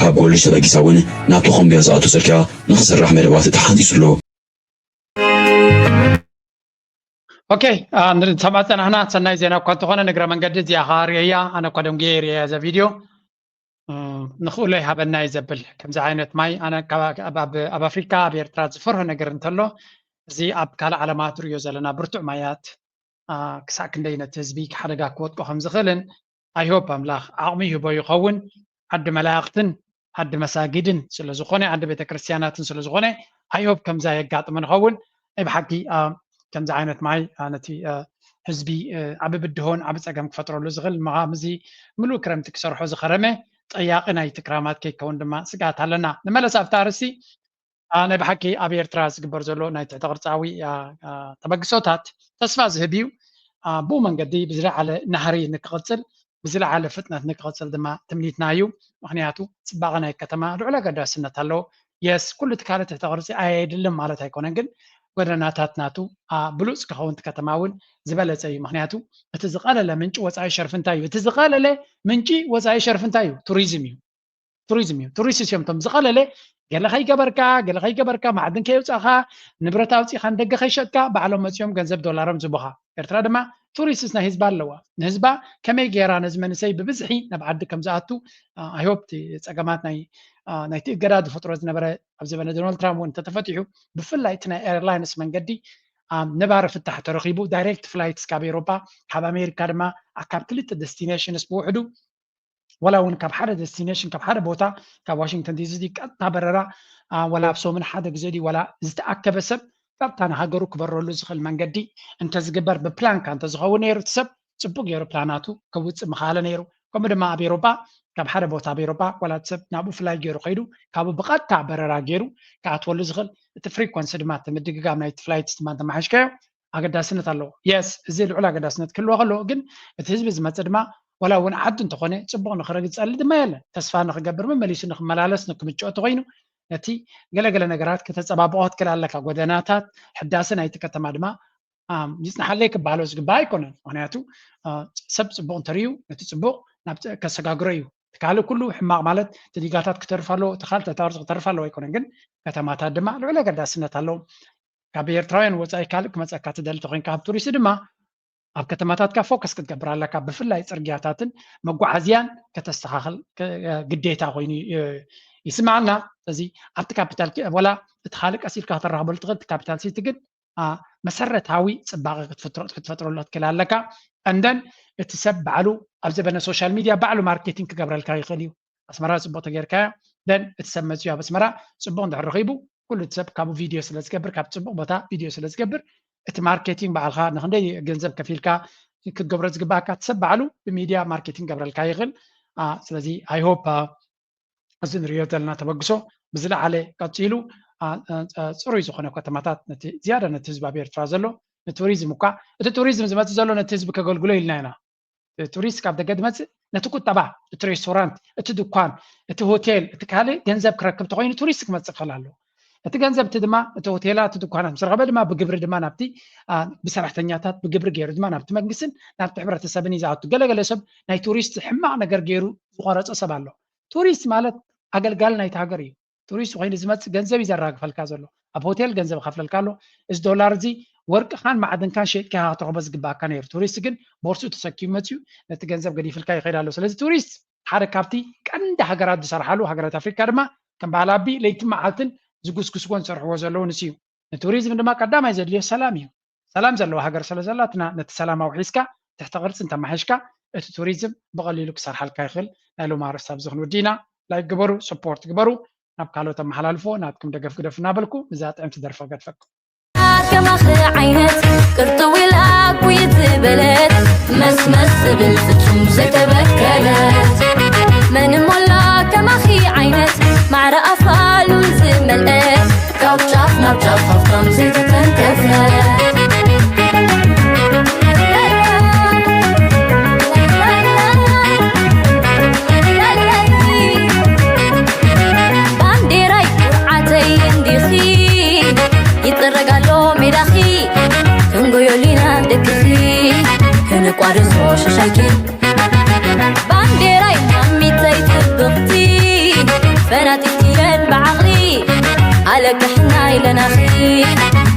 ካብ ጎልጅ ተበጊሳ እውን ናብ ተኾምቢያ ዝኣቱ ጽርግያ ንኽስራሕ መደባት ተሓንጺጹ ኣሎ። ኦኬ፣ ንሰማዕ ጸናሕና። ሰናይ ዜና እኳ እንተኾነ ንግረ መንገዲ እዚኣ ኸዓ ርእየያ። ኣነ እኳ ደንጉየ ርእየያ እዛ ቪድዮ። ንኽእሎ ይሃበና እዩ ዘብል። ከምዚ ዓይነት ማይ ኣነ ኣብ ኣፍሪካ ኣብ ኤርትራ ዝፈርሆ ነገር እንተሎ እዚ ኣብ ካልእ ዓለማት ርእዮ ዘለና ብርቱዕ ማያት ክሳዕ ክንደይ ነቲ ህዝቢ ሓደጋ ክወጥቆ ከም ዝኽእልን ኣይሆፕ ኣምላኽ ዓቕሚ ይህቦ ይኸውን። ዓዲ መላእኽትን ዓዲ መሳጊድን ስለ ዝኾነ ዓዲ ቤተክርስትያናትን ስለ ዝኾነ ኣይሆፕ ከምዛ የጋጥም ንኸውን። ናይ ብሓቂ ከምዚ ዓይነት ማይ ነቲ ህዝቢ ዓቢ ብድሆን ዓቢ ጸገም ክፈጥረሉ ዝኽእል ምዃም እዚ ምሉእ ክረምቲ ክሰርሖ ዝኸረመ ጠያቂ ናይቲ ክራማት ከይከውን ድማ ስግኣት ኣለና። ንመለስ ኣብቲ ኣርእስቲ። ናይ ብሓቂ ኣብ ኤርትራ ዝግበር ዘሎ ናይ ትሕተ ቅርጻዊ ተበግሶታት ተስፋ ዝህብ እዩ። ብኡ መንገዲ ብዝለዓለ ናህሪ ንክቕጽል ብዝለዓለ ፍጥነት ንክቕጽል ድማ ትምኒትና እዩ። ምኽንያቱ ጽባቐ ናይ ከተማ ልዑል ኣገዳስነት ኣለዎ። የስ ኩሉ ትካለ ትሕተ ቅርጺ ኣየድልን ማለት ኣይኮነን፣ ግን ጎደናታት ናቱ ብሉጽ ክኸውን እቲ ከተማ እውን ዝበለጸ እዩ። ምኽንያቱ እቲ ዝቐለለ ምንጪ ወጻኢ ሸርፊ እንታይ እዩ? እቲ ዝቐለለ ምንጪ ወጻኢ ሸርፊ እንታይ እዩ? ቱሪዝም እዩ። ቱሪዝም እዩ። ቱሪስት እዮም እቶም ዝቐለለ ገለ ከይገበርካ ገለ ከይገበርካ ማዕድን ከየውፃእካ ንብረት ኣውፂእካ ንደገ ከይሸጥካ ባዕሎም መፂኦም ገንዘብ ዶላሮም ዝቡኻ። ኤርትራ ድማ ቱሪስት ናይ ህዝባ ኣለዋ። ንህዝባ ከመይ ገይራ ነዚ መንእሰይ ብብዝሒ ናብ ዓዲ ከም ዝኣቱ ኣይሆፕ ጸገማት ናይ ናይቲ እገዳ ዝፈጥሮ ዝነበረ ኣብ ዘበነ ዶናልድ ትራምፕ እውን እንተተፈቲሑ ብፍላይ እቲ ናይ ኤርላይንስ መንገዲ ነባሪ ፍታሕ ተረኺቡ ዳይሬክት ፍላይትስ ካብ ኤሮፓ ካብ ኣሜሪካ ድማ ካብ ክልተ ደስቲኔሽንስ ብውሕዱ ወላ እውን ካብ ሓደ ደስቲኔሽን ካብ ሓደ ቦታ ካብ ዋሽንግተን ዲሲ ቀጥታ በረራ ወላ ኣብ ሰሙን ሓደ ግዜ ድዩ ወላ ዝተኣከበ ሰብ ቀጥታ ንሃገሩ ክበረሉ ዝኽእል መንገዲ እንተዝግበር ብፕላንካ እንተዝኸውን ነይሩ እቲ ሰብ ፅቡቅ ገይሩ ፕላናቱ ከውፅእ ምኽኣለ ነይሩ። ከምኡ ድማ ኣብ ኤሮፓ ካብ ሓደ ቦታ ኣብ ኤሮፓ ወላ እቲ ሰብ ናብኡ ፍላይ ገይሩ ከይዱ ካብኡ ብቐጥታ በረራ ገይሩ ክኣትወሉ ዝኽእል እቲ ፍሪኮንሲ ድማ እቲ ምድግጋም ናይቲ ፍላይትስ ድማ እንተመሓሽካዮ ኣገዳስነት ኣለዎ። የስ እዚ ልዑል ኣገዳስነት ክህልዎ ከለዎ ግን እቲ ህዝቢ ዝመፅእ ድማ ወላ እውን ዓዱ እንተኾነ ፅቡቕ ንኽረግፀሉ ድማ የለን። ተስፋ ንኽገብር መመሊሱ ንኽመላለስ ንክምችኦ ተኾይኑ ነቲ ገለገለ ነገራት ከተፀባብቖ ክትክእል ኣለካ። ጎደናታት ሕዳሰ ናይቲ ከተማ ድማ ይፅናሓለይ ክበሃሎ ዝግባእ ኣይኮነን። ምክንያቱ ሰብ ፅቡቕ እንተርእዩ ነቲ ፅቡቕ ናብ ከሰጋግሮ እዩ። እቲ ካልእ ኩሉ ሕማቕ ማለት እቲ ዲጋታት ክተርፍ ኣለዎ፣ እቲ ካልእ ተታርዞ ክተርፍ ኣለዎ ኣይኮነን። ግን ከተማታት ድማ ልዑል ኣገዳስነት ኣለዎም። ካብ ኤርትራውያን ወፃኢ ካልእ ክመፀካ ትደሊ ተኮይንካ ካብ ቱሪስት ድማ ኣብ ከተማታትካ ፎከስ ክትገብር ኣለካ። ብፍላይ ፅርግያታትን መጓዓዝያን ከተስተኻኽል ግዴታ ኮይኑ ይስማዓና። ስለዚ ኣብቲ ካፒታል ወላ እቲ ካልእ ቀስ ኢልካ ከተራኽበሉ ትኽእል፣ እቲ ካፒታል ሲቲ ግን መሰረታዊ ፅባቐ ክትፈጥረሉ ክትክእል ኣለካ። And then እቲ ሰብ ባዕሉ ኣብ ዘበነ ሶሻል ሚድያ ባዕሉ ማርኬቲንግ ክገብረልካ ይኽእል እዩ። ኣስመራ ፅቡቕ ተገይርካዮ then እቲ ሰብ መፅዩ ኣብ ኣስመራ ፅቡቕ እንድሕር ረኺቡ ኩሉ እቲ ሰብ ካብኡ ቪድዮ ስለ ዝገብር ካብ ፅቡቕ ቦታ ቪድዮ ስለ ዝገብር እቲ ማርኬቲንግ ባዕልካ ንክንደይ ገንዘብ ከፊልካ ክትገብሮ ዝግባእካ እቲ ሰብ ባዕሉ ብሚድያ ማርኬቲንግ ገብረልካ ይኽእል። ስለዚ I hope እዚ ንሪኦ ዘለና ተበግሶ ብዝለዓለ ቀፂሉ ፅሩይ ዝኾነ ከተማታት ዝያዳ ነቲ ህዝቢ ኣብ ኤርትራ ዘሎ ንቱሪዝም እኳ እቲ ቱሪዝም ዝመፅእ ዘሎ ነቲ ህዝቢ ከገልግሎ ኢልና ኢና። ቱሪስት ካብ ደገ ዝመፅእ ነቲ ቁጠባ እቲ ሬስቶራንት እቲ ድኳን እቲ ሆቴል እቲ ካልእ ገንዘብ ክረክብ ተኮይኑ ቱሪስት ክመፅእ ክኽእል ኣለዎ። እቲ ገንዘብ እቲ ድማ እቲ ሆቴላት፣ እቲ ድኳናት ምስ ረኸበ ድማ ብግብሪ ድማ ናብቲ ብሰራሕተኛታት ብግብሪ ገይሩ ድማ ናብቲ መንግስትን ናብቲ ሕብረተሰብን እዩ ዝኣቱ። ገለገለ ሰብ ናይ ቱሪስት ሕማቕ ነገር ገይሩ ዝቆረፀ ሰብ ኣሎ። ቱሪስት ማለት ኣገልጋሊ ናይቲ ሃገር እዩ። ቱሪስት ኮይኑ ዝመፅእ ገንዘብ እዩ ዘራግፈልካ ዘሎ። ኣብ ሆቴል ገንዘብ ከፍለልካ ኣሎ። እዚ ዶላር እዚ ወርቅኻን ማዕድንካን ሸይጥካ ክትረኽቦ ዝግባኣካ ነይሩ። ቱሪስት ግን ቦርሱ ተሰኪሙ መፅዩ ነቲ ገንዘብ ገዲፍልካ ይኸይድ ኣሎ። ስለዚ ቱሪስት ሓደ ካብቲ ቀንዲ ሃገራት ዝሰርሓሉ ሃገራት ኣፍሪካ ድማ ከም ባህሊ ኣቢ ለይቲ መዓልትን ዝጉስጉስዎን ዝሰርሕዎ ዘለዉ ንሱ እዩ። ንቱሪዝም ድማ ቀዳማይ ዘድልዮ ሰላም እዩ። ሰላም ዘለዋ ሃገር ስለ ዘላትና ነቲ ሰላም ኣውሒስካ ትሕቲ ቅርፂ እንተማሒሽካ እቲ ቱሪዝም ብቐሊሉ ክሰርሓልካ ይኽእል። ናይ ሎም ኣርእስቲ ኣብዚ ክንውዲ ኢና። ላይክ ግበሩ፣ ሰፖርት ግበሩ፣ ናብ ካልኦት ኣመሓላልፎ፣ ናትኩም ደገፍ ግደፍ እናበልኩ ምዛ ጥዕምቲ ደርፊ ክገድፈኩም። ከማኺ ዓይነት ቅርጥው ኢላ ኩይት ዝበለት መስመስ ዝብል ፍጹም ዘይተበከለት መን እሞ ኣሎ ከማኺ ዓይነት ማዕረ ኣፋሉን ዝመልአት ካብ ጫፍ ናብ ጫፍ ሃፍታም ዘይተተንከፈት ባንዴራይ ኩርዓተይ እንዲኺ ይጥረግ ኣሎ ሜዳኺ ክንጎዮሊና ደቅኺ ክንቋደሶ ሸሻይኪ ባንዴራይ ማሚተይ ጥብቕቲ ፈናጢትየን ብዓቕሊ ኣለቅሕና ኢለናኺ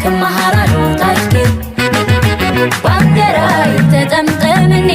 ክመሃራሉ ታሪኽኪ ባንዴራይ ተጠምጠምኒ